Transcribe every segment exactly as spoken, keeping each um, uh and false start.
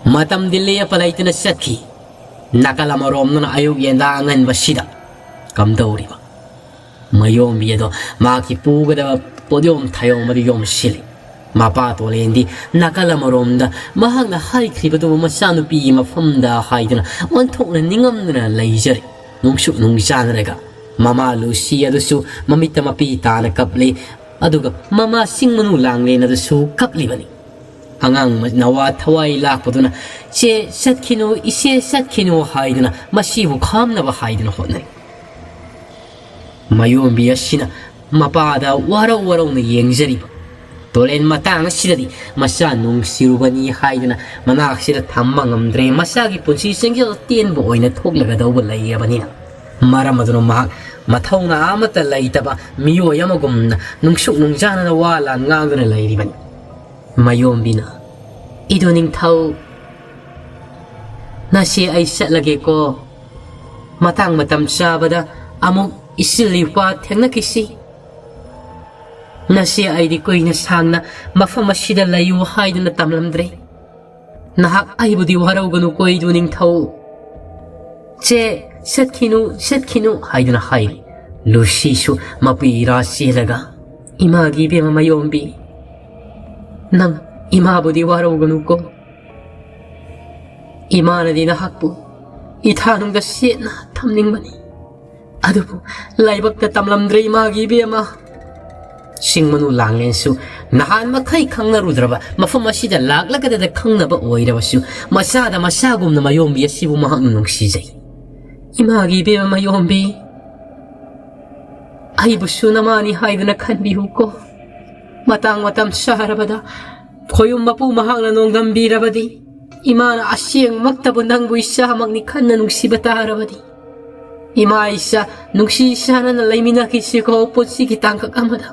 ꯃꯇꯝꯗꯤ ꯂꯦꯞꯄ ꯂꯩꯇꯅ ꯆꯠꯈꯤ꯫ ꯅꯥꯀꯜ ꯑꯃꯔꯣꯝꯗꯅ ꯑꯌꯨꯛ ꯌꯦꯟꯗꯥ ꯑꯉꯟꯕꯁꯤꯗ ꯀꯝꯗꯧꯔꯤꯕ? ꯃꯌꯣꯝꯕꯤ ꯑꯗꯣ ꯃꯍꯥꯛꯀꯤ ꯄꯨꯒꯗꯕ ꯄꯣꯠꯌꯣꯝ ꯊꯥꯌꯣꯝ ꯑꯗꯨ ꯌꯣꯝꯁꯤꯜꯂꯤ꯫ ꯃꯄꯥ ꯇꯣꯂꯦꯟꯗꯤ ꯅꯥꯀꯜ ꯑꯃꯔꯣꯝꯗ ꯃꯍꯥꯛꯅ ꯍꯥꯏꯈ꯭ꯔꯤꯕꯗꯨ ꯃꯆꯥꯅꯨꯄꯤꯒꯤ ꯃꯐꯝꯗ ꯍꯥꯏꯗꯨꯅ ꯑꯣꯟꯊꯣꯛꯅ ꯅꯤꯡꯉꯝꯗꯅ ꯂꯩꯖꯔꯤ꯫ ꯅꯨꯡꯁꯨꯛ ꯅꯨꯡꯖꯥꯅꯔꯒ ꯃꯃꯥ ꯂꯨꯁꯤ ꯑꯗꯨꯁꯨ ꯃꯃꯤꯠꯇ ꯃꯄꯤ ꯇꯥꯅ ꯀꯞꯂꯤ꯫ ꯑꯗꯨꯒ ꯃꯃꯥ ꯆꯤꯡ ꯃꯅꯨ ꯂꯥꯡꯂꯦꯟ ꯑꯗꯨꯁꯨ ꯀꯞꯂꯤꯕꯅꯤ꯫ ꯑꯉꯥꯡ ꯅꯋꯥ ꯊꯋꯥꯏ ꯂꯥꯛꯄꯗꯨꯅ "ꯆꯦ ꯆꯠꯈꯤꯅꯨ, ꯏꯆꯦ ꯆꯠꯈꯤꯅꯨ" ꯍꯥꯏꯗꯨꯅ ꯃꯁꯤꯕꯨ ꯈꯥꯝꯅꯕ ꯍꯥꯏꯗꯨꯅ ꯍꯣꯠꯅꯔꯤ꯫ ꯃꯌꯣꯝꯕꯤ ꯑꯁꯤꯅ ꯃꯄꯥꯗ ꯋꯥꯔꯧ ꯋꯥꯔꯧꯅ ꯌꯦꯡꯖꯔꯤꯕ ꯇꯣꯂꯦꯟ ꯃꯇꯥꯡ ꯑꯁꯤꯗꯗꯤ ꯃꯆꯥ ꯅꯨꯡꯁꯤꯔꯨꯕꯅꯤ ꯍꯥꯏꯗꯨꯅ ꯃꯅꯥꯛꯁꯤꯗ ꯊꯝꯕ ꯉꯝꯗ꯭ꯔꯦ꯫ ꯃꯆꯥꯒꯤ ꯄꯨꯟꯁꯤ ꯆꯦꯡꯖꯦꯜ ꯇꯦꯟꯕ ꯑꯣꯏꯅ ꯊꯣꯛꯂꯒꯗꯧꯕ ꯂꯩꯔꯕꯅꯤꯅ ꯃꯔꯝ ꯑꯗꯨꯅ ꯃꯍꯥꯛ ꯃꯊꯧꯅꯥ ꯑꯃꯠꯇ ꯂꯩꯇꯕ ꯃꯤꯑꯣꯏ ꯑꯃꯒꯨꯝꯅ ꯅꯨꯡꯁꯨꯛ ꯅꯨꯡꯖꯥꯅꯅ ꯋꯥ ꯂꯥꯟ ꯉꯥꯡꯗꯨꯅ ꯂꯩꯔꯤꯕꯅꯤ꯫ ꯃꯌꯣꯝꯕꯤꯅ, "ꯏꯗꯨ ꯅꯤꯡꯊꯧ, ꯅꯁꯤ ꯑꯩ ꯆꯠꯂꯒꯦꯀꯣ꯫ ꯃꯇꯥꯡ ꯃꯇꯝ ꯆꯥꯕꯗ ꯑꯃꯨꯛ ꯏꯆꯤꯜ ꯏꯄꯥ ꯊꯦꯡꯅꯈꯤꯁꯤ꯫ ꯅꯁꯤ ꯑꯩꯗꯤ ꯀꯨꯏꯅ ꯁꯥꯡꯅ ꯃꯐꯝ ꯑꯁꯤꯗ ꯂꯩꯌꯨ ꯍꯥꯏꯗꯨꯅ ꯇꯝꯂꯝꯗ꯭ꯔꯦ꯫ ꯅꯍꯥꯛ ꯑꯩꯕꯨꯗꯤ ꯋꯥꯔꯧꯒꯅꯨꯀꯣ ꯏꯗꯨ ꯅꯤꯡꯊꯧ꯫ ꯆꯦ, ꯆꯠꯈꯤꯅꯨ, ꯆꯠꯈꯤꯅꯨ" ꯍꯥꯏꯗꯨꯅ ꯍꯥꯏꯔꯤ꯫ ꯂꯨꯁꯤꯁꯨ ꯃꯄꯤ ꯏꯔꯥ ꯆꯦꯜꯂꯒ, "ꯏꯃꯥꯒꯤ ꯏꯕꯦꯝꯃ ꯃꯌꯣꯝꯕꯤ, ꯅꯪ ꯏꯃꯥꯕꯨꯗꯤ ꯋꯥꯔꯧꯒꯅꯨꯀꯣ꯫ ꯏꯃꯥꯅꯗꯤ ꯅꯍꯥꯛꯄꯨ ꯏꯊꯥꯅꯨꯡꯗ ꯁꯦꯠꯅ ꯊꯝꯅꯤꯡꯕꯅꯤ꯫ ꯑꯗꯨꯕꯨ ꯂꯥꯏꯕꯛꯇ ꯇꯝꯂꯝꯗ꯭ꯔꯦ ꯏꯃꯥꯒꯤ ꯏꯕꯦꯝꯃ"꯫ ꯆꯤꯡ ꯃꯅꯨ ꯂꯥꯡꯂꯦꯟꯁꯨ ꯅꯍꯥꯟ ꯃꯈꯩ ꯈꯪꯅꯔꯨꯗ꯭ꯔꯕ ꯃꯐꯝ ꯑꯁꯤꯗ ꯂꯥꯛꯂꯒꯗꯗ ꯈꯪꯅꯕ ꯑꯣꯏꯔꯕꯁꯨ ꯃꯆꯥꯗ ꯃꯆꯥꯒꯨꯝꯅ ꯃꯌꯣꯝꯕꯤ ꯑꯁꯤꯕꯨ ꯃꯍꯥꯛꯅ ꯅꯨꯡꯁꯤꯖꯩ꯫ "ꯏꯃꯥꯒꯤ ꯏꯕꯦꯝꯃ ꯃꯌꯣꯝꯕꯤ, ꯑꯩꯕꯨꯁꯨ ꯅꯃꯥꯅꯤ ꯍꯥꯏꯗꯨꯅ ꯈꯟꯕꯤꯌꯨꯀꯣ꯫ ꯃꯇꯥꯡ ꯃꯇꯝ ꯆꯥꯔꯕꯗ ꯈꯣꯌꯨꯝ ꯃꯄꯨ ꯃꯍꯥꯛꯅ ꯅꯣꯡꯗꯝꯕꯤꯔꯕꯗꯤ ꯏꯃꯥꯅ ꯑꯁꯦꯡꯃꯛꯇꯕꯨ ꯅꯪꯕꯨ ꯏꯆꯥꯃꯛꯅꯤ ꯈꯟꯅ ꯅꯨꯡꯁꯤꯕ ꯇꯥꯔꯕꯗꯤ ꯏꯃꯥ ꯏꯆꯥ ꯅꯨꯡꯁꯤ ꯆꯥꯟꯅꯅ ꯂꯩꯃꯤꯟꯅꯈꯤꯁꯤꯀꯣ ꯄꯨꯟꯁꯤꯒꯤ ꯇꯥꯡꯀꯛ ꯑꯃꯗ꯫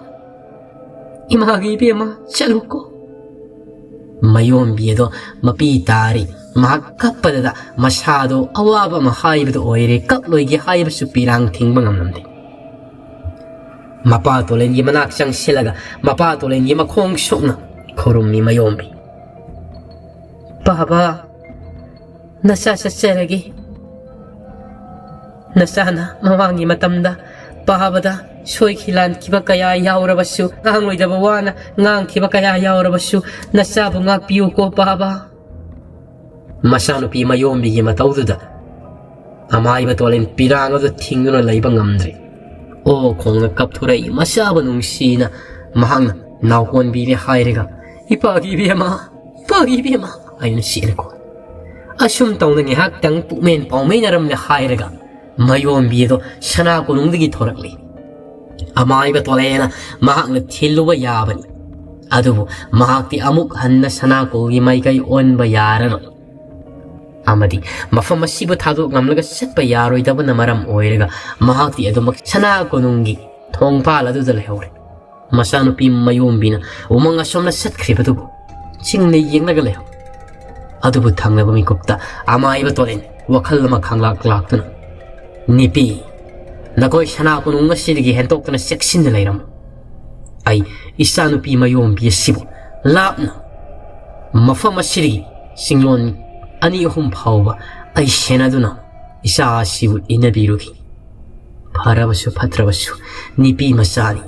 ꯏꯃꯥꯒꯤ ꯏꯕꯦꯝꯃ ꯆꯠꯂꯨꯀꯣ"꯫ ꯃꯌꯣꯝꯕꯤ ꯑꯗꯣ ꯃꯄꯤ ꯇꯥꯔꯤ꯫ ꯃꯍꯥꯛ ꯀꯞꯄꯗꯗ ꯃꯁꯥꯗꯣ ꯑꯋꯥꯕ ꯑꯃ ꯍꯥꯏꯕꯗꯨ ꯑꯣꯏꯔꯦ꯫ ꯀꯞꯂꯣꯏꯒꯦ ꯍꯥꯏꯕꯁꯨ ꯄꯤꯔꯥꯡ ꯊꯤꯡꯕ ꯉꯝꯂꯝꯗꯦ꯫ ꯃꯄꯥ ꯇꯣꯂꯦꯟꯒꯤ ꯃꯅꯥꯛ ꯆꯪꯁꯤꯜꯂꯒ ꯃꯄꯥ ꯇꯣꯂꯦꯟꯒꯤ ꯃꯈꯣꯡ ꯁꯣꯛꯅ ꯈꯨꯔꯨꯝꯃꯤ ꯃꯌꯣꯝꯕꯤ꯫ ꯄꯥꯕ, ꯅꯆꯥ ꯆꯠꯆꯔꯒꯦ꯫ ꯅꯆꯥꯅ ꯃꯃꯥꯡꯒꯤ ꯃꯇꯝꯗ ꯄꯥꯕꯗ ꯁꯣꯏꯈꯤ ꯂꯥꯟꯈꯤꯕ ꯀꯌꯥ ꯌꯥꯎꯔꯕꯁꯨ, ꯉꯥꯡꯂꯣꯏꯗꯕ ꯋꯥꯅ ꯉꯥꯡꯈꯤꯕ ꯀꯌꯥ ꯌꯥꯎꯔꯕꯁꯨ, ꯅꯆꯥꯕꯨ ꯉꯥꯛꯄꯤꯌꯨꯀꯣ ꯄꯥꯕ꯫ ꯃꯆꯥꯅꯨꯄꯤ ꯃꯌꯣꯝꯕꯤꯒꯤ ꯃꯇꯧꯗꯨꯗ ꯑꯃꯥꯏꯕ ꯇꯣꯂꯦꯟ ꯄꯤꯔꯥꯡ ꯑꯗꯨ ꯊꯤꯡꯗꯨꯅ ꯂꯩꯕ ꯉꯝꯗ꯭ꯔꯦ꯫ ꯑꯣ ꯈꯣꯡꯅ ꯀꯞꯊꯣꯔꯛꯏ ꯃꯆꯥꯕꯨ ꯅꯨꯡꯁꯤꯅ꯫ ꯃꯍꯥꯛꯅ ꯅꯥꯎꯀꯣꯟꯕꯤꯔꯦ ꯍꯥꯏꯔꯒ, "ꯏꯄꯥꯒꯤ ꯏꯕꯦꯝꯃ, ꯏꯄꯥꯒꯤ ꯏꯕꯦꯝꯃ" ꯍꯥꯏꯗꯨꯅ ꯆꯦꯜꯂꯦꯀꯣ꯫ ꯑꯁꯨꯝ ꯇꯧꯅ ꯉꯥꯏꯍꯥꯛꯇꯪ ꯄꯨꯛꯃꯦꯟ ꯄꯥꯎꯃꯦꯟꯅꯔꯝꯂꯦ ꯍꯥꯏꯔꯒ ꯃꯌꯣꯝꯕꯤ ꯑꯗꯣ ꯁꯅꯥ ꯀꯣꯅꯨꯡꯗꯒꯤ ꯊꯣꯔꯛꯂꯤ꯫ ꯑꯃꯥꯏꯕ ꯇꯣꯂꯦꯅ ꯃꯍꯥꯛꯅ ꯊꯤꯜꯂꯨꯕ ꯌꯥꯕꯅꯤ꯫ ꯑꯗꯨꯕꯨ ꯃꯍꯥꯛꯇꯤ ꯑꯃꯨꯛ ꯍꯟꯅ ꯁꯅꯥꯀꯣꯜꯒꯤ ꯃꯥꯏꯀꯩ ꯑꯣꯟꯕ ꯌꯥꯔꯔꯣꯏ꯫ ꯑꯃꯗꯤ ꯃꯐꯝ ꯑꯁꯤꯕꯨ ꯊꯥꯗꯣꯛ ꯉꯝꯂꯒ ꯆꯠꯄ ꯌꯥꯔꯣꯏꯗꯕꯅ ꯃꯔꯝ ꯑꯣꯏꯔꯒ ꯃꯍꯥꯛꯇꯤ ꯑꯗꯨꯃꯛ ꯁꯅꯥ ꯀꯣꯅꯨꯡꯒꯤ ꯊꯣꯡꯄꯥꯜ ꯑꯗꯨꯗ ꯂꯩꯍꯧꯔꯦ꯫ ꯃꯆꯥꯅꯨꯄꯤ ꯃꯌꯣꯝꯕꯤꯅ ꯎꯃꯪ ꯑꯁꯣꯝꯅ ꯆꯠꯈ꯭ꯔꯤꯕꯗꯨꯕꯨ ꯆꯤꯡꯅ ꯌꯦꯡꯂꯒ ꯂꯩꯍꯧ꯫ ꯑꯗꯨꯕꯨ ꯊꯪꯅꯕ ꯃꯤꯀꯨꯞꯇ ꯑꯃꯥꯏꯕ ꯇꯣꯂꯦꯟ ꯋꯥꯈꯜ ꯑꯃ ꯈꯪꯂꯥꯛ ꯂꯥꯛꯇꯨꯅ, "ꯅꯨꯄꯤ, ꯅꯈꯣꯏ ꯁꯅꯥ ꯀꯣꯅꯨꯡ ꯑꯁꯤꯗꯒꯤ ꯍꯦꯟꯇꯣꯛꯇꯨꯅ ꯆꯦꯛꯁꯤꯟꯅ ꯂꯩꯔꯝꯃꯨ꯫ ꯑꯩ ꯏꯆꯥꯅꯨꯄꯤ ꯃꯌꯣꯝꯕꯤ ꯑꯁꯤꯕꯨ ꯂꯥꯞꯅ ꯃꯐꯝ ꯑꯁꯤꯗꯒꯤ ꯆꯤꯡꯂꯣꯟ ꯑꯅꯤ ꯑꯍꯨꯝ ꯐꯥꯎꯕ ꯑꯩ ꯁꯦꯟꯅꯗꯨꯅ ꯏꯆꯥ ꯑꯁꯤꯕꯨ ꯏꯟꯅꯕꯤꯔꯨꯈꯤ꯫ ꯐꯔꯕꯁꯨ ꯐꯠꯇ꯭ꯔꯕꯁꯨ ꯅꯨꯄꯤ ꯃꯆꯥꯅꯤ꯫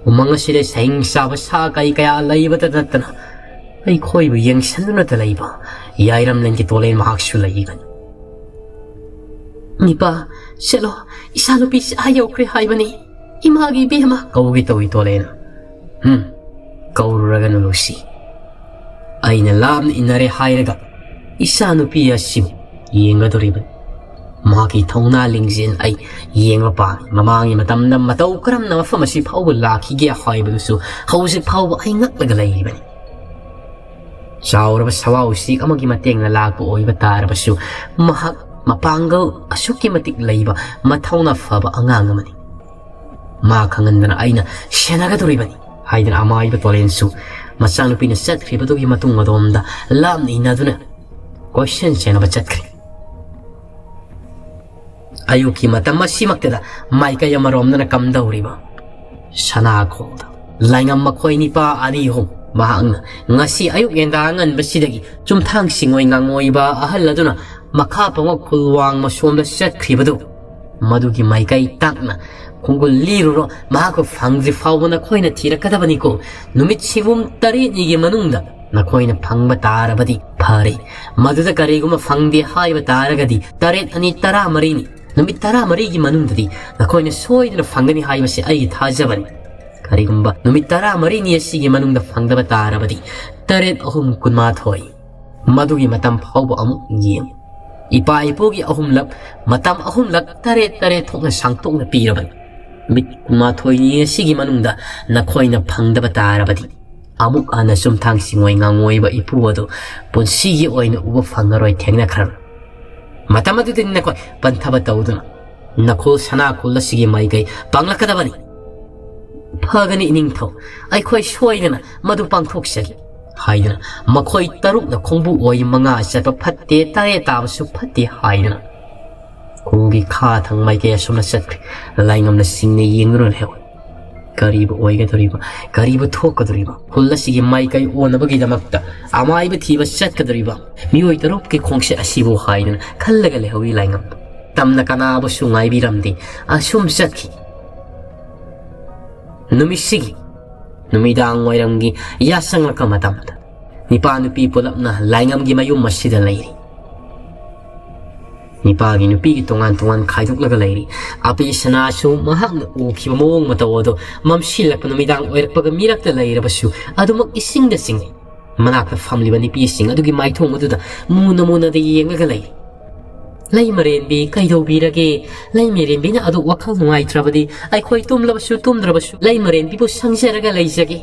ꯎꯃꯪ ꯑꯁꯤꯗ ꯁꯍꯤꯡ ꯆꯥꯕ ꯁꯥ ꯀꯩ ꯀꯌꯥ ꯂꯩꯕꯇ ꯅꯠꯇꯅ ꯑꯩꯈꯣꯏꯕꯨ ꯌꯦꯡꯁꯤꯟꯗꯨꯅꯇ ꯂꯩꯕ ꯌꯥꯏꯔꯝꯂꯦꯟꯒꯤ ꯇꯣꯂꯦꯟ ꯃꯍꯥꯛꯁꯨ ꯂꯩꯒꯅꯤ꯫" "ꯏꯄꯥ, ꯆꯠꯂꯣ, ꯏꯆꯥꯅꯨꯄꯤꯁꯤ ꯑꯥ ꯌꯧꯈ꯭ꯔꯦ ꯍꯥꯏꯕꯅꯤ, ꯏꯃꯥꯒꯤ ꯏꯕꯦꯝꯃ" ꯀꯧꯒꯦ ꯇꯧꯏ ꯇꯣꯂꯦꯅ꯫ "ꯍꯨꯝ, ꯀꯧꯔꯨꯔꯒꯅꯨ ꯂꯨꯁꯤ꯫ ꯑꯩꯅ ꯂꯥꯞꯅ ꯏꯟꯅꯔꯦ ꯍꯥꯏꯔꯒ ꯏꯆꯥꯅꯨꯄꯤ ꯑꯁꯤꯕꯨ ꯌꯦꯡꯒꯗꯧꯔꯤꯕꯅꯤ꯫ ꯃꯍꯥꯛꯀꯤ ꯊꯧꯅꯥ ꯂꯤꯡꯖꯦꯜ ꯑꯩ ꯌꯦꯡꯕ ꯄꯥꯝꯃꯤ꯫ ꯃꯃꯥꯡꯒꯤ ꯃꯇꯝꯗ ꯃꯇꯧ ꯀꯔꯝꯅ ꯃꯐꯝ ꯑꯁꯤ ꯐꯥꯎꯕ ꯂꯥꯛꯈꯤꯒꯦ ꯍꯥꯏꯕꯗꯨꯁꯨ ꯍꯧꯖꯤꯛ ꯐꯥꯎꯕ ꯑꯩ ꯉꯛꯂꯒ ꯂꯩꯔꯤꯕꯅꯤ꯫ ꯆꯥꯎꯔꯕ ꯁꯋꯥ ꯎꯆꯦꯛ ꯑꯃꯒꯤ ꯃꯇꯦꯡꯅ ꯂꯥꯛꯄ ꯑꯣꯏꯕ ꯇꯥꯔꯕꯁꯨ, ꯃꯍꯥꯛ ꯃꯄꯥꯡꯒꯜ ꯑꯁꯨꯛꯀꯤ ꯃꯇꯤꯛ ꯂꯩꯕ, ꯃꯊꯧꯅꯥ ꯐꯕ ꯑꯉꯥꯡ ꯑꯃꯅꯤ꯫ ꯃꯥ ꯈꯪꯍꯟꯗꯅ ꯑꯩꯅ ꯁꯦꯟꯅꯒꯗꯧꯔꯤꯕꯅꯤ" ꯍꯥꯏꯗꯨꯅ ꯑꯃꯥꯏꯕ ꯇꯣꯂꯦꯟꯁꯨ ꯃꯆꯥꯅꯨꯄꯤꯅ ꯆꯠꯈ꯭ꯔꯤꯕꯗꯨꯒꯤ ꯃꯇꯨꯡ ꯑꯗꯣꯝꯗ ꯂꯥꯞꯅ ꯏꯟꯅꯗꯨꯅ ꯀꯣꯏꯁꯦꯟ ꯁꯦꯟꯅꯕ ꯆꯠꯈ꯭ꯔꯦ꯫ ꯑꯌꯨꯛꯀꯤ ꯃꯇꯝ ꯑꯁꯤꯃꯛꯇꯗ ꯃꯥꯏꯀꯩ ꯑꯃꯔꯣꯝꯗꯅ ꯀꯝꯗꯧꯔꯤꯕ ꯁꯅꯥꯈꯣꯜꯗ ꯂꯥꯏꯉꯝ ꯃꯈꯣꯏ ꯅꯤꯄꯥ ꯑꯅꯤ ꯑꯍꯨꯝ ꯃꯍꯥꯛꯅ ꯉꯁꯤ ꯑꯌꯨꯛ ꯌꯦꯟꯗꯥ ꯑꯉꯟꯕꯁꯤꯗꯒꯤ ꯆꯨꯝꯊꯥꯡ ꯁꯤꯡꯉꯣꯏ ꯉꯥꯉꯣꯏꯕ ꯑꯍꯜ ꯑꯗꯨꯅ ꯃꯈꯥ ꯄꯪꯉꯛ ꯈꯨꯜ ꯋꯥꯡꯃ ꯁꯣꯝꯗ ꯆꯠꯈ꯭ꯔꯤꯕꯗꯨ, ꯃꯗꯨꯒꯤ ꯃꯥꯏꯀꯩ ꯇꯥꯛꯅ ꯈꯣꯡꯒꯨꯜ ꯂꯤꯔꯨꯔꯣ꯫ ꯃꯍꯥꯛꯄꯨ ꯐꯪꯗ꯭ꯔꯤ ꯐꯥꯎꯕ ꯅꯈꯣꯏꯅ ꯊꯤꯔꯛꯀꯗꯕꯅꯤꯀꯣ꯫ ꯅꯨꯃꯤꯠ ꯁꯤꯒꯨꯝ ꯇꯔꯦꯠꯅꯤꯒꯤ ꯃꯅꯨꯡꯗ ꯅꯈꯣꯏꯅ ꯐꯪꯕ ꯇꯥꯔꯕꯗꯤ ꯐꯔꯦ꯫ ꯃꯗꯨꯗ ꯀꯔꯤꯒꯨꯝꯕ ꯐꯪꯗꯦ ꯍꯥꯏꯕ ꯇꯥꯔꯒꯗꯤ, ꯇꯔꯦꯠ ꯑꯅꯤ ꯇꯔꯥꯃꯔꯤꯅꯤ꯫ ꯅꯨꯃꯤꯠ ꯇꯔꯥꯃꯔꯤꯒꯤ ꯃꯅꯨꯡꯗꯗꯤ ꯅꯈꯣꯏꯅ ꯁꯣꯏꯗꯅ ꯐꯪꯒꯅꯤ ꯍꯥꯏꯕꯁꯤ ꯑꯩꯒꯤ ꯊꯥꯖꯕꯅꯤ꯫ ꯀꯔꯤꯒꯨꯝꯕ ꯅꯨꯃꯤꯠ ꯇꯔꯥꯃꯔꯤꯅꯤ ꯑꯁꯤꯒꯤ ꯃꯅꯨꯡꯗ ꯐꯪꯗꯕ ꯇꯥꯔꯕꯗꯤ, ꯇꯔꯦꯠ ꯑꯍꯨꯝ ꯀꯨꯟꯃꯥꯊꯣꯏ꯫ ꯃꯗꯨꯒꯤ ꯃꯇꯝ ꯐꯥꯎꯕ ꯑꯃꯨꯛ ꯌꯦꯡꯉꯨ꯫ ꯏꯄꯥ ꯏꯄꯨꯒꯤ ꯑꯍꯨꯝꯂꯛ, ꯃꯇꯝ ꯑꯍꯨꯝꯂꯛ ꯇꯔꯦꯠ ꯇꯔꯦꯠ ꯊꯣꯛꯅ ꯁꯥꯡꯇꯣꯛꯅ ꯄꯤꯔꯕꯅꯤ꯫ ꯅꯨꯃꯤꯠ ꯀꯨꯟꯃꯥꯊꯣꯏꯅꯤ ꯑꯁꯤꯒꯤ ꯃꯅꯨꯡꯗ ꯅꯈꯣꯏꯅ ꯐꯪꯗꯕ ꯇꯥꯔꯕꯗꯤ, ꯑꯃꯨꯛ ꯍꯟꯅ ꯆꯨꯝꯊꯥꯡ ꯁꯤꯡꯉꯣꯏ ꯉꯥꯉꯣꯏꯕ ꯏꯄꯨ ꯑꯗꯨ ꯄꯨꯟꯁꯤꯒꯤ ꯑꯣꯏꯅ ꯎꯕ ꯐꯪꯉꯔꯣꯏ, ꯊꯦꯡꯅꯈ꯭ꯔꯔꯣꯏ꯫ ꯃꯇꯝ ꯑꯗꯨꯗꯅꯤ ꯅꯈꯣꯏ ꯄꯟꯊꯕ ꯇꯧꯗꯨꯅ ꯅꯈꯣꯜ ꯁꯅꯥ ꯈꯨꯜ ꯑꯁꯤꯒꯤ ꯃꯥꯏꯀꯩ ꯄꯥꯡꯂꯛꯀꯗꯕꯅꯤ꯫ ꯐꯒꯅꯤ ꯏꯅꯤꯡꯊꯧ, ꯑꯩꯈꯣꯏ ꯁꯣꯏꯗꯅ ꯃꯗꯨ ꯄꯥꯡꯊꯣꯛꯆꯒꯦ ꯍꯥꯏꯗꯨꯅ ꯃꯈꯣꯏ ꯇꯔꯨꯛꯅ ꯈꯣꯡꯕꯨ ꯑꯣꯏ ꯃꯉꯥ ꯆꯠꯄ ꯐꯠꯇꯦ, ꯇꯔꯦꯠ ꯇꯥꯕꯁꯨ ꯐꯠꯇꯦ ꯍꯥꯏꯗꯨꯅ ꯈꯨꯜꯒꯤ ꯈꯥ ꯊꯪ ꯃꯥꯏꯀꯩ ꯑꯁꯣꯝꯗ ꯆꯠꯈ꯭ꯔꯦ꯫ ꯂꯥꯏꯉꯝꯅ ꯁꯤꯡꯅ ꯌꯦꯡꯗꯨꯅ ꯂꯩꯍꯧꯏ꯫ ꯀꯔꯤꯕꯨ ꯑꯣꯏꯒꯗꯧꯔꯤꯕ, ꯀꯔꯤꯕꯨ ꯊꯣꯛꯀꯗꯧꯔꯤꯕ, ꯈꯨꯜ ꯑꯁꯤꯒꯤ ꯃꯥꯏꯀꯩ ꯑꯣꯟꯅꯕꯒꯤꯗꯃꯛꯇ ꯑꯃꯥꯏꯕ ꯊꯤꯕ ꯆꯠꯀꯗꯧꯔꯤꯕ ꯃꯤꯑꯣꯏ ꯇꯔꯨꯛꯀꯤ ꯈꯣꯡꯆꯠ ꯑꯁꯤꯕꯨ ꯍꯥꯏꯗꯨꯅ ꯈꯜꯂꯒ ꯂꯩꯍꯧꯏ ꯂꯥꯏꯉꯝ꯫ ꯇꯝꯅ ꯀꯅꯥꯕꯨꯁꯨ ꯉꯥꯏꯕꯤꯔꯝꯗꯦ, ꯑꯁꯨꯝ ꯆꯠꯈꯤ꯫ ꯅꯨꯃꯤꯠꯁꯤꯒꯤ ꯅꯨꯃꯤꯗꯥꯡ ꯋꯥꯏꯔꯝꯒꯤ ꯌꯥꯆꯪꯂꯛꯄ ꯃꯇꯝꯗ ꯅꯤꯄꯥ ꯅꯨꯄꯤ ꯄꯨꯂꯞꯅ ꯂꯥꯏꯉꯝꯒꯤ ꯃꯌꯨꯝ ꯑꯁꯤꯗ ꯂꯩꯔꯤ꯫ ꯅꯤꯄꯥꯒꯤ ꯅꯨꯄꯤꯒꯤ ꯇꯣꯉꯥꯟ ꯇꯣꯉꯥꯟ ꯈꯥꯏꯗꯣꯛꯂꯒ ꯂꯩꯔꯤ꯫ ꯑꯄꯤ ꯁꯅꯥꯁꯨ ꯃꯍꯥꯛꯅ ꯎꯈꯤꯕ ꯃꯑꯣꯡ ꯃꯇꯧ ꯑꯗꯨ ꯃꯝꯁꯤꯜꯂꯛꯄ ꯅꯨꯃꯤꯗꯥꯡ ꯑꯣꯏꯔꯛꯄꯒ ꯃꯤꯔꯛꯇ ꯂꯩꯔꯕꯁꯨ ꯑꯗꯨꯃꯛ ꯏꯁꯤꯡꯗ ꯆꯤꯡꯏ꯫ ꯃꯅꯥꯛꯇ ꯐꯝꯂꯤꯕ ꯅꯨꯄꯤꯁꯤꯡ ꯑꯗꯨꯒꯤ ꯃꯥꯏꯊꯣꯡ ꯑꯗꯨꯗ ꯃꯨꯅ ꯃꯨꯅꯗ ꯌꯦꯡꯂꯒ ꯂꯩ꯫ "ꯂꯩꯃꯔꯦꯟꯕꯤ, ꯀꯩꯗꯧꯕꯤꯔꯒꯦ? ꯂꯩꯃꯔꯦꯟꯕꯤꯅ ꯑꯗꯨꯛ ꯋꯥꯈꯜ ꯅꯨꯡꯉꯥꯏꯇ꯭ꯔꯕꯗꯤ ꯑꯩꯈꯣꯏ ꯇꯨꯝꯂꯕꯁꯨ ꯇꯨꯝꯗ꯭ꯔꯕꯁꯨ ꯂꯩꯃꯔꯦꯟꯕꯤꯕꯨ ꯁꯪꯖꯔꯒ ꯂꯩꯖꯒꯦ"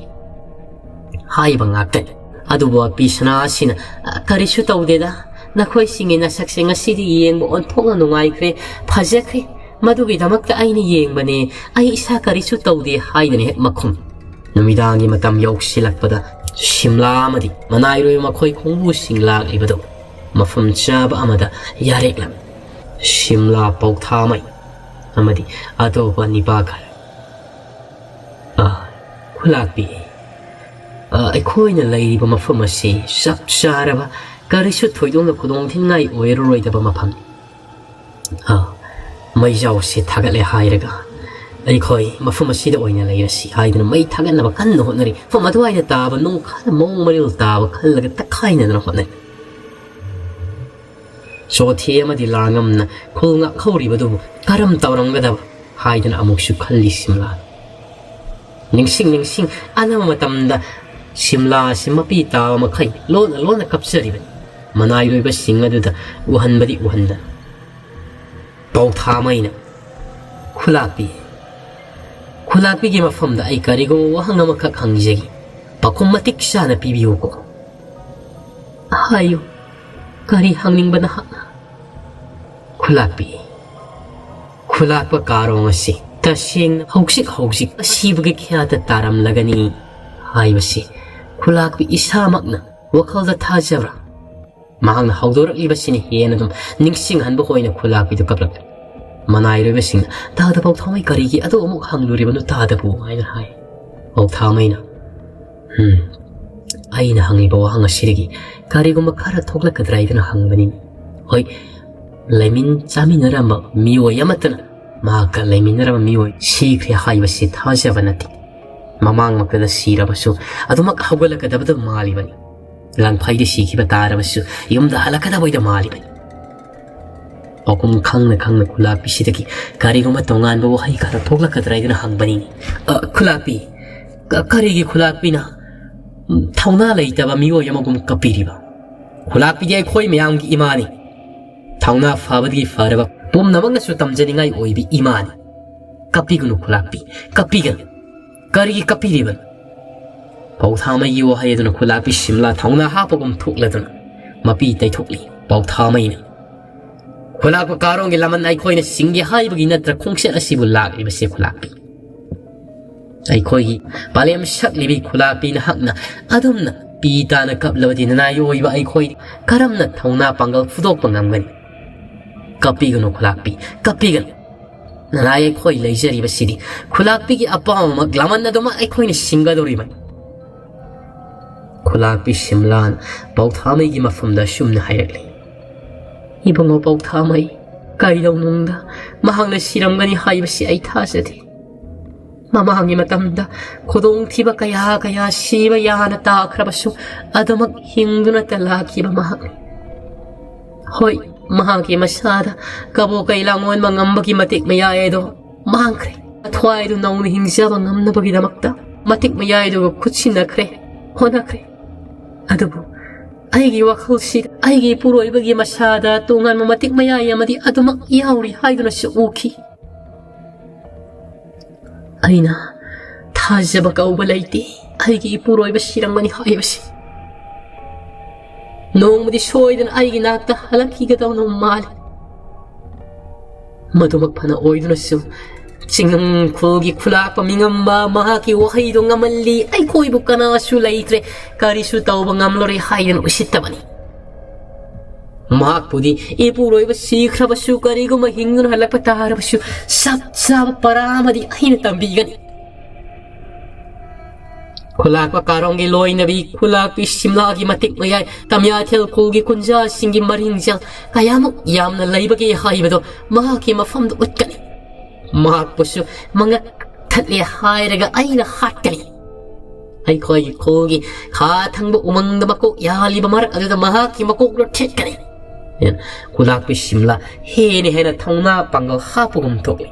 ꯍꯥꯏꯕ ꯉꯥꯛꯇꯅꯤ꯫ ꯑꯗꯨꯕꯨ ꯑꯄꯤ ꯁꯅꯥ ꯑꯁꯤꯅ, "ꯑ, ꯀꯔꯤꯁꯨ ꯇꯧꯗꯦꯗ, ꯅꯈꯣꯏꯁꯤꯡꯒꯤ ꯅꯁꯛꯁꯦ ꯉꯁꯤꯗꯤ ꯌꯦꯡꯕ ꯑꯣꯟꯊꯣꯛꯅ ꯅꯨꯡꯉꯥꯏꯈ꯭ꯔꯦ, ꯐꯖꯈ꯭ꯔꯦ, ꯃꯗꯨꯒꯤꯗꯃꯛꯇ ꯑꯩꯅ ꯌꯦꯡꯕꯅꯦ, ꯑꯩ ꯏꯁꯥ ꯀꯔꯤꯁꯨ ꯇꯧꯗꯦ" ꯍꯥꯏꯗꯅ ꯍꯦꯛ ꯃꯈꯨꯝ꯫ ꯅꯨꯃꯤꯗꯥꯡꯒꯤ ꯃꯇꯝ ꯌꯧꯁꯤꯜꯂꯛꯄꯗ ꯁꯤꯝꯂꯥ ꯑꯃꯗꯤ ꯃꯅꯥꯏꯔꯣꯏ ꯃꯈꯣꯏ ꯈꯣꯡꯕꯨꯁꯤꯡ ꯂꯥꯛꯂꯤꯕꯗꯨ ꯃꯐꯝ ꯆꯥꯕ ꯑꯃꯗ ꯌꯥꯔꯦꯛꯂꯝꯃꯤ꯫ ꯁꯤꯝꯂꯥ ꯄꯧꯊꯥꯃꯩ ꯑꯃꯗꯤ ꯑꯇꯣꯞꯄ ꯅꯤꯄꯥ ꯈꯔ꯫ "ꯑ, ꯈꯨꯂꯥꯛꯄꯤ, ꯑ, ꯑꯩꯈꯣꯏꯅ ꯂꯩꯔꯤꯕ ꯃꯐꯝ ꯑꯁꯤ ꯆꯞ ꯆꯥꯔꯕ, ꯀꯔꯤꯁꯨ ꯊꯣꯏꯗꯣꯛꯅ ꯈꯨꯗꯣꯡꯊꯤꯅꯤꯡꯉꯥꯏ ꯑꯣꯏꯔꯔꯣꯏꯗꯕ ꯃꯐꯝꯅꯤ꯫ ꯑ, ꯃꯩꯖꯥꯎꯁꯦ ꯊꯥꯒꯠꯂꯦ ꯍꯥꯏꯔꯒ ꯑꯩꯈꯣꯏ ꯃꯐꯝ ꯑꯁꯤꯗ ꯑꯣꯏꯅ ꯂꯩꯔꯁꯤ ꯍꯥꯏꯗꯨꯅ ꯃꯩ ꯊꯥꯒꯠꯅꯕ ꯀꯟꯅ ꯍꯣꯠꯅꯔꯤ꯫ ꯃꯐꯝ ꯑꯗꯨꯋꯥꯏꯗ ꯇꯥꯕ ꯅꯨꯡ ꯈꯔ ꯃꯑꯣꯡ ꯃꯔꯤꯜ ꯇꯥꯕ ꯈꯜꯂꯒ ꯇꯛꯈꯥꯏꯅꯗꯅ ꯍꯣꯠꯅꯔꯤ꯫ ꯆꯣꯊꯦ ꯑꯃꯗꯤ ꯂꯥꯡꯉꯝꯅ ꯈꯨꯜ ꯉꯥꯛꯍꯧꯔꯤꯕꯗꯨꯕꯨ ꯀꯔꯝ ꯇꯧꯔꯝꯒꯗꯕ ꯍꯥꯏꯗꯨꯅ ꯑꯃꯨꯛꯁꯨ ꯈꯜꯂꯤ ꯁꯤꯝꯂꯥ꯫ ꯅꯤꯡꯁꯤꯡ ꯅꯤꯡꯁꯤꯡ ꯑꯅꯝꯕ ꯃꯇꯝꯗ ꯁꯤꯝꯂꯥ ꯑꯁꯤ ꯃꯄꯤ ꯇꯥꯕ ꯃꯈꯩ ꯂꯣꯟꯅ ꯂꯣꯟꯅ ꯀꯞꯆꯔꯤꯕꯅꯤ꯫ ꯃꯅꯥꯏꯔꯣꯏꯕꯁꯤꯡ ꯑꯗꯨꯗ ꯎꯍꯟꯕꯗꯤ ꯎꯍꯟꯗꯅ꯫ ꯄꯥꯎꯊꯥꯃꯩꯅ, "ꯈꯨꯂꯥꯛꯄꯤ, ꯈꯨꯂꯥꯛꯄꯤꯒꯤ ꯃꯐꯝꯗ ꯑꯩ ꯀꯔꯤꯒꯨꯝꯕ ꯋꯥꯍꯪ ꯑꯃꯈꯛ ꯍꯪꯖꯒꯦ꯫ ꯄꯥꯎꯈꯨꯝ ꯃꯇꯤꯛ ꯆꯥꯅ ꯄꯤꯕꯤꯌꯨꯀꯣ꯫" "ꯍꯥꯏꯌꯨ, ꯀꯔꯤ ꯍꯪꯅꯤꯡꯕ ꯅꯍꯥꯛꯅ?" "ꯈꯨꯂꯥꯛꯄꯤ, ꯈꯨꯂꯥꯛꯄ ꯀꯥꯔꯣꯡ ꯑꯁꯤ ꯇꯁꯦꯡꯅ ꯍꯧꯖꯤꯛ ꯍꯧꯖꯤꯛ ꯑꯁꯤꯕꯒꯤ ꯈ꯭ꯌꯥꯠꯇ ꯇꯥꯔꯝꯂꯒꯅꯤ ꯍꯥꯏꯕꯁꯤ ꯈꯨꯂꯥꯛꯄꯤ ꯏꯁꯥꯃꯛꯅ ꯋꯥꯈꯜꯗ ꯊꯥꯖꯕ꯭ꯔꯥ?" ꯃꯍꯥꯛꯅ ꯍꯧꯗꯣꯔꯛꯂꯤꯕꯁꯤꯅ ꯍꯦꯟꯅ ꯑꯗꯨꯝ ꯅꯤꯡꯁꯤꯡꯍꯟꯕ ꯑꯣꯏꯅ ꯈꯨꯂꯥꯛꯄꯤꯗꯨ ꯀꯞꯂꯛꯂꯤ꯫ ꯃꯅꯥꯏꯔꯣꯏꯕꯁꯤꯡꯅ, "ꯇꯥꯗ ꯄꯥꯎꯊꯥꯃꯩ ꯀꯔꯤꯒꯤ ꯑꯗꯨ ꯑꯃꯨꯛ ꯍꯪꯂꯨꯔꯤꯕꯅꯣ ꯇꯥꯗꯕꯨ?" ꯍꯥꯏꯅ ꯍꯥꯏ꯫ ꯄꯥꯎꯊꯥꯃꯩꯅ, "ꯎꯝ, ꯑꯩꯅ ꯍꯪꯂꯤꯕ ꯋꯥꯍꯪ ꯑꯁꯤꯗꯒꯤ ꯀꯔꯤꯒꯨꯝꯕ ꯈꯔ ꯊꯣꯛꯂꯛꯀꯗ꯭ꯔꯥ ꯍꯥꯏꯗꯨꯅ ꯍꯪꯕꯅꯤ꯫ ꯍꯣꯏ, ꯂꯩꯃꯤꯟ ꯆꯥꯃꯤꯟꯅꯔꯝꯕ ꯃꯤꯑꯣꯏ ꯑꯃꯠꯇꯅ ꯃꯍꯥꯛꯀ ꯂꯩꯃꯤꯟꯅꯔꯝꯕ ꯃꯤꯑꯣꯏ ꯁꯤꯈ꯭ꯔꯦ ꯍꯥꯏꯕꯁꯤ ꯊꯥꯖꯕ ꯅꯠꯇꯦ꯫ ꯃꯃꯥꯡꯃꯛꯇꯗ ꯁꯤꯔꯕꯁꯨ ꯑꯗꯨꯃꯛ ꯍꯧꯒꯠꯂꯛꯀꯗꯕꯗꯨ ꯃꯥꯜꯂꯤꯕꯅꯤ꯫ ꯂꯥꯡꯐꯩꯗ ꯁꯤꯈꯤꯕ ꯇꯥꯔꯕꯁꯨ ꯌꯨꯝꯗ ꯍꯜꯂꯛꯀꯗꯕ ꯑꯣꯏꯅ ꯃꯥꯜꯂꯤꯕꯅꯤ꯫" ꯄꯥꯎꯈꯨꯝ ꯈꯪꯅ ꯈꯪꯅ ꯈꯨꯂꯥꯛꯄꯤꯁꯤꯗꯒꯤ ꯀꯔꯤꯒꯨꯝꯕ ꯇꯣꯉꯥꯟꯕ ꯋꯥꯍꯩ ꯈꯔ ꯊꯣꯛꯂꯛꯀꯗ꯭ꯔꯥ ꯍꯥꯏꯗꯨꯅ ꯍꯪꯕꯅꯤ꯫ "ꯑ, ꯈꯨꯂꯥꯛꯄꯤ, ꯀ-, ꯀꯔꯤꯒꯤ ꯈꯨꯂꯥꯛꯄꯤꯅ, ꯎꯝ, ꯊꯧꯅꯥ ꯂꯩꯇꯕ ꯃꯤꯑꯣꯏ ꯑꯃꯒꯨꯝ ꯀꯞꯄꯤꯔꯤꯕ? ꯈꯨꯂꯥꯛꯄꯤꯗꯤ ꯑꯩꯈꯣꯏ ꯃꯌꯥꯝꯒꯤ ꯏꯃꯥꯅꯤ꯫ ꯊꯧꯅꯥ ꯐꯕꯗꯒꯤ ꯐꯔꯕ ꯄꯨꯝꯅꯃꯛꯅꯁꯨ ꯇꯝꯖꯅꯤꯡꯉꯥꯏ ꯑꯣꯏꯕ ꯏꯃꯥꯅꯤ꯫ ꯀꯞꯄꯤꯒꯅꯨ ꯈꯨꯂꯥꯛꯄꯤ, ꯀꯞꯄꯤꯒꯅꯨ꯫ ꯀꯔꯤꯒꯤ ꯀꯞꯄꯤꯔꯤꯕꯅꯣ?" ꯄꯥꯎꯊꯥꯃꯩꯒꯤ ꯋꯥꯍꯩ ꯑꯗꯨꯅ ꯈꯨꯂꯥꯛꯄꯤ ꯁꯤꯝꯂꯥ ꯊꯧꯅꯥ ꯍꯥꯞꯄꯒꯨꯝ ꯊꯣꯛꯂꯗꯨꯅ ꯃꯄꯤ ꯇꯩꯊꯣꯛꯂꯤ꯫ ꯄꯥꯎꯊꯥꯃꯩꯅ, "ꯈꯨꯂꯥꯛꯄ ꯀꯥꯔꯣꯡꯒꯤ ꯂꯃꯟ ꯑꯩꯈꯣꯏꯅ ꯁꯤꯡꯒꯦ ꯍꯥꯏꯕꯒꯤ ꯅꯠꯇ꯭ꯔ ꯈꯣꯡꯆꯠ ꯑꯁꯤꯕꯨ ꯂꯥꯛꯂꯤꯕꯁꯦ ꯈꯨꯂꯥꯛꯄꯤ? ꯑꯩꯈꯣꯏꯒꯤ ꯄꯥꯂꯦꯝ ꯁꯛꯂꯤꯕꯤ ꯈꯨꯂꯥꯛꯄꯤ ꯅꯍꯥꯛꯅ ꯑꯗꯨꯝꯅ ꯄꯤ ꯇꯥꯅ ꯀꯞꯂꯕꯗꯤ ꯅꯅꯥꯏ ꯑꯣꯏꯕ ꯑꯩꯈꯣꯏ ꯀꯔꯝꯅ ꯊꯧꯅꯥ ꯄꯥꯡꯒꯜ ꯐꯨꯗꯣꯛꯄ ꯉꯝꯒꯅꯤ? ꯀꯞꯄꯤꯒꯅꯨ ꯈꯨꯂꯥꯛꯄꯤ, ꯀꯞꯄꯤꯒꯅꯨ꯫ ꯅꯅꯥꯏ ꯑꯩꯈꯣꯏ ꯂꯩꯖꯔꯤꯕꯁꯤꯗꯤ ꯈꯨꯂꯥꯛꯄꯤꯒꯤ ꯑꯄꯥꯝꯕꯃꯛ ꯂꯃꯟ ꯑꯗꯨꯃꯛ ꯑꯩꯈꯣꯏꯅ ꯁꯤꯡꯒꯗꯧꯔꯤꯕꯅꯤ꯫" ꯈꯨꯂꯥꯛꯄꯤ ꯁꯤꯝꯂꯥꯅ ꯄꯥꯎꯊꯥꯃꯩꯒꯤ ꯃꯐꯝꯗ ꯑꯁꯨꯝꯅ ꯍꯥꯏꯔꯛꯂꯤ꯫ "ꯏꯕꯨꯡꯉꯣ ꯄꯥꯎꯊꯥꯃꯩ, ꯀꯩꯗꯧꯅꯨꯡꯗ ꯃꯍꯥꯛꯅ ꯁꯤꯔꯝꯒꯅꯤ ꯍꯥꯏꯕꯁꯤ ꯑꯩ ꯊꯥꯖꯗꯦ꯫ ꯃꯃꯥꯡꯒꯤ ꯃꯇꯝꯗ ꯈꯨꯗꯣꯡꯊꯤꯕ ꯀꯌꯥ ꯀꯌꯥ ꯁꯤꯕ ꯌꯥꯅ ꯇꯥꯈ꯭ꯔꯕꯁꯨ ꯑꯗꯨꯃꯛ ꯍꯤꯡꯗꯨꯅꯇ ꯂꯥꯛꯈꯤꯕ ꯃꯍꯥꯛꯅꯤ꯫ ꯍꯣꯏ, ꯃꯍꯥꯛꯀꯤ ꯃꯁꯥꯗ ꯀꯕꯣ ꯀꯩ ꯂꯥꯡꯑꯣꯟꯕ ꯉꯝꯕꯒꯤ ꯃꯇꯤꯛ ꯃꯌꯥꯏ ꯑꯗꯣ ꯃꯥꯡꯈ꯭ꯔꯦ꯫ ꯃꯊ꯭ꯋꯥꯏꯗꯨ ꯅꯧꯅ ꯍꯤꯡꯖꯕ ꯉꯝꯅꯕꯒꯤꯗꯃꯛꯇ ꯃꯇꯤꯛ ꯃꯌꯥꯏꯗꯨꯒ ꯈꯨꯠꯁꯤꯟꯅꯈ꯭ꯔꯦ, ꯍꯣꯠꯅꯈ꯭ꯔꯦ꯫ ꯑꯗꯨꯕꯨ ꯑꯩꯒꯤ ꯋꯥꯈꯜꯁꯤꯗ ꯑꯩꯒꯤ ꯏꯄꯨꯔꯣꯏꯕꯒꯤ ꯃꯁꯥꯗ ꯇꯣꯉꯥꯟꯕ ꯃꯇꯤꯛ ꯃꯌꯥꯏ ꯑꯃꯗꯤ ꯑꯗꯨꯃꯛ ꯌꯥꯎꯔꯤ ꯍꯥꯏꯗꯨꯅꯁꯨ ꯎꯈꯤ꯫ ꯑꯩꯅ ꯊꯥꯖꯕ ꯀꯧꯕ ꯂꯩꯇꯦ ꯑꯩꯒꯤ ꯏꯄꯨꯔꯣꯏꯕ ꯁꯤꯔꯝꯒꯅꯤ ꯍꯥꯏꯕꯁꯤ꯫ ꯅꯣꯡꯃꯗꯤ ꯁꯣꯏꯗꯅ ꯑꯩꯒꯤ ꯅꯥꯛꯇ ꯍꯜꯂꯛꯈꯤꯒꯗꯧꯅ ꯃꯥꯜꯂꯤ꯫ ꯃꯗꯨꯃꯛ ꯐꯅ ꯑꯣꯏꯗꯨꯅꯁꯨ, ꯆꯤꯡꯅꯨꯡ ꯈꯨꯜꯒꯤ ꯈꯨꯂꯥꯛꯄ ꯃꯤꯉꯝꯕ ꯃꯍꯥꯛꯀꯤ ꯋꯥꯍꯩꯗꯣ ꯉꯝꯍꯜꯂꯤ꯫ ꯑꯩꯈꯣꯏꯕꯨ ꯀꯅꯥꯁꯨ ꯂꯩꯇ꯭ꯔꯦ, ꯀꯔꯤꯁꯨ ꯇꯧꯕ ꯉꯝꯂꯔꯦ ꯍꯥꯏꯗꯨꯅ ꯎꯁꯤꯠꯇꯕꯅꯤ꯫ ꯃꯍꯥꯛꯄꯨꯗꯤ ꯏꯄꯨꯔꯣꯏꯕ ꯁꯤꯈ꯭ꯔꯕꯁꯨ, ꯀꯔꯤꯒꯨꯝꯕ ꯍꯤꯡꯗꯨꯅ ꯍꯜꯂꯛꯄ ꯇꯥꯔꯕꯁꯨ, ꯆꯞ ꯆꯥꯕ ꯄꯔꯥ ꯑꯃꯗꯤ ꯑꯩꯅ ꯇꯝꯕꯤꯒꯅꯤ꯫ ꯈꯨꯂꯥꯛꯄ ꯀꯥꯔꯣꯡꯒꯤ ꯂꯣꯏꯅꯕꯤ, ꯈꯨꯂꯥꯛꯄꯤ ꯁꯤꯝꯂꯥꯒꯤ ꯃꯇꯤꯛ ꯃꯌꯥꯏ, ꯇꯝꯌꯥꯊꯦꯜ ꯈꯨꯜꯒꯤ ꯀꯨꯟꯖꯥꯁꯤꯡꯒꯤ ꯃꯔꯤꯡꯖꯦꯜ ꯀꯌꯥꯃꯨꯛ ꯌꯥꯝꯅ ꯂꯩꯕꯒꯦ ꯍꯥꯏꯕꯗꯣ ꯃꯍꯥꯛꯀꯤ ꯃꯐꯝꯗ ꯎꯠꯀꯅꯤ꯫ ꯃꯍꯥꯛꯄꯨꯁꯨ ꯃꯉꯛ ꯊꯠꯂꯦ ꯍꯥꯏꯔꯒ ꯑꯩꯅ ꯍꯥꯠꯀꯅꯤ꯫ ꯑꯩꯈꯣꯏꯒꯤ ꯈꯨꯜꯒꯤ ꯈꯥ ꯊꯪꯕ ꯎꯃꯪꯗ ꯃꯀꯣꯛ ꯌꯥꯜꯂꯤꯕ ꯃꯔꯛ ꯑꯗꯨꯗ ꯃꯍꯥꯛꯀꯤ ꯃꯀꯣꯛꯇ ꯊꯦꯠꯀꯅꯤ꯫ ꯈꯨꯂꯥꯛꯄꯤ ꯁꯤꯝꯂꯥ ꯍꯦꯟꯅ ꯍꯦꯟꯅ ꯊꯧꯅꯥ ꯄꯥꯡꯒꯜ ꯍꯥꯞꯄꯒꯨꯝ ꯊꯣꯛꯂꯤ꯫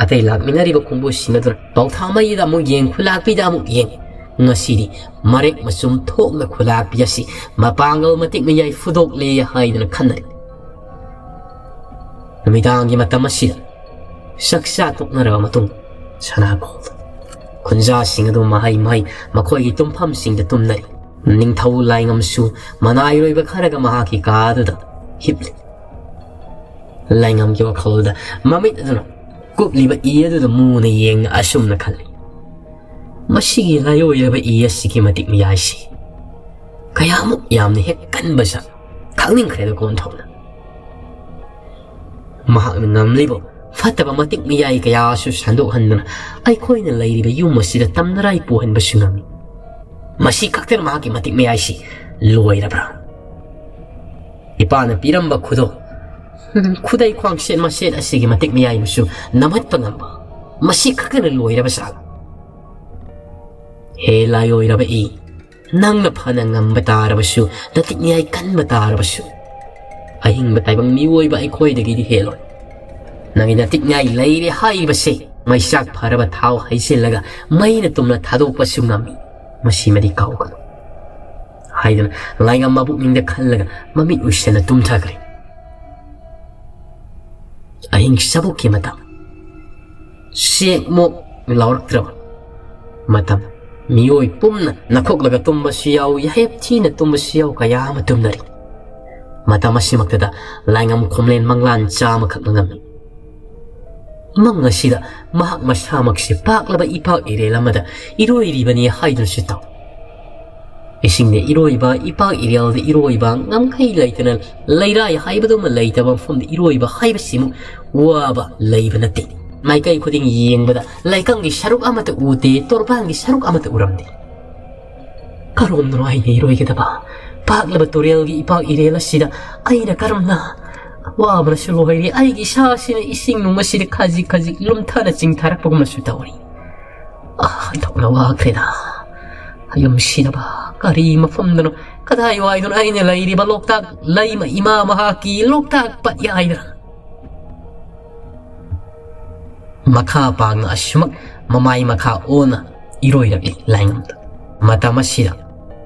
ꯑꯇꯩ ꯂꯥꯛꯃꯤꯟꯅꯔꯤꯕ ꯈꯣꯡꯕꯨꯁꯤꯡ ꯑꯗꯨꯅ ꯄꯥꯎꯊꯥꯃꯩꯗ ꯑꯃꯨꯛ ꯌꯦꯡ, ꯈꯨꯂꯥꯛꯄꯤꯗ ꯑꯃꯨꯛ ꯌꯦꯡ꯫ ꯉꯁꯤꯗꯤ ꯃꯔꯦꯛ ꯃꯆꯨꯝ ꯊꯣꯛꯅ ꯈꯨꯂꯥꯛꯄꯤ ꯑꯁꯤ ꯃꯄꯥꯡꯒꯜ ꯃꯇꯤꯛ ꯃꯌꯥꯏ ꯐꯨꯗꯣꯛꯂꯦ ꯍꯥꯏꯗꯨꯅ ꯈꯟꯅꯔꯤ꯫ ꯅꯨꯃꯤꯗꯥꯡꯒꯤ ꯃꯇꯝ ꯑꯁꯤꯗ ꯆꯥꯛꯆꯥ ꯇꯣꯛꯅꯔꯕ ꯃꯇꯨꯡ, ꯁꯅꯥꯀꯣꯜꯗ ꯈꯨꯟꯖꯥꯁꯤꯡ ꯑꯗꯨ ꯃꯍꯩ ꯃꯍꯩ ꯃꯈꯣꯏꯒꯤ ꯇꯨꯝꯐꯝꯁꯤꯡꯗ ꯇꯨꯝꯅꯔꯤ꯫ ꯅꯤꯡꯊꯧ ꯂꯥꯏꯉꯝꯁꯨ ꯃꯅꯥꯏꯔꯣꯏꯕ ꯈꯔꯒ ꯃꯍꯥꯛꯀꯤ ꯀꯥꯗꯨꯗ ꯍꯤꯞꯂꯤ꯫ ꯂꯥꯏꯉꯝꯒꯤ ꯋꯥꯈꯜꯗ ꯃꯃꯤꯠ ꯑꯗꯨꯅ ꯀꯨꯞꯂꯤꯕ ꯏ ꯑꯗꯨꯗ ꯃꯨꯅ ꯌꯦꯡꯅ ꯑꯁꯨꯝꯅ ꯈꯜꯂꯤ, "ꯃꯁꯤꯒꯤ ꯂꯥꯏꯑꯣꯏꯔꯕ ꯏ ꯑꯁꯤꯒꯤ ꯃꯇꯤꯛ ꯃꯌꯥꯏꯁꯤ ꯀꯌꯥꯃꯨꯛ ꯌꯥꯝꯅ ꯍꯦꯛ ꯀꯟꯕ ꯖꯥꯠ ꯈꯪꯅꯤꯡꯈ꯭ꯔꯦꯗ ꯀꯣꯟꯊꯣꯛꯅ꯫ ꯃꯍꯥꯛꯅ ꯉꯝꯂꯤꯕ ꯐꯠꯇꯕ ꯃꯇꯤꯛ ꯃꯌꯥꯏ ꯀꯌꯥꯁꯨ ꯁꯟꯗꯣꯛꯍꯟꯗꯨꯅ ꯑꯩꯈꯣꯏꯅ ꯂꯩꯔꯤꯕ ꯌꯨꯝ ꯑꯁꯤꯗ ꯇꯝꯅꯔꯥꯏ ꯄꯨꯍꯟꯕꯁꯨ ꯉꯝꯃꯤ꯫ ꯃꯁꯤ ꯈꯛꯇꯅ ꯃꯍꯥꯛꯀꯤ ꯃꯇꯤꯛ ꯃꯌꯥꯏꯁꯤ ꯂꯣꯏꯔꯕ꯭ꯔꯥ? ꯏꯄꯥꯅ ꯄꯤꯔꯝꯕ ꯈꯨꯗꯣꯜ, ꯈꯨꯗꯩ ꯈ꯭ꯋꯥꯡꯁꯦꯠ ꯃꯁꯦꯠ ꯑꯁꯤꯒꯤ ꯃꯇꯤꯛ ꯃꯌꯥꯏꯕꯨꯁꯨ ꯅꯝꯍꯠꯄ ꯉꯝꯕ, ꯃꯁꯤ ꯈꯛꯇꯅ ꯂꯣꯏꯔꯕ ꯖꯥꯠꯂꯥ? ꯍꯦ ꯂꯥꯏꯑꯣꯏꯔꯕ ꯏ, ꯅꯪꯅ ꯐꯅ ꯉꯝꯕ ꯇꯥꯔꯕꯁꯨ, ꯅꯇꯤꯛ ꯅꯤꯌꯥꯏ ꯀꯟꯕ ꯇꯥꯔꯕꯁꯨ, ꯑꯍꯤꯡꯕ ꯇꯥꯏꯕꯪ ꯃꯤꯑꯣꯏꯕ ꯑꯩꯈꯣꯏꯗꯒꯤꯗꯤ ꯍꯦꯜꯂꯣꯏ꯫ ꯅꯪꯒꯤ ꯅꯇꯤꯛ ꯅꯤꯌꯥꯏ ꯂꯩꯔꯦ ꯍꯥꯏꯔꯤꯕꯁꯦ ꯃꯩꯆꯥꯛ ꯐꯔꯕ ꯊꯥꯎ ꯍꯩꯖꯤꯜꯂꯒ ꯃꯩꯅ ꯇꯨꯝꯅ ꯊꯥꯗꯣꯛꯄꯁꯨ ꯉꯝꯃꯤ꯫ ꯃꯁꯤꯃꯗꯤ ꯀꯥꯎꯒꯅꯨ ꯍꯥꯏꯗꯨꯅ ꯂꯥꯏꯉꯝ ꯃꯕꯨꯛꯅꯤꯡꯗ ꯈꯜꯂꯒ ꯃꯃꯤꯠ ꯎꯏꯁꯤꯟꯅ ꯇꯨꯝꯊꯈ꯭ꯔꯦ꯫ ꯑꯍꯤꯡ ꯆꯕꯨꯛꯀꯤ ꯃꯇꯝ, ꯆꯦꯛꯃꯣꯛ ꯂꯥꯎꯔꯛꯇ꯭ꯔꯕ ꯃꯇꯝ, ꯃꯤꯑꯣꯏ ꯄꯨꯝꯅ ꯅꯈꯣꯛꯂꯒ ꯇꯨꯝꯕꯁꯨ ꯌꯥꯎ, ꯌꯥꯍꯦꯞ ꯊꯤꯅ ꯇꯨꯝꯕꯁꯨ ꯌꯥꯎ, ꯀꯌꯥ ꯑꯃ ꯇꯨꯝꯅꯔꯤ꯫ ꯃꯇꯝ ꯑꯁꯤꯃꯛꯇꯗ ꯂꯥꯏꯉꯝ ꯈꯣꯝꯂꯦꯟ ꯃꯪꯂꯥꯟ ꯆꯥꯃꯈꯛ ꯃꯪꯉꯝꯃꯤ꯫ ꯃꯪ ꯑꯁꯤꯗ ꯃꯍꯥꯛ ꯃꯁꯥꯃꯛꯁꯦ ꯄꯥꯛꯂꯕ ꯏꯄꯥꯛ ꯏꯔꯦꯜ ꯑꯃꯗ ꯏꯔꯣꯏꯔꯤꯕꯅꯤ ꯍꯥꯏꯗꯨꯅꯁꯨ ꯇꯧ꯫ ꯏꯁꯤꯡꯗ ꯏꯔꯣꯏꯕ, ꯏꯄꯥꯛ ꯏꯔꯦꯜꯗ ꯏꯔꯣꯏꯕ, ꯉꯝꯈꯩ ꯂꯩꯇꯅ ꯂꯩꯔꯥꯏ ꯍꯥꯏꯕꯗꯨꯃ ꯂꯩꯇꯕ ꯃꯐꯝꯗ ꯏꯔꯣꯏꯕ ꯍꯥꯏꯕꯁꯤꯃꯨꯛ ꯋꯥꯕ ꯂꯩꯕ ꯅꯠꯇꯦ꯫ ꯃꯥꯏꯀꯩ ꯈꯨꯗꯤꯡ ꯌꯦꯡꯕꯗ ꯂꯩꯀꯪꯒꯤ ꯁꯔꯨꯛ ꯑꯃꯠꯇ ꯎꯗꯦ, ꯇꯣꯔꯕꯥꯟꯒꯤ ꯁꯔꯨꯛ ꯑꯃꯠꯇ ꯎꯔꯝꯗꯦ꯫ ꯀꯔꯣꯝꯗꯅꯣ ꯑꯩꯅ ꯏꯔꯣꯏꯒꯗꯕ? ꯄꯥꯛꯂꯕ ꯇꯨꯔꯦꯜꯒꯤ ꯏꯄꯥꯛ ꯏꯔꯦꯜ ꯑꯁꯤꯗ ꯑꯩꯅ ꯀꯔꯝꯅ? ꯋꯥꯕꯅꯁꯨ ꯂꯣꯏꯔꯦ꯫ ꯑꯩꯒꯤ ꯏꯁꯥꯁꯤꯅ ꯏꯁꯤꯡ ꯅꯨꯡ ꯑꯁꯤꯗ ꯈꯖꯤꯛ ꯈꯖꯤꯛ ꯂꯨꯝꯊꯅ ꯆꯤꯡꯊꯔꯛꯄꯒꯨꯝꯅꯁꯨ ꯇꯧꯔꯤ꯫ ꯑꯥ, ꯑꯣꯟꯊꯣꯛꯅ ꯋꯥꯈ꯭ꯔꯦꯗ꯫ ꯌꯨꯝꯁꯤꯗꯕ ꯀꯔꯤ ꯃꯐꯝꯗꯅꯣ, ꯀꯗꯥꯏ ꯋꯥꯏꯗꯅꯣ ꯑꯩꯅ ꯂꯩꯔꯤꯕ? ꯂꯣꯛꯇꯥꯛ ꯂꯩꯃ ꯏꯃꯥ ꯃꯍꯥꯛꯀꯤ ꯂꯣꯛꯇꯥꯛ ꯄꯠꯌꯥꯏꯗ꯭ꯔꯥ? ꯃꯈꯥ ꯄꯥꯡꯅ ꯑꯁꯨꯃꯛ ꯃꯃꯥꯏ ꯃꯈꯥ ꯑꯣꯟꯅ ꯏꯔꯣꯏꯔꯛꯂꯤ ꯂꯥꯏꯉꯝꯗ꯫ ꯃꯇꯝ ꯑꯁꯤꯗ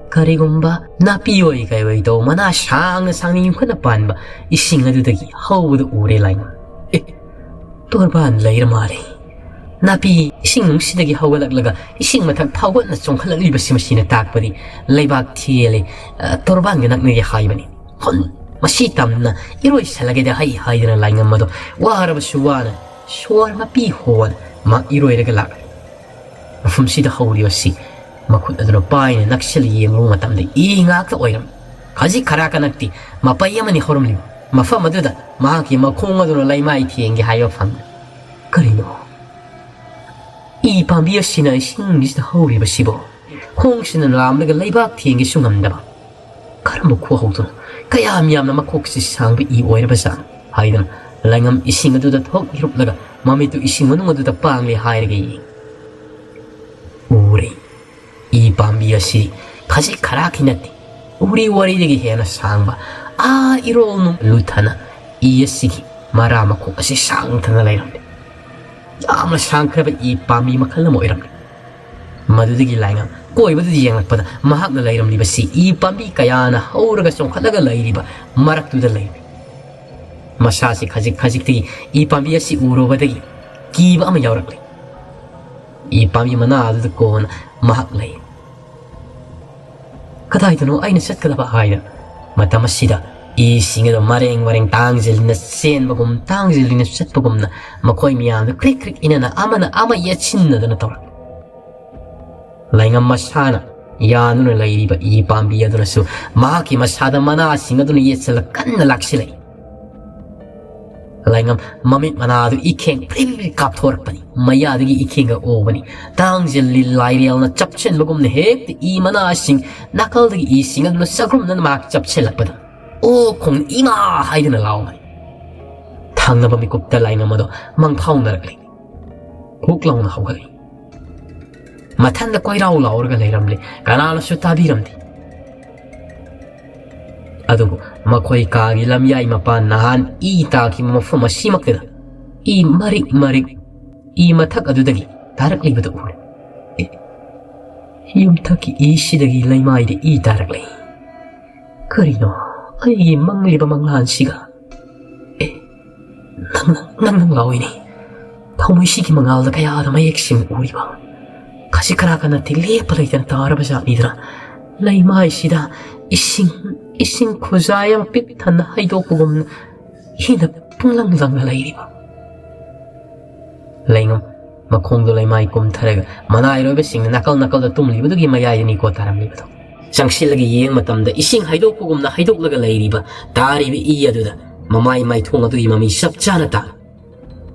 ꯀꯔꯤꯒꯨꯝꯕ ꯅꯥꯄꯤ ꯑꯣꯏ ꯀꯩ ꯑꯣꯏ ꯇꯧ ꯃꯅꯥ ꯁꯥꯡꯅ ꯁꯥꯡꯅ ꯌꯨꯡꯈꯠꯅ ꯄꯥꯟꯕ ꯏꯁꯤꯡ ꯑꯗꯨꯗꯒꯤ ꯍꯧꯕꯗꯨ ꯎꯔꯦ ꯂꯥꯏꯉꯝ꯫ ꯑꯦ, ꯇꯣꯔꯕꯥꯟ ꯂꯩꯔ ꯃꯥꯜꯂꯦ꯫ ꯅꯥꯄꯤ ꯏꯁꯤꯡ ꯅꯨꯡꯁꯤꯗꯒꯤ ꯍꯧꯒꯠꯂꯛꯂꯒ ꯏꯁꯤꯡ ꯃꯊꯛ ꯐꯥꯎꯒꯠꯅ ꯆꯣꯡꯈꯠꯂꯛꯂꯤꯕꯁꯤ ꯃꯁꯤꯅ ꯇꯥꯛꯄꯗꯤ ꯂꯩꯕꯥꯛ ꯊꯦꯜꯂꯦ, ꯑ, ꯇꯣꯔꯕꯥꯟꯒ ꯅꯛꯅꯔꯦ ꯍꯥꯏꯕꯅꯤ꯫ ꯍꯨꯟ, ꯃꯁꯤ ꯇꯝꯅ ꯏꯔꯣꯏꯁꯜꯂꯒꯦꯗ ꯍꯩ ꯍꯥꯏꯗꯅ ꯂꯥꯏꯉꯝ ꯑꯗꯣ ꯋꯥꯔꯕꯁꯨ ꯋꯥꯅ ꯁꯣꯔ ꯃꯄꯤ ꯍꯣꯟ ꯃꯍꯥꯛ ꯏꯔꯣꯏꯔꯒ ꯂꯥꯛꯂꯦ꯫ ꯃꯐꯝꯁꯤꯗ ꯍꯧꯔꯤꯕꯁꯤ ꯃꯈꯨꯠ ꯑꯗꯨꯅ ꯄꯥꯏꯅ ꯅꯛꯁꯤꯜꯂ ꯌꯦꯡꯂꯨꯕ ꯃꯇꯝꯗ ꯏ ꯉꯥꯛꯇ ꯑꯣꯏꯔꯝꯃꯤ꯫ ꯈꯖꯤꯛ ꯈꯔꯥꯛꯀ ꯅꯠꯇꯦ, ꯃꯄꯩ ꯑꯃꯅꯤ ꯍꯧꯔꯝꯂꯤꯕ ꯃꯐꯝ ꯑꯗꯨꯗ ꯃꯍꯥꯛꯀꯤ ꯃꯈꯣꯡ ꯑꯗꯨꯅ ꯂꯩꯃꯥꯏ ꯊꯦꯡꯒꯦ ꯍꯥꯏꯕ ꯐꯪꯉꯤ꯫ ꯀꯔꯤꯅꯣ? ꯏ ꯄꯥꯝꯕꯤ ꯑꯁꯤꯅ ꯏꯁꯤꯡꯁꯤꯗ ꯍꯧꯔꯤꯕꯁꯤꯕꯣ? ꯈꯣꯡꯁꯤꯅ ꯂꯥꯝꯂꯒ ꯂꯩꯕꯥꯛ ꯊꯦꯡꯒꯦꯁꯨ ꯉꯝꯗꯕ꯫ "ꯀꯔꯝꯕ ꯈꯨꯍꯧꯗꯨꯅꯣ? ꯀꯌꯥꯝ ꯌꯥꯝꯅ ꯃꯈꯣꯛꯁꯤ ꯁꯥꯡꯕ ꯏ ꯑꯣꯏꯔꯕꯖꯥꯠꯅꯣ?" ꯍꯥꯏꯗꯨꯅ ꯂꯥꯏꯉꯝ ꯏꯁꯤꯡ ꯑꯗꯨꯗ ꯊꯣꯛ ꯏꯔꯨꯞꯂꯒ ꯃꯃꯤꯠꯇꯨ ꯏꯁꯤꯡ ꯃꯅꯨꯡ ꯑꯗꯨꯗ ꯄꯥꯡꯂꯦ ꯍꯥꯏꯔꯒ ꯌꯦꯡꯉꯤ꯫ ꯎꯔꯦ꯫ ꯏ ꯄꯥꯝꯕꯤ ꯑꯁꯤ ꯈꯖꯤꯛ ꯈꯔꯥꯛꯀꯤ ꯅꯠꯇꯦ꯫ ꯎꯔꯤ ꯋꯥꯔꯤꯗꯒꯤ ꯍꯦꯟꯅ ꯁꯥꯡꯕ, ꯑꯥ ꯏꯔꯣꯜ ꯅꯨꯡ ꯂꯨꯊꯅ ꯏ ꯑꯁꯤꯒꯤ ꯃꯔꯥ ꯃꯈꯣꯛ ꯑꯁꯤ ꯁꯥꯡꯊꯅ ꯂꯩꯔꯝꯂꯦ꯫ ꯌꯥꯝꯅ ꯁꯥꯡꯈ꯭ꯔꯕ ꯏ ꯄꯥꯝꯕꯤ ꯃꯈꯜ ꯑꯃ ꯑꯣꯏꯔꯝꯂꯦ꯫ ꯃꯗꯨꯗꯒꯤ ꯂꯥꯏꯉꯝ ꯀꯣꯏꯕꯗꯨꯗ ꯌꯦꯡꯂꯛꯄꯗ ꯃꯍꯥꯛꯅ ꯂꯩꯔꯝꯂꯤꯕꯁꯤ ꯏ ꯄꯥꯝꯕꯤ ꯀꯌꯥꯅ ꯍꯧꯔꯒ ꯆꯣꯡꯈꯠꯂꯒ ꯂꯩꯔꯤꯕ ꯃꯔꯛꯇꯨꯗ ꯂꯩꯔꯝꯃꯤ꯫ ꯃꯁꯥꯁꯤ ꯈꯖꯤꯛ ꯈꯖꯤꯛꯇꯒꯤ ꯏ ꯄꯥꯝꯕꯤ ꯑꯁꯤ ꯎꯔꯨꯕꯗꯒꯤ ꯀꯤꯕ ꯑꯃ ꯌꯥꯎꯔꯛꯂꯦ꯫ ꯏ ꯄꯥꯝꯕꯤ ꯃꯅꯥ ꯑꯗꯨꯗ ꯀꯣꯟꯅ ꯃꯍꯥꯛ ꯂꯩ꯫ "ꯀꯗꯥꯏꯗꯅꯣ ꯑꯩꯅ ꯆꯠꯀꯗꯕ?" ꯍꯥꯏꯅ꯫ ꯃꯇꯝ ꯑꯁꯤꯗ ꯏꯁꯤꯡ ꯑꯗꯨ ꯃꯔꯦꯡ ꯃꯔꯦꯡ ꯇꯥꯡꯖꯤꯜꯂꯤꯅ ꯆꯦꯟꯕꯒꯨꯝ, ꯇꯥꯡꯖꯤꯜꯂꯤꯅ ꯆꯠꯄꯒꯨꯝꯅ ꯃꯈꯣꯏ ꯃꯌꯥꯝꯗꯨ ꯀ꯭ꯔꯤꯛ ꯀ꯭ꯔꯤꯛ ꯏꯅꯅ ꯑꯃꯅ ꯑꯃ ꯌꯦꯠꯁꯤꯟꯅꯗꯅ ꯇꯧꯔꯛꯂꯤ꯫ ꯂꯥꯏꯉꯝ ꯃꯁꯥꯅ ꯌꯥꯟꯗꯨꯅ ꯂꯩꯔꯤꯕ ꯏ ꯄꯥꯝꯕꯤ ꯑꯗꯨꯅꯁꯨ ꯃꯍꯥꯛꯀꯤ ꯃꯁꯥꯗ ꯃꯅꯥꯁꯤꯡ ꯑꯗꯨꯅ ꯌꯦꯠꯁꯤꯜꯂ ꯀꯟꯅ ꯂꯥꯛꯁꯤꯜꯂꯛꯏ꯫ ꯂꯥꯏꯉꯝ ꯃꯃꯤꯠ ꯃꯅꯥ ꯑꯗꯨ ꯏꯈꯦꯡ ꯄ꯭ꯔꯤꯡ ꯄ꯭ꯔꯤꯡ ꯀꯥꯞꯊꯣꯔꯛꯄꯅꯤ꯫ ꯃꯌꯥꯗꯒꯤ ꯏꯈꯦꯡꯒ ꯑꯣꯕꯅꯤ꯫ ꯇꯥꯡꯖꯤꯜꯂꯤ ꯂꯥꯏꯔꯦꯜꯅ ꯆꯞꯁꯤꯟꯕꯒꯨꯝꯅ ꯍꯦꯛꯇ ꯏ ꯃꯅꯥꯁꯤꯡ ꯅꯥꯀꯜꯗꯒꯤ ꯏꯁꯤꯡ ꯑꯗꯨꯅ ꯆꯒ꯭ꯔꯨꯝꯅꯅ ꯃꯍꯥꯛ ꯆꯞꯁꯤꯜꯂꯛꯄꯗ, "ꯑꯣ" ꯈꯣꯡꯅ "ꯏꯃꯥ" ꯍꯥꯏꯗꯨꯅ ꯂꯥꯎꯕꯅꯤ꯫ ꯊꯪꯅꯕ ꯃꯤꯀꯨꯞꯇ ꯂꯥꯏꯉꯝ ꯑꯗꯣ ꯃꯪꯐꯥꯎꯅꯔꯛꯂꯤ꯫ ꯍꯨꯛ ꯂꯥꯎꯅ ꯍꯧꯒꯠꯂꯤ꯫ ꯃꯊꯟꯗ ꯀꯣꯏꯔꯥꯎ ꯂꯥꯎꯔꯒ ꯂꯩꯔꯝꯂꯦ꯫ ꯀꯅꯥꯅꯁꯨ ꯇꯥꯕꯤꯔꯝꯗꯦ꯫ ꯑꯗꯨꯕꯨ ꯃꯈꯣꯏ ꯀꯥꯒꯤ ꯂꯝꯌꯥꯏ ꯃꯄꯥꯟ ꯅꯍꯥꯟ ꯏ ꯇꯥꯈꯤꯕ ꯃꯐꯝ ꯑꯁꯤꯃꯛꯇꯗ ꯏ ꯃꯔꯤꯛ ꯃꯔꯤꯛ ꯏ ꯃꯊꯛ ꯑꯗꯨꯗꯒꯤ ꯇꯥꯔꯛꯂꯤꯕꯗꯨ ꯎꯔꯦ꯫ ꯑꯦ, ꯌꯨꯝꯊꯛꯀꯤ ꯏꯁꯤꯗꯒꯤ ꯂꯩꯃꯥꯏꯗ ꯏ ꯇꯥꯔꯛꯂꯤ꯫ ꯀꯔꯤꯅꯣ ꯑꯩꯒꯤ ꯃꯪꯂꯤꯕ ꯃꯪꯂꯥꯟꯁꯤꯒ? ꯑꯦ, ꯅꯪ, ꯅꯪ, ꯅꯪ ꯂꯥꯎꯏꯅꯦ꯫ ꯊꯃꯣꯏꯁꯤꯒꯤ ꯃꯉꯥꯜꯗ ꯀꯌꯥꯗ ꯃꯌꯦꯛꯁꯤꯡ ꯎꯔꯤꯕ꯫ ꯈꯖꯤꯛ ꯈꯔꯥꯛꯀ ꯅꯠꯇꯦ, ꯂꯦꯞꯄ ꯂꯩꯇꯅ ꯇꯥꯔꯕ ꯖꯥꯠꯅꯤꯗꯅ꯫ ꯂꯩꯃꯥꯏꯁꯤꯗ ꯏꯁꯤꯡ, ꯏꯁꯤꯡ ꯈꯨꯖꯥꯏ ꯑꯃ ꯄꯤꯛ ꯊꯟꯅ ꯍꯩꯗꯣꯛꯄꯒꯨꯝꯅ ꯍꯦꯟꯅ ꯄꯨꯡꯂꯪ ꯂꯪꯅ ꯂꯩꯔꯤꯕ꯫ ꯂꯩꯉꯝ ꯃꯈꯣꯡꯗꯣ ꯂꯩꯃꯥꯏ ꯀꯨꯝꯊꯔꯒ ꯃꯅꯥꯏꯔꯣꯏꯕꯁꯤꯡꯅ ꯅꯥꯀꯜ ꯅꯥꯀꯜꯗ ꯇꯨꯝꯂꯤꯕꯗꯨꯒꯤ ꯃꯌꯥꯏꯗꯅꯤꯀꯣ ꯇꯥꯔꯝꯂꯤꯕꯗꯣ꯫ ꯆꯪꯁꯤꯜꯂꯒ ꯌꯦꯡꯕ ꯃꯇꯝꯗ ꯏꯁꯤꯡ ꯍꯩꯗꯣꯛꯄꯒꯨꯝꯅ ꯍꯩꯗꯣꯛꯂꯒ ꯂꯩꯔꯤꯕ, ꯇꯥꯔꯤꯕ ꯏ ꯑꯗꯨꯗ ꯃꯃꯥꯏ ꯃꯥꯏꯊꯣꯡ ꯑꯗꯨꯒꯤ ꯃꯃꯤ ꯆꯞ ꯆꯥꯅ ꯇꯥ꯫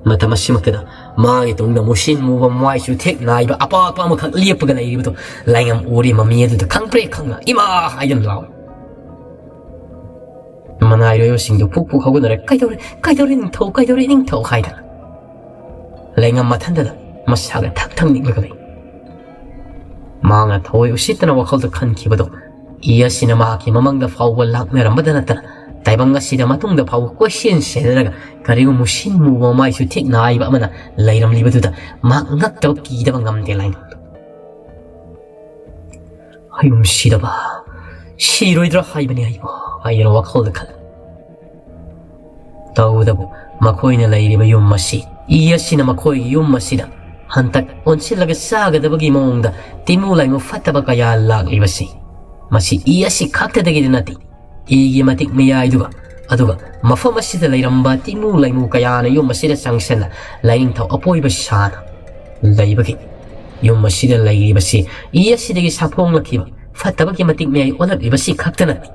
ꯃꯇꯝ ꯑꯁꯤꯃꯛꯇꯗ ꯃꯥꯒꯤ ꯇꯨꯡꯗ ꯃꯨꯁꯤꯟ ꯃꯨꯕ, ꯃꯃꯥꯏꯁꯨ ꯊꯦꯛ ꯅꯥꯏꯕ ꯑꯄꯥꯛꯄ ꯑꯃꯈꯛ ꯂꯦꯞꯄꯒ ꯂꯩꯔꯤꯕꯗꯣ ꯂꯥꯏꯉꯝ ꯎꯔꯤ꯫ ꯃꯃꯤ ꯑꯗꯨꯗ ꯈꯪꯄ꯭ꯔꯦꯛ ꯈꯪꯅ "ꯏꯃꯥ!" ꯍꯥꯏꯗꯨꯅ ꯂꯥꯎꯏ꯫ ꯃꯅꯥꯏꯔꯣꯏꯕꯁꯤꯡꯗꯨ ꯄꯨꯛ ꯄꯨꯛ ꯍꯧꯒꯠꯅꯔꯦ꯫ "ꯀꯩꯗꯧꯔꯦ? ꯀꯩꯗꯧꯔꯦ ꯅꯤꯡꯊꯧ? ꯀꯩꯗꯧꯔꯦ ꯅꯤꯡꯊꯧ?" ꯍꯥꯏꯗꯅ ꯂꯩꯉꯝ ꯃꯊꯟꯇꯗ ꯃꯁꯥꯒ ꯊꯛ ꯊꯛ ꯅꯤꯛꯂꯒ ꯂꯩ꯫ ꯃꯍꯥꯛꯅ ꯊꯑꯣꯏ ꯎꯁꯤꯠꯇꯅ ꯋꯥꯈꯜꯗ ꯈꯟꯈꯤꯕꯗꯣ ꯏ ꯑꯁꯤꯅ ꯃꯍꯥꯛꯀꯤ ꯃꯃꯥꯡꯗ ꯐꯥꯎꯕ ꯂꯥꯛꯅꯔꯝꯕꯗ ꯅꯠꯇꯅ ꯇꯥꯏꯕꯪ ꯑꯁꯤꯗ ꯃꯇꯨꯡꯗ ꯐꯥꯎꯕ ꯀꯣꯏꯁꯦꯟ ꯁꯦꯟꯅꯔꯒ ꯀꯔꯤꯒꯨꯝꯕ ꯃꯨꯁꯤꯟ ꯃꯨꯕ ꯃꯃꯥꯏꯁꯨ ꯊꯦꯛ ꯅꯥꯏꯕ ꯑꯃꯅ ꯂꯩꯔꯝꯂꯤꯕꯗꯨꯗ ꯃꯍꯥꯛ ꯉꯛꯇꯕ ꯀꯤꯗꯕ ꯉꯝꯗꯦ ꯂꯥꯏꯉꯝꯗꯣ꯫ "ꯑꯩꯕꯨ ꯁꯤꯗꯕ, ꯁꯤꯔꯣꯏꯗ꯭ꯔꯥ ꯍꯥꯏꯕꯅꯤ ꯑꯩꯕꯨ" ꯍꯥꯏꯗꯅ ꯋꯥꯈꯜꯗ ꯈꯜꯂꯤ꯫ ꯇꯧꯕꯇꯕꯨ ꯃꯈꯣꯏꯅ ꯂꯩꯔꯤꯕ ꯌꯨꯝ ꯑꯁꯤ, ꯏ ꯑꯁꯤꯅ ꯃꯈꯣꯏꯒꯤ ꯌꯨꯝ ꯑꯁꯤꯗ ꯍꯟꯇꯛ ꯑꯣꯟꯁꯤꯜꯂꯒ ꯆꯥꯒꯗꯕꯒꯤ ꯃꯑꯣꯡꯗ ꯇꯤꯃꯨ ꯂꯥꯏꯃꯨ ꯐꯠꯇꯕ ꯀꯌꯥ ꯂꯥꯛꯂꯤꯕꯁꯤ, ꯃꯁꯤ ꯏ ꯑꯁꯤ ꯈꯛꯇꯗꯒꯤꯗꯤ ꯅꯠꯇꯦ꯫ ꯏꯒꯤ ꯃꯇꯤꯛ ꯃꯌꯥꯏꯗꯨꯒ, ꯑꯗꯨꯒ ꯃꯐꯝ ꯑꯁꯤꯗ ꯂꯩꯔꯝꯕ ꯇꯤꯃꯨ ꯂꯥꯏꯃꯨ ꯀꯌꯥꯅ ꯌꯨꯝ ꯑꯁꯤꯗ ꯆꯪꯁꯤꯜꯂ ꯂꯥꯏꯅꯤꯡꯊꯧ ꯑꯄꯣꯏꯕ ꯁꯥꯅ ꯂꯩꯕꯒꯤ ꯌꯨꯝ ꯑꯁꯤꯗ ꯂꯩꯔꯤꯕꯁꯤ ꯏ ꯑꯁꯤꯗꯒꯤ ꯁꯥꯐꯣꯡꯂꯛꯈꯤꯕ ꯐꯠꯇꯕꯒꯤ ꯃꯇꯤꯛ ꯃꯌꯥꯏ ꯑꯣꯜꯂꯛꯂꯤꯕꯁꯤ ꯈꯛꯇ ꯅꯠꯇꯦ꯫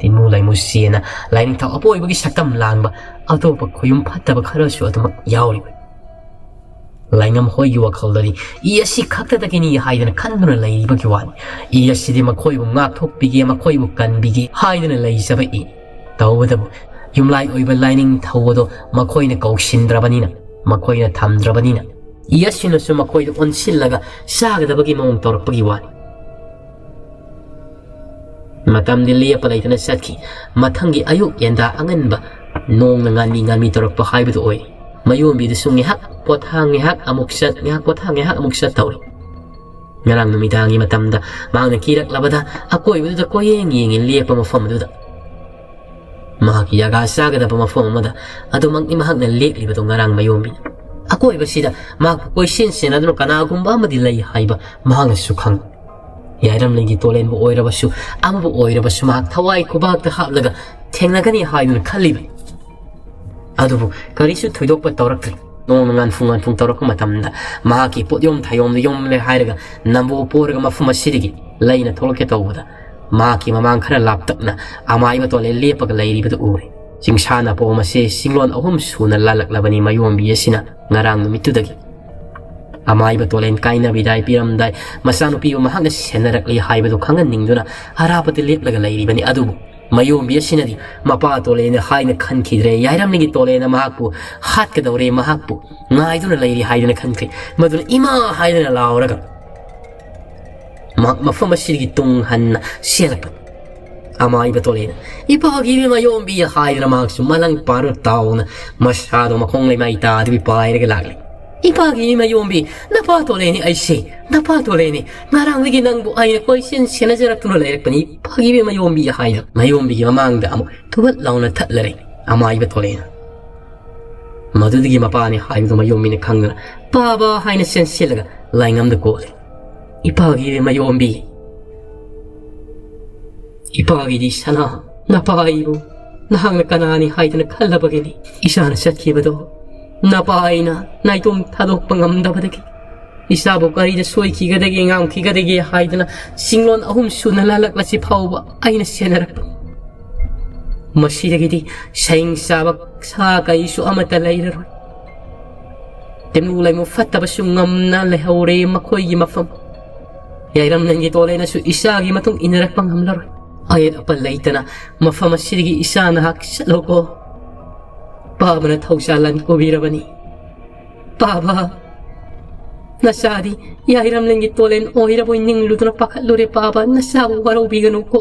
ꯇꯤꯃꯨ ꯂꯥꯏꯃꯨ ꯆꯦꯅ ꯂꯥꯏꯅꯤꯡꯊꯧ ꯑꯄꯣꯏꯕꯒꯤ ꯁꯛꯇꯝ ꯂꯥꯡꯕ ꯑꯇꯣꯞꯄ ꯈꯨꯌꯨꯝ ꯐꯠꯇꯕ ꯈꯔꯁꯨ ꯑꯗꯨꯃꯛ ꯌꯥꯎꯔꯤꯕꯅꯤ꯫ ꯂꯥꯏꯉꯝ ꯍꯣꯏꯒꯤ ꯋꯥꯈꯜꯗꯗꯤ ꯏ ꯑꯁꯤ ꯈꯛꯇꯗꯒꯤꯅꯤ ꯍꯥꯏꯗꯅ ꯈꯟꯗꯨꯅ ꯂꯩꯔꯤꯕꯒꯤ ꯋꯥꯅꯤ꯫ ꯏ ꯑꯁꯤꯗꯤ ꯃꯈꯣꯏꯕꯨ ꯉꯥꯛꯊꯣꯛꯄꯤꯒꯦ, ꯃꯈꯣꯏꯕꯨ ꯀꯟꯕꯤꯒꯦ ꯍꯥꯏꯗꯨꯅ ꯂꯩꯖꯕ ꯏꯅꯤ꯫ ꯇꯧꯕꯇꯕꯨ ꯌꯨꯝꯂꯥꯏ ꯑꯣꯏꯕ ꯂꯥꯏꯅꯤꯡꯊꯧ ꯑꯗꯣ ꯃꯈꯣꯏꯅ ꯀꯧꯁꯤꯟꯗ꯭ꯔꯕꯅꯤꯅ, ꯃꯈꯣꯏꯅ ꯊꯝꯗ꯭ꯔꯕꯅꯤꯅ, ꯏ ꯑꯁꯤꯅꯁꯨ ꯃꯈꯣꯏꯗ ꯑꯣꯟꯁꯤꯜꯂꯒ ꯆꯥꯒꯗꯕꯒꯤ ꯃꯑꯣꯡ ꯇꯧꯔꯛꯄꯒꯤ ꯋꯥꯅꯤ꯫ ꯃꯇꯝꯗꯤ ꯂꯦꯞꯄ ꯂꯩꯇꯅ ꯆꯠꯈꯤ꯫ ꯃꯊꯪꯒꯤ ꯑꯌꯨꯛ ꯌꯦꯟꯗꯥ ꯑꯉꯟꯕ ꯅꯣꯡꯅ ꯉꯥꯟꯃꯤ ꯉꯥꯟꯃꯤ ꯇꯧꯔꯛꯄ ꯍꯥꯏꯕꯗꯨ ꯑꯣꯏꯔꯦ꯫ ꯃꯌꯣꯝꯕꯤꯗꯨꯁꯨ ꯉꯥꯏꯍꯥꯛ ꯄꯣꯊꯥ, ꯉꯥꯏꯍꯥꯛ ꯑꯃꯨꯛ ꯆꯠ, ꯉꯥꯏꯍꯥꯛ ꯄꯣꯊꯥ, ꯉꯥꯏꯍꯥꯛ ꯑꯃꯨꯛ ꯆꯠ ꯇꯧꯔꯤ꯫ ꯉꯔꯥꯡ ꯅꯨꯃꯤꯗꯥꯡꯒꯤ ꯃꯇꯝꯗ ꯃꯍꯥꯛꯅ ꯀꯤꯔꯛꯂꯕꯗ ꯑꯀꯣꯏꯕꯗꯨꯗ ꯀꯣꯏꯌꯦꯡ ꯌꯦꯡꯉꯤ ꯂꯦꯞꯄ ꯃꯐꯝ ꯑꯗꯨꯗ꯫ ꯃꯍꯥꯛꯀꯤ ꯌꯥꯒꯥ ꯆꯥꯒꯗꯕ ꯃꯐꯝ ꯑꯃꯗ ꯑꯗꯨꯃꯛꯅꯤ ꯃꯍꯥꯛꯅ ꯂꯦꯛꯂꯤꯕꯗꯨ ꯉꯔꯥꯡ ꯃꯌꯣꯝꯕꯤꯅ꯫ ꯑꯀꯣꯏꯕꯁꯤꯗ ꯃꯍꯥꯛꯄꯨ ꯀꯣꯏꯁꯦꯟ ꯁꯦꯟꯅꯗꯨꯅ ꯀꯅꯥꯒꯨꯝꯕ ꯑꯃꯗꯤ ꯂꯩ ꯍꯥꯏꯕ ꯃꯍꯥꯛꯅꯁꯨ ꯈꯪꯏ꯫ ꯌꯥꯏꯔꯝꯂꯤꯒꯤ ꯇꯣꯂꯦꯟꯕꯨ ꯑꯣꯏꯔꯕꯁꯨ, ꯑꯃꯕꯨ ꯑꯣꯏꯔꯕꯁꯨ ꯃꯍꯥꯛ ꯊꯋꯥꯏ ꯈꯨꯕꯥꯛꯇ ꯍꯥꯞꯂꯒ ꯊꯦꯡꯅꯒꯅꯤ ꯍꯥꯏꯗꯨꯅ ꯈꯜꯂꯤꯕꯅꯤ꯫ ꯑꯗꯨꯕꯨ ꯀꯔꯤꯁꯨ ꯊꯣꯏꯗꯣꯛꯄ ꯇꯧꯔꯛꯇ꯭ꯔꯤ꯫ ꯅꯣꯡꯅ ꯉꯥꯟꯐꯨ ꯉꯥꯟꯐꯨ ꯇꯧꯔꯛꯄ ꯃꯇꯝꯗ ꯃꯍꯥꯛꯀꯤ ꯄꯣꯠꯌꯣꯝ ꯊꯥꯌꯣꯝꯗ ꯌꯣꯝꯂꯦ ꯍꯥꯏꯔꯒ ꯅꯝꯕꯨ ꯄꯣꯔꯒ ꯃꯐꯝ ꯑꯁꯤꯗꯒꯤ ꯂꯩꯅ ꯊꯣꯛꯂꯛꯀꯦ ꯇꯧꯕꯗ ꯃꯍꯥꯛꯀꯤ ꯃꯃꯥꯡ ꯈꯔ ꯂꯥꯞꯇꯛꯅ ꯑꯃꯥꯏꯕ ꯇꯣꯂꯦꯟ ꯂꯦꯞꯄꯒ ꯂꯩꯔꯤꯕꯗꯨ ꯎꯔꯦ꯫ ꯆꯤꯡꯁꯥꯟꯅꯄꯣꯝ ꯑꯁꯤ ꯆꯤꯡꯂꯣꯟ ꯑꯍꯨꯝ ꯁꯨꯅ ꯂꯥꯜꯂꯛꯂꯕꯅꯤ ꯃꯌꯣꯝꯕꯤ ꯑꯁꯤꯅ ꯉꯔꯥꯡ ꯅꯨꯃꯤꯠꯇꯨꯗꯒꯤ꯫ ꯑꯃꯥꯏꯕ ꯇꯣꯂꯦꯟ ꯀꯥꯏꯅꯕꯤꯗꯥꯏ ꯄꯤꯔꯝꯗꯥꯏ ꯃꯆꯥꯅꯨꯄꯤꯕꯨ ꯃꯍꯥꯛꯅ ꯁꯦꯟꯅꯔꯛꯂꯤ ꯍꯥꯏꯕꯗꯨ ꯈꯪꯍꯟꯅꯤꯡꯗꯨꯅ ꯑꯔꯥꯞꯄꯗ ꯂꯦꯞꯂꯒ ꯂꯩꯔꯤꯕꯅꯤ꯫ ꯑꯗꯨꯕꯨ ꯃꯌꯣꯝꯕꯤ ꯑꯁꯤꯅꯗꯤ ꯃꯄꯥ ꯇꯣꯂꯦꯟꯅ ꯍꯥꯏꯅ ꯈꯟꯈꯤꯗ꯭ꯔꯦ꯫ ꯌꯥꯏꯔꯝꯂꯤꯒꯤ ꯇꯣꯂꯦꯟꯅ ꯃꯍꯥꯛꯄꯨ ꯍꯥꯠꯀꯗꯧꯔꯦ, ꯃꯍꯥꯛꯄꯨ ꯉꯥꯏꯗꯨꯅ ꯂꯩꯔꯤ ꯍꯥꯏꯗꯨꯅ ꯈꯟꯈ꯭ꯔꯦ꯫ ꯃꯗꯨꯅ ꯏꯃꯥ ꯍꯥꯏꯗꯨꯅ ꯂꯥꯎꯔꯒ ꯃꯍꯥꯛ ꯃꯐꯝ ꯑꯁꯤꯗꯒꯤ ꯇꯨꯡ ꯍꯟꯅ ꯆꯦꯜꯂꯛꯄꯅꯤ꯫ ꯑꯃꯥꯏꯕ ꯇꯣꯂꯦꯟꯅ "ꯏꯄꯥꯒꯤ ꯃꯌꯣꯝꯕꯤ" ꯍꯥꯏꯗꯨꯅ ꯃꯍꯥꯛꯁꯨ ꯃꯂꯪ ꯄꯥꯔꯨ ꯇꯥꯎꯅ ꯃꯁꯥꯗꯣ ꯃꯈꯣꯡ ꯂꯩꯃꯥꯏ ꯇꯥꯗꯕꯤ ꯄꯥꯏꯔꯒ ꯂꯥꯛꯂꯤ꯫ "ꯏꯄꯥꯒꯤ ꯃꯌꯣꯝꯕꯤ, ꯅꯄꯥ ꯇꯣꯂꯦꯟꯅꯤ ꯑꯩꯁꯦ, ꯅꯄꯥ ꯇꯣꯂꯦꯟꯅꯤ꯫ ꯉꯔꯥꯡꯗꯒꯤ ꯅꯪꯕꯨ ꯑꯩꯅ ꯀꯣꯏꯁꯦꯟ ꯁꯦꯟꯅꯖꯔꯛꯇꯨꯅ ꯂꯩꯔꯛꯄꯅꯤ, ꯏꯄꯥꯒꯤ ꯃꯌꯣꯝꯕꯤ" ꯍꯥꯏꯅ ꯃꯌꯣꯝꯕꯤꯒꯤ ꯃꯃꯥꯡꯗ ꯑꯃꯨꯛ ꯊꯨꯕꯠ ꯂꯥꯎꯅ ꯊꯠꯂꯔꯦ ꯑꯃꯥꯏꯕ ꯇꯣꯂꯦꯟꯅ꯫ ꯃꯗꯨꯗꯒꯤ ꯃꯄꯥꯅꯤ ꯍꯥꯏꯕꯗꯨ ꯃꯌꯣꯝꯕꯤꯅ ꯈꯪꯗꯨꯅ "ꯄꯥꯕ" ꯍꯥꯏꯅ ꯆꯦꯟꯁꯤꯜꯂꯒ ꯂꯥꯏꯉꯝꯗ ꯀꯣꯜꯂꯤ꯫ "ꯏꯄꯥꯒꯤ ꯃꯌꯣꯝꯕꯤ, ꯏꯄꯥꯒꯤꯗꯤ ꯁꯅꯥ, ꯅꯄꯥ ꯑꯩꯕꯨ ꯅꯍꯥꯛꯅ ꯀꯅꯥꯅꯤ ꯍꯥꯏꯗꯨꯅ ꯈꯜꯂꯕꯒꯤꯅꯤ ꯏꯆꯥꯅ ꯆꯠꯈꯤꯕꯗꯣ꯫ ꯅꯄꯥ ꯑꯩꯅ ꯅꯥꯏꯇꯣꯝ ꯊꯥꯗꯣꯛꯄ ꯉꯝꯗꯕꯗꯒꯤ ꯏꯆꯥꯕꯨ ꯀꯔꯤꯗ ꯁꯣꯏꯈꯤꯒꯗꯒꯦ, ꯉꯥꯡꯈꯤꯒꯗꯒꯦ ꯍꯥꯏꯗꯨꯅ ꯆꯤꯡꯂꯣꯟ ꯑꯍꯨꯝ ꯁꯨꯅ ꯂꯥꯜꯂꯛꯂꯁꯤ ꯐꯥꯎꯕ ꯑꯩꯅ ꯁꯦꯟꯅꯔꯛꯄ꯫ ꯃꯁꯤꯗꯒꯤꯗꯤ ꯁꯌꯦꯡ ꯆꯥꯕ ꯁꯥ ꯀꯩꯁꯨ ꯑꯃꯠꯇ ꯂꯩꯔꯔꯣꯏ꯫ ꯇꯤꯝꯂꯨ ꯂꯩꯃꯨ ꯐꯠꯇꯕꯁꯨ ꯉꯝꯅ ꯂꯩꯍꯧꯔꯦ ꯃꯈꯣꯏꯒꯤ ꯃꯐꯝ꯫ ꯌꯥꯏꯔꯝꯂꯦꯟꯒꯤ ꯇꯣꯂꯦꯅꯁꯨ ꯏꯆꯥꯒꯤ ꯃꯇꯨꯡ ꯏꯟꯅꯔꯛꯄ ꯉꯝꯂꯔꯣꯏ꯫ ꯑꯌꯦꯠ ꯑꯄꯟ ꯂꯩꯇꯅ ꯃꯐꯝ ꯑꯁꯤꯗꯒꯤ ꯏꯆꯥ ꯅꯍꯥꯛ ꯆꯠꯂꯣꯀꯣ꯫ ꯄꯥꯕꯅ ꯊꯧꯁꯥ ꯂꯥꯟ ꯀꯣꯕꯤꯔꯕꯅꯤ꯫ ꯄꯥꯕ, ꯅꯆꯥꯗꯤ ꯌꯥꯏꯔꯝꯂꯦꯟꯒꯤ ꯇꯣꯂꯦꯟ ꯑꯣꯏꯔꯕꯣꯏ ꯅꯤꯡꯂꯨꯗꯨꯅ ꯄꯥꯈꯠꯂꯨꯔꯦ ꯄꯥꯕ, ꯅꯆꯥꯕꯨ ꯋꯥꯔꯧꯕꯤꯒꯅꯨꯀꯣ꯫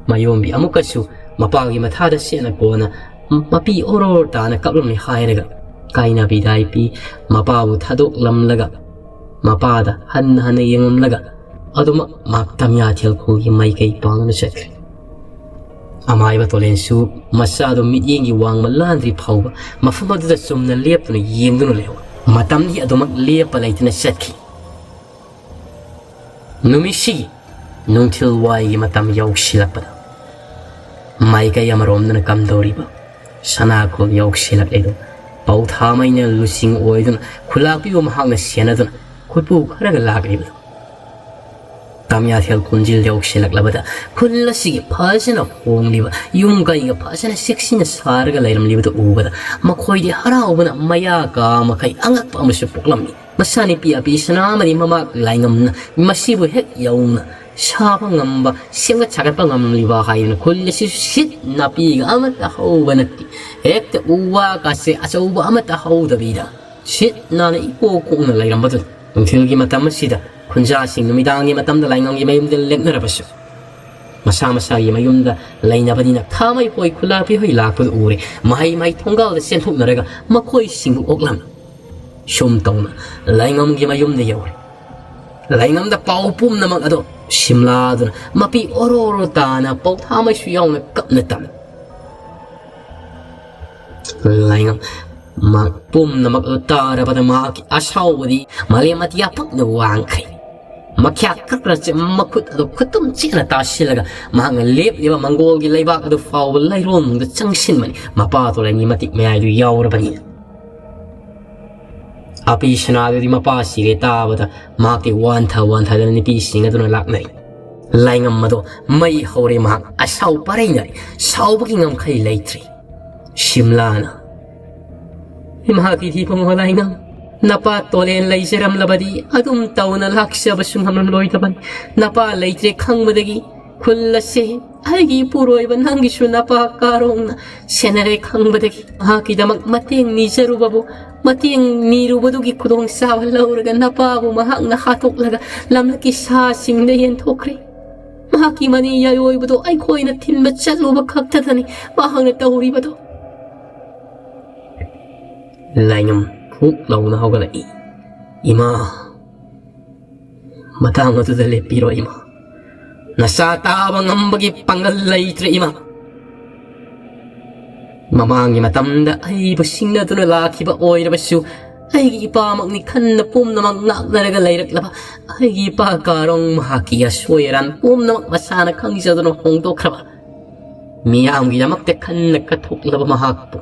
ꯃꯌꯣꯝꯕꯤ ꯑꯃꯨꯛꯀꯁꯨ ꯃꯄꯥꯒꯤ ꯃꯊꯥꯗ ꯁꯦꯠꯅ ꯀꯣꯟꯅ ꯃꯄꯤ ꯑꯣꯔꯣꯔ ꯇꯥꯅ ꯀꯞꯂꯝꯃꯤ ꯍꯥꯏꯔꯒ ꯀꯥꯏꯅꯕꯤ ꯗꯥꯏ ꯄꯤ꯫ ꯃꯄꯥꯕꯨ ꯊꯥꯗꯣꯛꯂꯝꯂꯒ ꯃꯄꯥꯗ ꯍꯟꯅ ꯍꯟꯅ ꯌꯦꯡꯂꯝꯂꯒ ꯑꯗꯨꯃꯛ ꯃꯍꯥꯛ ꯇꯝꯌꯥꯊꯦꯜ ꯈꯨꯜꯒꯤ ꯃꯥꯏꯀꯩ ꯄꯥꯡꯗꯨꯅ ꯆꯠꯈ꯭ꯔꯦ꯫ ꯑꯃꯥꯏꯕ ꯇꯣꯂꯦꯟꯁꯨ ꯃꯆꯥꯗꯨ ꯃꯤꯠꯌꯦꯡꯒꯤ ꯋꯥꯡꯃ ꯂꯥꯟꯗ꯭ꯔꯤ ꯐꯥꯎꯕ ꯃꯐꯝ ꯑꯗꯨꯗ ꯆꯨꯝꯅ ꯂꯦꯞꯇꯨꯅ ꯌꯦꯡꯗꯨꯅ ꯂꯩꯍꯧꯏ꯫ ꯃꯇꯝꯗꯤ ꯑꯗꯨꯃꯛ ꯂꯦꯞꯄ ꯂꯩꯇꯅ ꯆꯠꯈꯤ꯫ ꯅꯨꯃꯤꯠꯁꯤꯒꯤ ꯅꯨꯡꯊꯤꯜ ꯋꯥꯏꯒꯤ ꯃꯇꯝ ꯌꯧꯁꯤꯜꯂꯛꯄꯗ ꯃꯥꯏꯀꯩ ꯑꯃꯔꯣꯝꯗꯅ ꯀꯝꯗꯧꯔꯤꯕ ꯁꯅꯥꯈꯣꯜ ꯌꯧꯁꯤꯜꯂꯛꯂꯤꯗꯣ ꯄꯧꯊꯥꯃꯩꯅ ꯂꯨꯆꯤꯡ ꯑꯣꯏꯗꯨꯅ ꯈꯨꯂꯥꯛꯄꯤꯕꯨ ꯃꯍꯥꯛꯅ ꯁꯦꯟꯅꯗꯨꯅ ꯈꯨꯠꯄꯨ ꯈꯔꯒ ꯂꯥꯛꯂꯤꯕꯗꯣ ꯇꯥꯃꯤꯌꯥꯊꯦꯜ ꯈꯣꯟꯖꯦꯜ ꯌꯧꯁꯤꯜꯂꯛꯂꯕꯗ ꯈꯨꯜ ꯑꯁꯤꯒꯤ ꯐꯖꯅ ꯍꯣꯡꯂꯤꯕ, ꯌꯨꯝ ꯀꯩꯒ ꯐꯖꯅ ꯆꯦꯛꯁꯤꯟꯅ ꯁꯥꯔꯒ ꯂꯩꯔꯝꯂꯤꯕꯗꯨ ꯎꯕꯗ ꯃꯈꯣꯏꯗꯤ ꯍꯔꯥꯎꯕꯅ ꯃꯌꯥ ꯀꯥ ꯃꯈꯩ ꯑꯉꯛꯄ ꯑꯃꯁꯨ ꯄꯣꯛꯂꯝꯃꯤ꯫ ꯃꯆꯥꯅꯨꯄꯤ ꯑꯄꯤꯁꯅꯥ ꯑꯃꯗꯤ ꯃꯃꯥ ꯂꯥꯏꯉꯝꯅ ꯃꯁꯤꯕꯨ ꯍꯦꯛ ꯌꯧꯅ ꯁꯥꯕ ꯉꯝꯕ, ꯁꯦꯝꯒꯠ ꯁꯥꯒꯠꯄ ꯉꯝꯂꯤꯕ ꯍꯥꯏꯗꯨꯅ ꯈꯨꯜ ꯑꯁꯤꯁꯨ ꯁꯤꯠ ꯅꯥꯄꯤꯒ ꯑꯃꯠꯇ ꯍꯧꯕ ꯅꯠꯇꯦ꯫ ꯍꯦꯛꯇ ꯎ ꯋꯥ ꯀꯥꯁꯦ ꯑꯆꯧꯕ ꯑꯃꯠꯇ ꯍꯧꯗꯕꯤꯗ ꯁꯤꯠ ꯅꯥꯟꯅ ꯏꯀꯣꯛ ꯀꯣꯛꯅ ꯂꯩꯔꯝꯕꯗꯨꯅꯤ꯫ ꯅꯨꯡꯊꯤꯜꯒꯤ ꯃꯇꯝ ꯑꯁꯤꯗ ꯈꯨꯟꯖꯥꯁꯤꯡ ꯅꯨꯃꯤꯗꯥꯡꯒꯤ ꯃꯇꯝꯗ ꯂꯥꯏꯉꯝꯒꯤ ꯃꯌꯨꯝꯗ ꯂꯦꯛꯅꯔꯕꯁꯨ, ꯃꯁꯥ ꯃꯁꯥꯒꯤ ꯃꯌꯨꯝꯗ ꯂꯩꯅꯕꯅꯤꯅ ꯈꯥꯃꯩ ꯍꯣꯏ, ꯈꯨꯂꯥꯄꯤ ꯍꯣꯏ ꯂꯥꯛꯄꯗꯨ ꯎꯔꯦ꯫ ꯃꯍꯩ ꯃꯍꯩ ꯊꯣꯡꯒꯥꯜꯗ ꯆꯦꯟꯊꯣꯛꯅꯔꯒ ꯃꯈꯣꯏꯁꯤꯡꯕꯨ ꯑꯣꯛꯂꯝꯃꯤ꯫ ꯁꯨꯝ ꯇꯧꯅ ꯂꯥꯏꯉꯝꯒꯤ ꯃꯌꯨꯝꯗ ꯌꯧꯔꯦ꯫ ꯂꯥꯏꯉꯝꯗ ꯄꯥꯎ ꯄꯨꯝꯅꯃꯛ ꯑꯗꯣ ꯁꯤꯝꯂꯥꯗꯨꯅ ꯃꯄꯤ ꯑꯣꯔꯣ ꯑꯣꯔꯣ ꯇꯥꯅ ꯄꯥꯎꯊꯥꯃꯩꯁꯨ ꯌꯥꯎꯅ ꯀꯞꯅ ꯇꯝꯃꯤ꯫ ꯂꯥꯏꯉꯝ ꯃꯍꯥꯛ ꯄꯨꯝꯅꯃꯛ ꯑꯗꯨ ꯇꯥꯔꯕꯗ ꯃꯍꯥꯛꯀꯤ ꯑꯁꯥꯎꯕꯗꯤ ꯃꯥꯂꯦꯝ ꯑꯇꯤꯌꯥ ꯄꯛꯅ ꯋꯥꯡꯈ꯭ꯔꯦ꯫ ꯃꯈ꯭ꯌꯥ ꯀꯛꯅ ꯆꯦ-, ꯃꯈꯨꯠ ꯑꯗꯨ ꯈꯨꯠꯇꯨꯝ ꯆꯦꯠꯅ ꯇꯥꯁꯤꯜꯂꯒ ꯃꯍꯥꯛꯅ ꯂꯦꯞꯂꯤꯕ ꯃꯪꯒꯣꯜꯒꯤ ꯂꯩꯕꯥꯛ ꯑꯗꯨ ꯐꯥꯎꯕ ꯂꯩꯔꯣꯟꯗ ꯆꯪꯁꯤꯟꯕꯅꯤ, ꯃꯄꯥ ꯇꯣꯂꯥꯏꯒꯤ ꯃꯇꯤꯛ ꯃꯌꯥꯏꯗꯨ ꯌꯥꯎꯔꯕꯅꯤꯅ꯫ ꯑꯄꯤ ꯁꯅꯥꯗꯨꯗꯤ ꯃꯄꯥ ꯁꯤꯔꯦ ꯇꯥꯕꯗ ꯃꯍꯥꯛꯇꯤ ꯋꯥꯟꯊ ꯋꯥꯟꯊꯗꯅ ꯅꯨꯄꯤꯁꯤꯡ ꯑꯗꯨꯅ ꯂꯥꯛꯅꯩ꯫ ꯂꯥꯏꯉꯝ ꯑꯗꯣ ꯃꯩ ꯍꯧꯔꯦ, ꯃꯍꯥꯛ ꯑꯁꯥꯎ ꯄꯔꯩꯅꯔꯦ, ꯁꯥꯎꯕꯒꯤ ꯉꯝꯈꯩ ꯂꯩꯇ꯭ꯔꯦ꯫ ꯁꯤꯝꯂꯥꯅ, "ꯏꯃꯥꯒꯤ ꯏꯕꯨꯡꯉꯣ ꯂꯥꯏꯉꯝ, ꯅꯄꯥ ꯇꯣꯂꯦꯟ ꯂꯩꯖꯔꯝꯂꯕꯗꯤ ꯑꯗꯨꯝ ꯇꯧꯅ ꯂꯥꯛꯆꯕꯁꯨ ꯉꯝꯂꯝꯂꯣꯏꯗꯕꯅꯤ꯫ ꯅꯄꯥ ꯂꯩꯇ꯭ꯔꯦ ꯈꯪꯕꯗꯒꯤ ꯈꯨꯜ ꯑꯁꯦ ꯑꯩꯒꯤ ꯏꯄꯨꯔꯣꯏꯕ ꯅꯪꯒꯤꯁꯨ ꯅꯄꯥ ꯀꯥꯔꯣꯡꯅ ꯁꯦꯟꯅꯔꯦ ꯈꯪꯕꯗꯒꯤ ꯃꯍꯥꯛꯀꯤꯗꯃꯛ ꯃꯇꯦꯡ ꯅꯤꯖꯔꯨꯕꯕꯨ, ꯃꯇꯦꯡ ꯅꯤꯔꯨꯕꯗꯨꯒꯤ ꯈꯨꯗꯣꯡꯆꯥꯕ ꯂꯧꯔꯒ ꯅꯄꯥꯕꯨ ꯃꯍꯥꯛꯅ ꯍꯥꯠꯇꯣꯛꯂꯒ ꯂꯝꯂꯛꯀꯤ ꯁꯥꯁꯤꯡꯗ ꯌꯦꯟꯊꯣꯛꯈ꯭ꯔꯦ꯫ ꯃꯍꯥꯛꯀꯤ ꯃꯅꯤ ꯌꯥꯏꯑꯣꯏꯕꯗꯨ ꯑꯩꯈꯣꯏꯅ ꯊꯤꯟꯕ ꯆꯠꯂꯨꯕ ꯈꯛꯇꯗꯅꯤ ꯃꯍꯥꯛꯅ ꯇꯧꯔꯤꯕꯗꯨ꯫" ꯂꯥꯏꯉꯝ ꯍꯨꯛ ꯂꯥꯎꯅ ꯍꯧꯒꯠꯂꯛꯏ꯫ "ꯏꯃꯥ, ꯃꯇꯥꯡ ꯑꯗꯨꯗ ꯂꯦꯞꯄꯤꯔꯣ ꯏꯃꯥ꯫ ꯅꯆꯥ ꯇꯥꯕ ꯉꯝꯕꯒꯤ ꯄꯥꯡꯒꯜ ꯂꯩꯇ꯭ꯔꯦ ꯏꯃꯥ꯫ ꯃꯃꯥꯡꯒꯤ ꯃꯇꯝꯗ ꯑꯩꯕꯨ ꯁꯤꯡꯅꯗꯨꯅ ꯂꯥꯛꯈꯤꯕ ꯑꯣꯏꯔꯕꯁꯨ, ꯑꯩꯒꯤ ꯏꯄꯥꯃꯛꯅꯤ ꯈꯟꯅ ꯄꯨꯝꯅꯃꯛ ꯉꯥꯛꯅꯔꯒ ꯂꯩꯔꯛꯂꯕ ꯑꯩꯒꯤ ꯏꯄꯥ ꯀꯥꯔꯣꯡ ꯃꯍꯥꯛꯀꯤ ꯑꯁꯣꯏ ꯑꯔꯥꯟ ꯄꯨꯝꯅꯃꯛ ꯃꯁꯥꯅ ꯈꯪꯖꯗꯨꯅ ꯍꯣꯡꯗꯣꯛꯈ꯭ꯔꯕ, ꯃꯤꯌꯥꯝꯒꯤꯗꯃꯛꯇ ꯈꯟꯅ ꯀꯠꯊꯣꯛꯂꯕ ꯃꯍꯥꯛꯄꯨ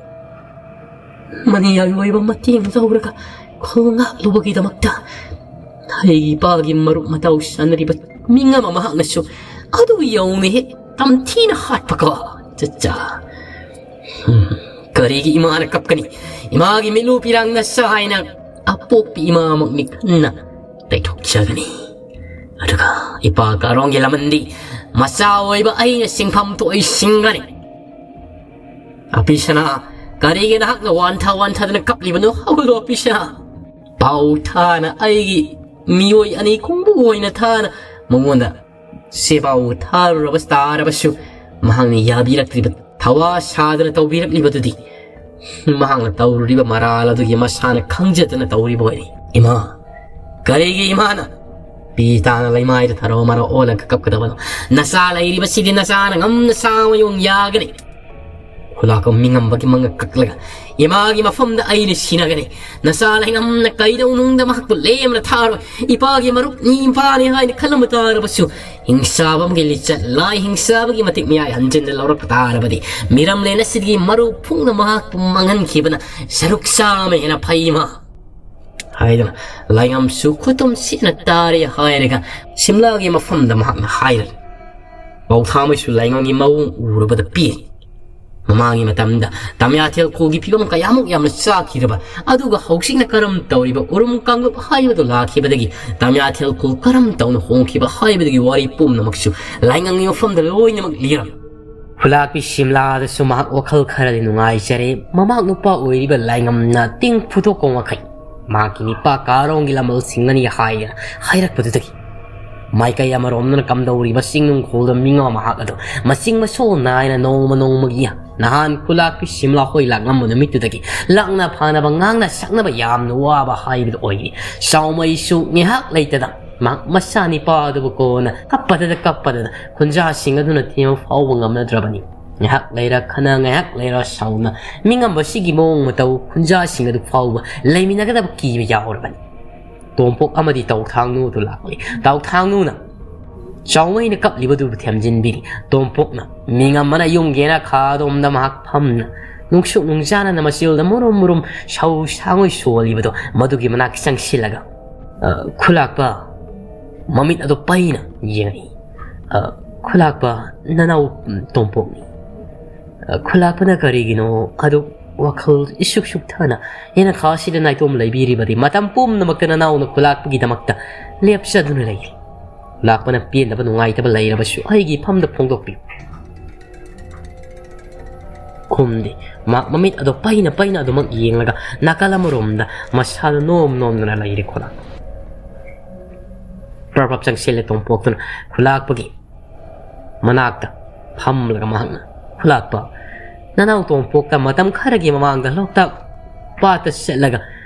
ꯃꯅꯤ ꯑꯣꯏꯕ ꯃꯇꯦꯡ ꯂꯧꯔꯒ ꯈꯨꯜ ꯉꯥꯛꯂꯨꯕꯒꯤꯗꯃꯛꯇ ꯑꯩꯒꯤ ꯏꯄꯥꯒꯤ ꯃꯔꯨꯞ ꯃꯇꯥꯎ ꯁꯥꯟꯅꯔꯤꯕ ꯃꯤꯉꯝ ꯑꯃ ꯃꯍꯥꯛꯅꯁꯨ ꯑꯗꯨ ꯌꯧꯅ ꯍꯦꯛ ꯇꯝꯊꯤꯅ ꯍꯥꯠꯄꯀꯣ꯫ ꯆꯠꯆꯥ꯫ ꯍꯝ, ꯀꯔꯤꯒꯤ ꯏꯃꯥꯅ ꯀꯞꯀꯅꯤ? ꯏꯃꯥꯒꯤ ꯃꯤꯠꯂꯨ ꯄꯤꯔꯥꯡ ꯅꯆꯥ ꯍꯥꯏꯅ ꯑꯄꯣꯛꯄꯤ ꯏꯃꯥꯃꯛꯅꯤ ꯈꯟꯅ ꯇꯩꯊꯣꯛꯆꯒꯅꯤ꯫ ꯑꯗꯨꯒ ꯏꯄꯥ ꯀꯥꯔꯣꯡꯒꯤ ꯂꯃꯟꯗꯤ ꯃꯆꯥ ꯑꯣꯏꯕ ꯑꯩꯅ ꯁꯤꯡꯐꯝ ꯊꯣꯛꯏ ꯁꯤꯡꯒꯅꯤ꯫ ꯑꯄꯤꯁꯅꯥ, ꯀꯔꯤꯒꯤ ꯅꯍꯥꯛꯅ ꯋꯥꯟꯊ ꯋꯥꯟꯊꯗꯅ ꯀꯞꯂꯤꯕꯅꯣ? ꯍꯧꯒꯠꯂꯣ ꯑꯄꯤꯁꯅꯥ꯫ ꯄꯥꯎ ꯊꯥꯅ ꯑꯩꯒꯤ ꯃꯤꯑꯣꯏ ꯑꯅꯤ ꯈꯣꯡꯕꯨ ꯑꯣꯏꯅ ꯊꯥꯅ ꯃꯉꯣꯟꯗ ꯁꯦꯕꯥꯎ ꯊꯥꯔꯨꯔꯕ ꯇꯥꯔꯕꯁꯨ ꯃꯍꯥꯛꯅ ꯌꯥꯕꯤꯔꯛꯇ꯭ꯔꯤꯕ, ꯊꯋꯥ ꯁꯥꯗꯅ ꯇꯧꯕꯤꯔꯛꯂꯤꯕꯗꯨꯗꯤ ꯃꯍꯥꯛꯅ ꯇꯧꯔꯨꯔꯤꯕ ꯃꯔꯥꯜ ꯑꯗꯨꯒꯤ ꯃꯁꯥꯅ ꯈꯪꯖꯗꯅ ꯇꯧꯔꯤꯕ ꯑꯣꯏꯔꯤ꯫ ꯏꯃꯥ, ꯀꯔꯤꯒꯤ ꯏꯃꯥꯅ ꯄꯤ ꯇꯥꯅ ꯂꯩꯃꯥꯏꯗ ꯊꯔꯣ ꯃꯔꯣ ꯑꯣꯜꯂꯒ ꯀꯞꯀꯗꯕꯅꯣ? ꯅꯆꯥ ꯂꯩꯔꯤꯕꯁꯤꯗꯤ ꯅꯆꯥꯅ ꯉꯝꯅ ꯆꯥꯃ ꯌꯣꯡ ꯌꯥꯒꯅꯤ꯫ ꯈꯨꯂꯥꯛꯄ ꯃꯤꯉꯝꯕꯒꯤ ꯃꯉꯛ ꯀꯛꯂꯒ ꯏꯃꯥꯒꯤ ꯃꯐꯝꯗ ꯑꯩꯅ ꯁꯤꯟꯅꯒꯅꯤ꯫ ꯅꯆꯥ ꯂꯩꯉꯝꯅ ꯀꯩꯗꯧꯅꯨꯡꯗ ꯃꯍꯥꯛꯄꯨ ꯂꯦꯝꯅ ꯊꯥꯔꯣꯏ꯫ ꯏꯄꯥꯒꯤ ꯃꯔꯨꯞꯅꯤ, ꯏꯄꯥꯅꯤ ꯍꯥꯏꯅ ꯈꯜꯂꯝꯕ ꯇꯥꯔꯕꯁꯨ, ꯍꯤꯡꯁꯥꯕ ꯑꯃꯒꯤ ꯂꯤꯆꯠ ꯂꯥꯏ ꯍꯤꯡꯁꯥꯕꯒꯤ ꯃꯇꯤꯛ ꯃꯌꯥꯏ ꯍꯟꯖꯤꯟꯅ ꯂꯧꯔꯛꯄ ꯇꯥꯔꯕꯗꯤ, ꯃꯤꯔꯝꯂꯦꯟ ꯑꯁꯤꯒꯤ ꯃꯔꯨ ꯐꯨꯡꯅ ꯃꯍꯥꯛꯄꯨ ꯃꯥꯡꯍꯟꯈꯤꯕꯅ ꯁꯔꯨꯛ ꯆꯥꯝꯃ ꯍꯦꯟꯅ ꯐꯩ ꯏꯃꯥ꯫ ꯍꯥꯏꯗꯨꯅ ꯂꯥꯏꯉꯝꯁꯨ ꯈꯨꯇꯨꯝ ꯁꯤꯠꯅ ꯇꯥꯔꯦ ꯍꯥꯏꯔꯒ ꯁꯤꯝꯂꯥꯒꯤ ꯃꯐꯝꯗ ꯃꯍꯥꯛꯅ ꯍꯥꯏꯔꯦ꯫ ꯄꯥꯎꯊꯥꯡꯃꯩꯁꯨ ꯂꯥꯏꯉꯝꯒꯤ ꯃꯑꯣꯡ ꯎꯔꯨꯕꯗ ꯄꯦꯜꯂꯤ꯫ ꯃꯃꯥꯡꯒꯤ ꯃꯇꯝꯗ ꯇꯃꯤꯌꯥꯊꯦꯜ ꯈꯨꯜꯒꯤ ꯐꯤꯕꯝ ꯀꯌꯥꯃꯨꯛ ꯌꯥꯝꯅ ꯆꯥꯈꯤꯔꯕ, ꯑꯗꯨꯒ ꯍꯧꯖꯤꯛꯅ ꯀꯔꯝ ꯇꯧꯔꯤꯕ ꯎꯔꯨꯝ ꯀꯥꯡꯂꯨꯞ ꯍꯥꯏꯕꯗꯨ ꯂꯥꯛꯈꯤꯕꯗꯒꯤ ꯇꯃꯤꯌꯥꯊꯦꯜ ꯈꯨꯜ ꯀꯔꯝ ꯇꯧꯅ ꯍꯣꯡꯈꯤꯕ ꯍꯥꯏꯕꯗꯨꯒꯤ ꯋꯥꯔꯤ ꯄꯨꯝꯅꯃꯛꯁꯨ ꯂꯥꯏꯉꯝꯒꯤ ꯃꯐꯝꯗ ꯂꯣꯏꯅꯃꯛ ꯂꯤꯔꯝꯃꯤ꯫ ꯈꯨꯂꯥꯛꯄꯤ ꯁꯤꯝꯂꯥꯗꯁꯨ ꯃꯍꯥꯛ ꯋꯥꯈꯜ ꯈꯔꯗꯤ ꯅꯨꯡꯉꯥꯏꯖꯔꯦ꯫ ꯃꯃꯥꯛ ꯅꯨꯄꯥ ꯑꯣꯏꯔꯤꯕ ꯂꯥꯏꯉꯝꯅ ꯇꯤꯡ ꯐꯨꯗꯣꯛꯄ ꯃꯈꯩ ꯃꯍꯥꯛꯀꯤ ꯅꯤꯄꯥ ꯀꯥꯔꯣꯡꯒꯤ ꯂꯃꯜ ꯁꯤꯡꯒꯅꯤ ꯍꯥꯏꯗꯅ ꯍꯥꯏꯔꯛꯄꯗꯨꯗꯒꯤ ꯃꯥꯏꯀꯩ ꯑꯃꯔꯣꯝꯗꯅ ꯀꯝꯗꯧꯔꯤꯕ ꯆꯤꯡꯅꯨꯡꯈꯣꯜꯗ ꯃꯤꯉꯥ ꯃꯍꯥꯛ ꯑꯗꯨ ꯃꯆꯤꯡ ꯃꯁꯣꯜ ꯅꯥꯏꯅ ꯅꯣꯡꯃ ꯅꯣꯡꯃꯒꯤ ꯅꯍꯥꯟ ꯈꯨꯂꯥꯛꯄꯤ ꯁꯤꯝꯂꯥ ꯍꯣꯏ ꯂꯥꯛꯂꯝꯕ ꯅꯨꯃꯤꯠꯇꯨꯗꯒꯤ ꯂꯥꯛꯅ ꯐꯥꯅꯕ ꯉꯥꯡꯅ ꯁꯛꯅꯕ ꯌꯥꯝꯅ ꯋꯥꯕ ꯍꯥꯏꯕꯗꯨ ꯑꯣꯏꯔꯤ꯫ ꯆꯥꯎꯃꯩꯁꯨ ꯉꯥꯏꯍꯥꯛ ꯂꯩꯇꯗ ꯃꯍꯥꯛ ꯃꯆꯥ ꯅꯤꯄꯥ ꯑꯗꯨꯕꯨ ꯀꯣꯟꯅ ꯀꯞꯄꯗꯗ ꯀꯞꯄꯗꯗ ꯈꯨꯟꯖꯥꯁꯤꯡ ꯑꯗꯨꯅ ꯊꯦꯝꯕ ꯐꯥꯎꯕ ꯉꯝꯅꯗ꯭ꯔꯕꯅꯤ꯫ ꯉꯥꯏꯍꯥꯛ ꯂꯩꯔ ꯈꯠꯅ, ꯉꯥꯏꯍꯥꯛ ꯂꯩꯔ ꯁꯥꯎꯅ, ꯃꯤꯉꯝꯕꯁꯤꯒꯤ ꯃꯑꯣꯡ ꯃꯇꯧ ꯈꯨꯟꯖꯥꯁꯤꯡ ꯑꯗꯨ ꯐꯥꯎꯕ ꯂꯩꯃꯤꯟꯅꯒꯗꯕ ꯀꯤꯕ ꯌꯥꯎꯔꯕꯅꯤ꯫ ꯇꯣꯝꯄꯣꯛ ꯑꯃꯗꯤ ꯇꯥꯎꯊꯥꯡꯅꯨ ꯑꯗꯨ ꯂꯥꯛꯂꯤ꯫ ꯇꯥꯎꯊꯥꯡꯅꯨꯅ ꯆꯥꯎꯃꯩꯅ ꯀꯞꯂꯤꯕꯗꯨꯕꯨ ꯊꯦꯝꯖꯤꯟꯕꯤꯔꯤ꯫ ꯇꯣꯝꯄꯣꯛꯅ ꯃꯤꯉꯝꯕꯅ ꯌꯨꯝꯒꯤ ꯅꯥꯈꯥꯗꯣꯝꯗ ꯃꯍꯥꯛ ꯐꯝꯅ ꯅꯨꯡꯁꯨꯛ ꯅꯨꯡꯖꯥꯅꯅ ꯃꯆꯤꯜꯗ ꯃꯨꯔꯨꯝ ꯃꯨꯔꯨꯝ ꯁꯧ ꯁꯥꯡꯉꯣꯏ ꯁꯣꯜꯂꯤꯕꯗꯣ ꯃꯗꯨꯒꯤ ꯃꯅꯥꯛ ꯆꯪꯁꯤꯜꯂꯒ, ꯑ, ꯈꯨꯂꯥꯛꯄ ꯃꯃꯤꯠ ꯑꯗꯨ ꯄꯩꯅ ꯌꯦꯡꯉꯛꯏ꯫ "ꯑ, ꯈꯨꯂꯥꯛꯄ, ꯅꯅꯥꯎ, ꯎꯝ, ꯇꯣꯝꯄꯣꯛꯅꯤ꯫" ꯑ, ꯈꯨꯂꯥꯛꯄꯅ ꯀꯔꯤꯒꯤꯅꯣ ꯑꯗꯨ ꯋꯥꯈꯜ ꯏꯁꯨꯛ ꯁꯨꯛꯊꯅ ꯌꯦꯅꯈꯥꯁꯤꯗ ꯅꯥꯏꯇꯣꯝ ꯂꯩꯕꯤꯔꯤꯕꯗꯤ, ꯃꯇꯝ ꯄꯨꯝꯅꯃꯛꯇ ꯅꯅꯥꯎꯅ ꯈꯨꯂꯥꯛꯄꯒꯤꯗꯃꯛꯇ ꯂꯦꯞꯆꯗꯨꯅ ꯂꯩꯔꯤ꯫ ꯈꯨꯂꯥꯛꯄꯅ ꯄꯦꯟꯗꯕ ꯅꯨꯡꯉꯥꯏꯇꯕ ꯂꯩꯔꯕꯁꯨ ꯑꯩꯒꯤ ꯏꯐꯝꯗ ꯐꯣꯡꯗꯣꯛꯄꯤꯌꯨ꯫ ꯈꯨꯝꯗꯦ꯫ ꯃꯍꯥꯛ ꯃꯃꯤꯠ ꯑꯗꯨ ꯄꯩꯅ ꯄꯩꯅ ꯑꯗꯨꯃꯛ ꯌꯦꯡꯂꯒ ꯅꯥꯀꯜ ꯑꯃꯔꯣꯝꯗ ꯃꯁꯥꯗꯨ ꯅꯣꯝ ꯅꯣꯝꯗꯨꯅ ꯂꯩꯔꯦ ꯈꯨꯂꯥꯛꯄ꯫ ꯄ꯭ꯔꯞ ꯄ꯭ꯔꯞ ꯆꯪꯁꯤꯜꯂꯦ ꯇꯣꯝꯄꯣꯛꯇꯨꯅ ꯈꯨꯂꯥꯛꯄꯒꯤ ꯃꯅꯥꯛꯇ ꯐꯝꯂꯒ ꯃꯍꯥꯛꯅ, "ꯈꯨꯂꯥꯛꯄ, ꯅꯅꯥꯎ ꯇꯣꯝꯄꯣꯛꯇ ꯃꯇꯝ ꯈꯔꯒꯤ ꯃꯃꯥꯡꯗ ꯂꯣꯛꯇꯥꯛ ꯄꯥꯠꯇ ꯆꯠꯂꯒ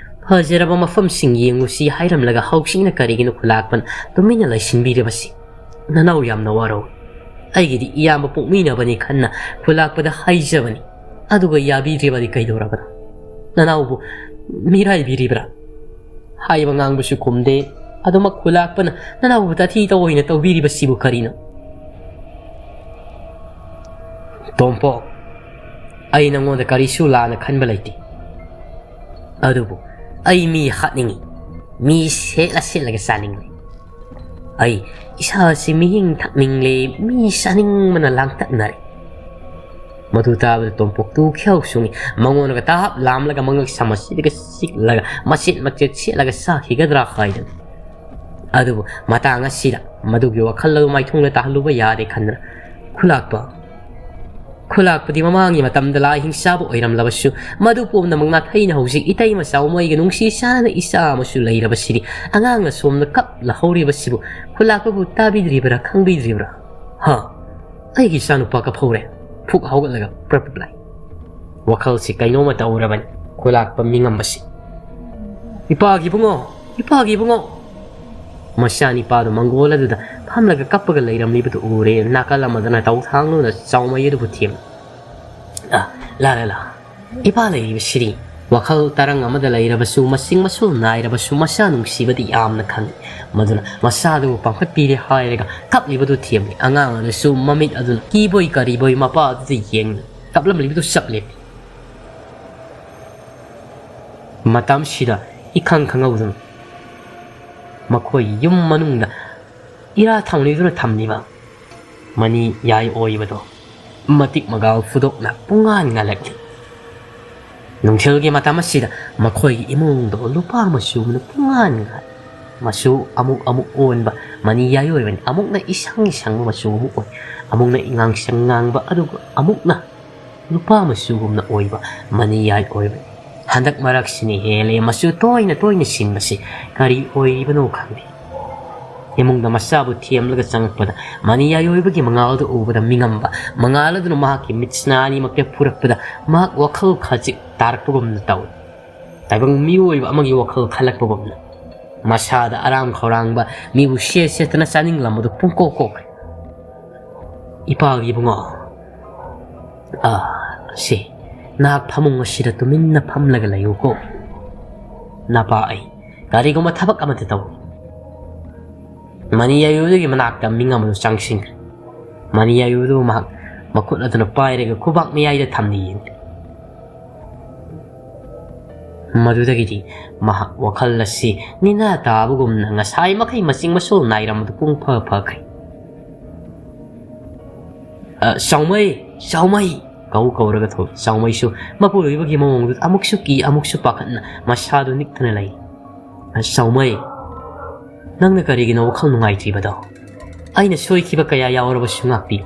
ꯐꯖꯔꯕ ꯃꯐꯝꯁꯤꯡ ꯌꯦꯡꯉꯨꯁꯤ ꯍꯥꯏꯔꯝꯂꯒ ꯍꯧꯖꯤꯛꯅ ꯀꯔꯤꯒꯤꯅꯣ ꯈꯨꯂꯥꯛꯄꯅ ꯇꯨꯃꯤꯟꯅ ꯂꯩꯁꯤꯟꯕꯤꯔꯤꯕꯁꯤ? ꯅꯅꯥꯎ ꯌꯥꯝꯅ ꯋꯥꯔꯧꯏ꯫ ꯑꯩꯒꯤꯗꯤ ꯏꯌꯥꯝꯕ ꯄꯣꯛꯃꯤꯟꯅꯕꯅꯤ ꯈꯟꯅ ꯈꯨꯂꯥꯛꯄꯗ ꯍꯥꯏꯖꯕꯅꯤ꯫ ꯑꯗꯨꯒ ꯌꯥꯕꯤꯗ꯭ꯔꯤꯕꯗꯤ ꯀꯩꯗꯧꯔꯕꯅꯣ? ꯅꯅꯥꯎꯕꯨ ꯃꯤꯔꯥꯏꯕꯤꯔꯤꯕ꯭ꯔꯥ?" ꯍꯥꯏꯕ ꯉꯥꯡꯕꯁꯨ ꯈꯨꯝꯗꯦ꯫ ꯑꯗꯨꯃꯛ ꯈꯨꯂꯥꯛꯄꯅ ꯅꯅꯥꯎꯕꯨ ꯇꯥꯊꯤ ꯇꯧꯑꯣꯏꯅ ꯇꯧꯕꯤꯔꯤꯕꯁꯤꯕꯨ ꯀꯔꯤꯅꯣ? ꯇꯣꯝꯄꯣꯛ, ꯑꯩ ꯅꯉꯣꯟꯗ ꯀꯔꯤꯁꯨ ꯂꯥꯟꯅ ꯈꯟꯕ ꯂꯩꯇꯦ꯫ ꯑꯗꯨꯕꯨ ꯑꯩ ꯃꯤ ꯍꯥꯠꯅꯤꯡꯏ, ꯃꯤ ꯁꯦꯠꯂ ꯁꯦꯠꯂꯒ ꯆꯥꯅꯤꯡꯂꯦ꯫ ꯑꯩ ꯏꯁꯥꯁꯤ ꯃꯤꯍꯤꯡ ꯊꯛꯅꯤꯡꯂꯦ, ꯃꯤ ꯆꯥꯅꯤꯡꯕꯅ ꯂꯥꯡꯇꯛꯅꯔꯦ꯫ ꯃꯗꯨ ꯇꯥꯕꯗ ꯇꯣꯝꯄꯣꯛꯇꯨ ꯈ꯭ꯌꯥꯎ ꯁꯨꯡꯏ꯫ ꯃꯉꯣꯟꯗꯒ ꯇꯥꯍꯥꯞ ꯂꯥꯝꯂꯒ ꯃꯉꯛ ꯁꯝ ꯑꯁꯤꯗꯒ ꯆꯤꯛꯂꯒ ꯃꯆꯦꯠ ꯃꯆꯦꯠ ꯁꯦꯠꯂꯒ ꯆꯥꯈꯤꯒꯗ꯭ꯔꯥ ꯍꯥꯏꯗꯅ꯫ ꯑꯗꯨꯕꯨ ꯃꯇꯥꯡ ꯑꯁꯤꯗ ꯃꯗꯨꯒꯤ ꯋꯥꯈꯜ ꯑꯗꯨ ꯃꯥꯏꯊꯣꯡꯗ ꯇꯥꯍꯜꯂꯨꯕ ꯌꯥꯗꯦ ꯈꯟꯗꯨꯅ, ꯈꯨꯂꯥꯛꯄ, ꯈꯨꯂꯥꯛꯄꯗꯤ ꯃꯃꯥꯡꯒꯤ ꯃꯇꯝꯗ ꯂꯥꯏ ꯍꯤꯡꯆꯥꯕ ꯑꯣꯏꯔꯝꯂꯕꯁꯨ, ꯃꯗꯨ ꯄꯨꯝꯅꯃꯛ ꯅꯥꯊꯩꯅ ꯍꯧꯖꯤꯛ ꯏꯇꯩꯃ ꯆꯥꯎꯃꯩꯒ ꯅꯨꯡꯁꯤ ꯆꯥꯟꯅꯅ ꯏꯆꯥ ꯑꯃꯁꯨ ꯂꯩꯔꯕꯁꯤꯗꯤ, ꯑꯉꯥꯡꯅ ꯁꯣꯝꯗ ꯀꯞꯂ ꯍꯧꯔꯤꯕꯁꯤꯕꯨ ꯈꯨꯂꯥꯛꯄꯕꯨ ꯇꯥꯕꯤꯗ꯭ꯔꯤꯕ꯭ꯔꯥ, ꯈꯪꯕꯤꯗ꯭ꯔꯤꯕ꯭ꯔꯥ? ꯍꯥ? ꯑꯩꯒꯤ ꯏꯆꯥꯅꯨꯄꯥ ꯀꯞꯍꯧꯔꯦ꯫ ꯐꯨꯛ ꯍꯧꯒꯠꯂꯒ ꯄ꯭ꯔꯞ ꯄ꯭ꯔꯞ ꯂꯥꯏ꯫ ꯋꯥꯈꯜꯁꯤ ꯀꯩꯅꯣꯝꯃ ꯇꯧꯔꯕꯅꯤ ꯈꯨꯂꯥꯛꯄ ꯃꯤꯉꯝꯕꯁꯤ꯫ "ꯏꯄꯥꯒꯤ ꯏꯕꯨꯡꯉꯣ! ꯏꯄꯥꯒꯤ ꯏꯕꯨꯡꯉꯣ!" ꯃꯆꯥꯅꯤꯄꯥꯗꯨ ꯃꯪꯒꯣꯜ ꯑꯗꯨꯗ ꯐꯝꯂꯒ ꯀꯞꯄꯒ ꯂꯩꯔꯝꯂꯤꯕꯗꯨ ꯎꯔꯦ꯫ ꯅꯥꯀꯜ ꯑꯃꯗꯅ ꯇꯧꯊꯥꯡꯂꯨꯅ ꯆꯥꯎꯃꯩ ꯑꯗꯨꯕꯨ ꯊꯦꯝ꯫ "ꯑ, ꯂꯥ, ꯂꯥ, ꯂꯥ꯫ ꯏꯄꯥ ꯂꯩꯔꯤꯕꯁꯤꯗꯤ?" ꯋꯥꯈꯜ ꯇꯔꯪ ꯑꯃꯗ ꯂꯩꯔꯕꯁꯨ, ꯃꯁꯤꯡ ꯃꯁꯨ ꯅꯥꯏꯔꯕꯁꯨ, ꯃꯆꯥ ꯅꯨꯡꯁꯤꯕꯗꯤ ꯌꯥꯝꯅ ꯈꯪꯏ꯫ ꯃꯗꯨꯅ ꯃꯆꯥꯗꯨꯕꯨ ꯄꯥꯡꯈꯠꯄꯤꯔꯦ ꯍꯥꯏꯔꯒ ꯀꯞꯂꯤꯕꯗꯨ ꯊꯦꯝꯂꯤ꯫ ꯑꯉꯥꯡ ꯑꯗꯨꯁꯨ ꯃꯃꯤꯠ ꯑꯗꯨꯅ ꯀꯤꯕꯣꯏ ꯀꯔꯤꯕꯣꯏ ꯃꯄꯥ ꯑꯗꯨꯗ ꯌꯦꯡꯂꯤ꯫ ꯀꯞꯂꯝꯂꯤꯕꯗꯨ ꯆꯞ ꯂꯦꯞꯄꯤ꯫ ꯃꯇꯝꯁꯤꯗ ꯏꯈꯪ ꯈꯪꯍꯧꯗꯅ ꯃꯈꯣꯏꯒꯤ ꯌꯨꯝ ꯃꯅꯨꯡꯗ ꯏꯔꯥ ꯊꯧꯅꯤꯗꯨꯅ ꯊꯝꯂꯤꯕ ꯃꯅꯤ ꯌꯥꯏ ꯑꯣꯏꯕꯗꯣ ꯃꯇꯤꯛ ꯃꯒꯥꯎ ꯐꯨꯗꯣꯛꯅ ꯄꯨꯡꯉꯥꯟ ꯉꯥꯜꯂꯛꯂꯤ꯫ ꯅꯨꯡꯊꯤꯜꯒꯤ ꯃꯇꯝ ꯑꯁꯤꯗ ꯃꯈꯣꯏꯒꯤ ꯏꯃꯨꯡꯗꯣ ꯂꯨꯄꯥ ꯃꯆꯨ ꯑꯃꯅ ꯄꯨꯡꯉꯥꯟ ꯉꯥꯜꯂꯤ꯫ ꯃꯆꯨ ꯑꯃꯨꯛ ꯑꯃꯨꯛ ꯑꯣꯟꯕ ꯃꯅꯤ ꯌꯥꯏ ꯑꯣꯏꯕꯅꯤ꯫ ꯑꯃꯨꯛꯅ ꯏꯁꯪ ꯏꯁꯪꯕ ꯃꯆꯨ ꯑꯃꯨꯛ ꯑꯣꯏ, ꯑꯃꯨꯛꯅ ꯉꯥꯡꯁꯪ ꯉꯥꯡꯕ, ꯑꯗꯨꯒ ꯑꯃꯨꯛꯅ ꯂꯨꯄꯥ ꯃꯆꯨꯒꯨꯝꯅ ꯑꯣꯏꯕ ꯃꯅꯤ ꯌꯥꯏ ꯑꯣꯏꯕꯅꯤ꯫ ꯍꯟꯗꯛ ꯃꯔꯛꯁꯤꯅ ꯍꯦꯜꯂꯦ ꯃꯆꯨ ꯇꯣꯏꯅ ꯇꯣꯏꯅ ꯁꯤꯟꯕꯁꯤ꯫ ꯀꯔꯤ ꯑꯣꯏꯔꯤꯕꯅꯣ ꯈꯪꯗꯦ꯫ ꯏꯃꯨꯡꯗ ꯃꯆꯥꯕꯨ ꯊꯦꯝꯂꯒ ꯆꯪꯂꯛꯄꯗ ꯃꯅꯤ ꯌꯥꯏ ꯑꯣꯏꯕꯒꯤ ꯃꯉꯥꯜꯗꯨ ꯎꯕꯗ ꯃꯤꯉꯝꯕ ꯃꯉꯥꯜ ꯑꯗꯨꯅ ꯃꯍꯥꯛꯀꯤ ꯃꯤꯠꯁꯤꯅꯥ ꯑꯅꯤꯃꯛꯇ ꯐꯨꯔꯛꯄꯗ ꯃꯍꯥꯛ ꯋꯥꯈꯜ ꯈꯖꯤꯛ ꯇꯥꯔꯛꯄꯒꯨꯝꯅ ꯇꯧꯏ꯫ ꯇꯥꯏꯕꯪ ꯃꯤꯑꯣꯏꯕ ꯑꯃꯒꯤ ꯋꯥꯈꯜ ꯈꯜꯂꯛꯄꯒꯨꯝꯅ ꯃꯁꯥꯗ ꯑꯔꯥꯝ ꯈꯧꯔꯥꯡꯕ, ꯃꯤꯕꯨ ꯁꯦꯠ ꯁꯦꯠꯇꯅ ꯆꯥꯅꯤꯡꯂꯝꯕꯗꯨ ꯄꯨꯡꯀꯣꯛ ꯀꯣꯛꯈ꯭ꯔꯦ꯫ "ꯏꯄꯥꯒꯤ ꯏꯕꯨꯡꯉꯣ, ꯑꯥ, ꯁꯤ, ꯅꯍꯥꯛ ꯐꯃꯨꯡ ꯑꯁꯤꯗ ꯇꯨꯃꯤꯟꯅ ꯐꯝꯂꯒ ꯂꯩꯌꯨꯀꯣ꯫ ꯅꯄꯥ ꯑꯩ ꯀꯔꯤꯒꯨꯝꯕ ꯊꯕꯛ ꯑꯃꯠꯇ ꯇꯧꯏ꯫" ꯃꯅꯤ ꯌꯥꯏꯌꯨꯗꯨꯒꯤ ꯃꯅꯥꯛꯇ ꯃꯤꯡ ꯑꯃꯗꯨ ꯆꯪꯁꯤꯟꯈ꯭ꯔꯦ꯫ ꯃꯅꯤ ꯌꯥꯏꯌꯨꯗꯨ ꯃꯍꯥꯛ ꯃꯈꯨꯠ ꯑꯗꯨꯅ ꯄꯥꯏꯔꯒ ꯈꯨꯕꯥꯛ ꯃꯌꯥꯏꯗ ꯊꯝꯅ ꯌꯦꯡꯂꯤ꯫ ꯃꯗꯨꯗꯒꯤꯗꯤ ꯃꯍꯥꯛ ꯋꯥꯈꯜ ꯑꯁꯤ ꯅꯤꯅ ꯇꯥꯕꯒꯨꯝꯅ ꯉꯁꯥꯏ ꯃꯈꯩ ꯃꯆꯤꯡ ꯃꯁꯨꯜ ꯅꯥꯏꯔꯝꯕꯗꯨ ꯄꯨꯡ ꯐ ꯐꯈ꯭ꯔꯦ꯫ "ꯑ, ꯆꯥꯎꯃꯩ! ꯆꯥꯎꯃꯩ!" ꯀꯧ ꯀꯧꯔꯒ ꯊꯣꯛꯂꯛꯏ꯫ ꯆꯥꯎꯃꯩꯁꯨ ꯃꯄꯨꯔꯣꯏꯕꯒꯤ ꯃꯑꯣꯡꯗꯨꯗ ꯑꯃꯨꯛꯁꯨ ꯀꯤ, ꯑꯃꯨꯛꯁꯨ ꯄꯥꯈꯠꯅ ꯃꯁꯥꯗꯨ ꯅꯤꯛꯇꯅ ꯂꯩ꯫ "ꯑ, ꯆꯥꯎꯃꯩ, ꯅꯪꯅ ꯀꯔꯤꯒꯤꯅꯣ ꯋꯥꯈꯜ ꯅꯨꯡꯉꯥꯏꯇ꯭ꯔꯤꯕꯗꯣ? ꯑꯩꯅ ꯁꯣꯏꯈꯤꯕ ꯀꯌꯥ ꯌꯥꯎꯔꯕꯁꯨ ꯉꯥꯛꯄꯤꯌꯨ꯫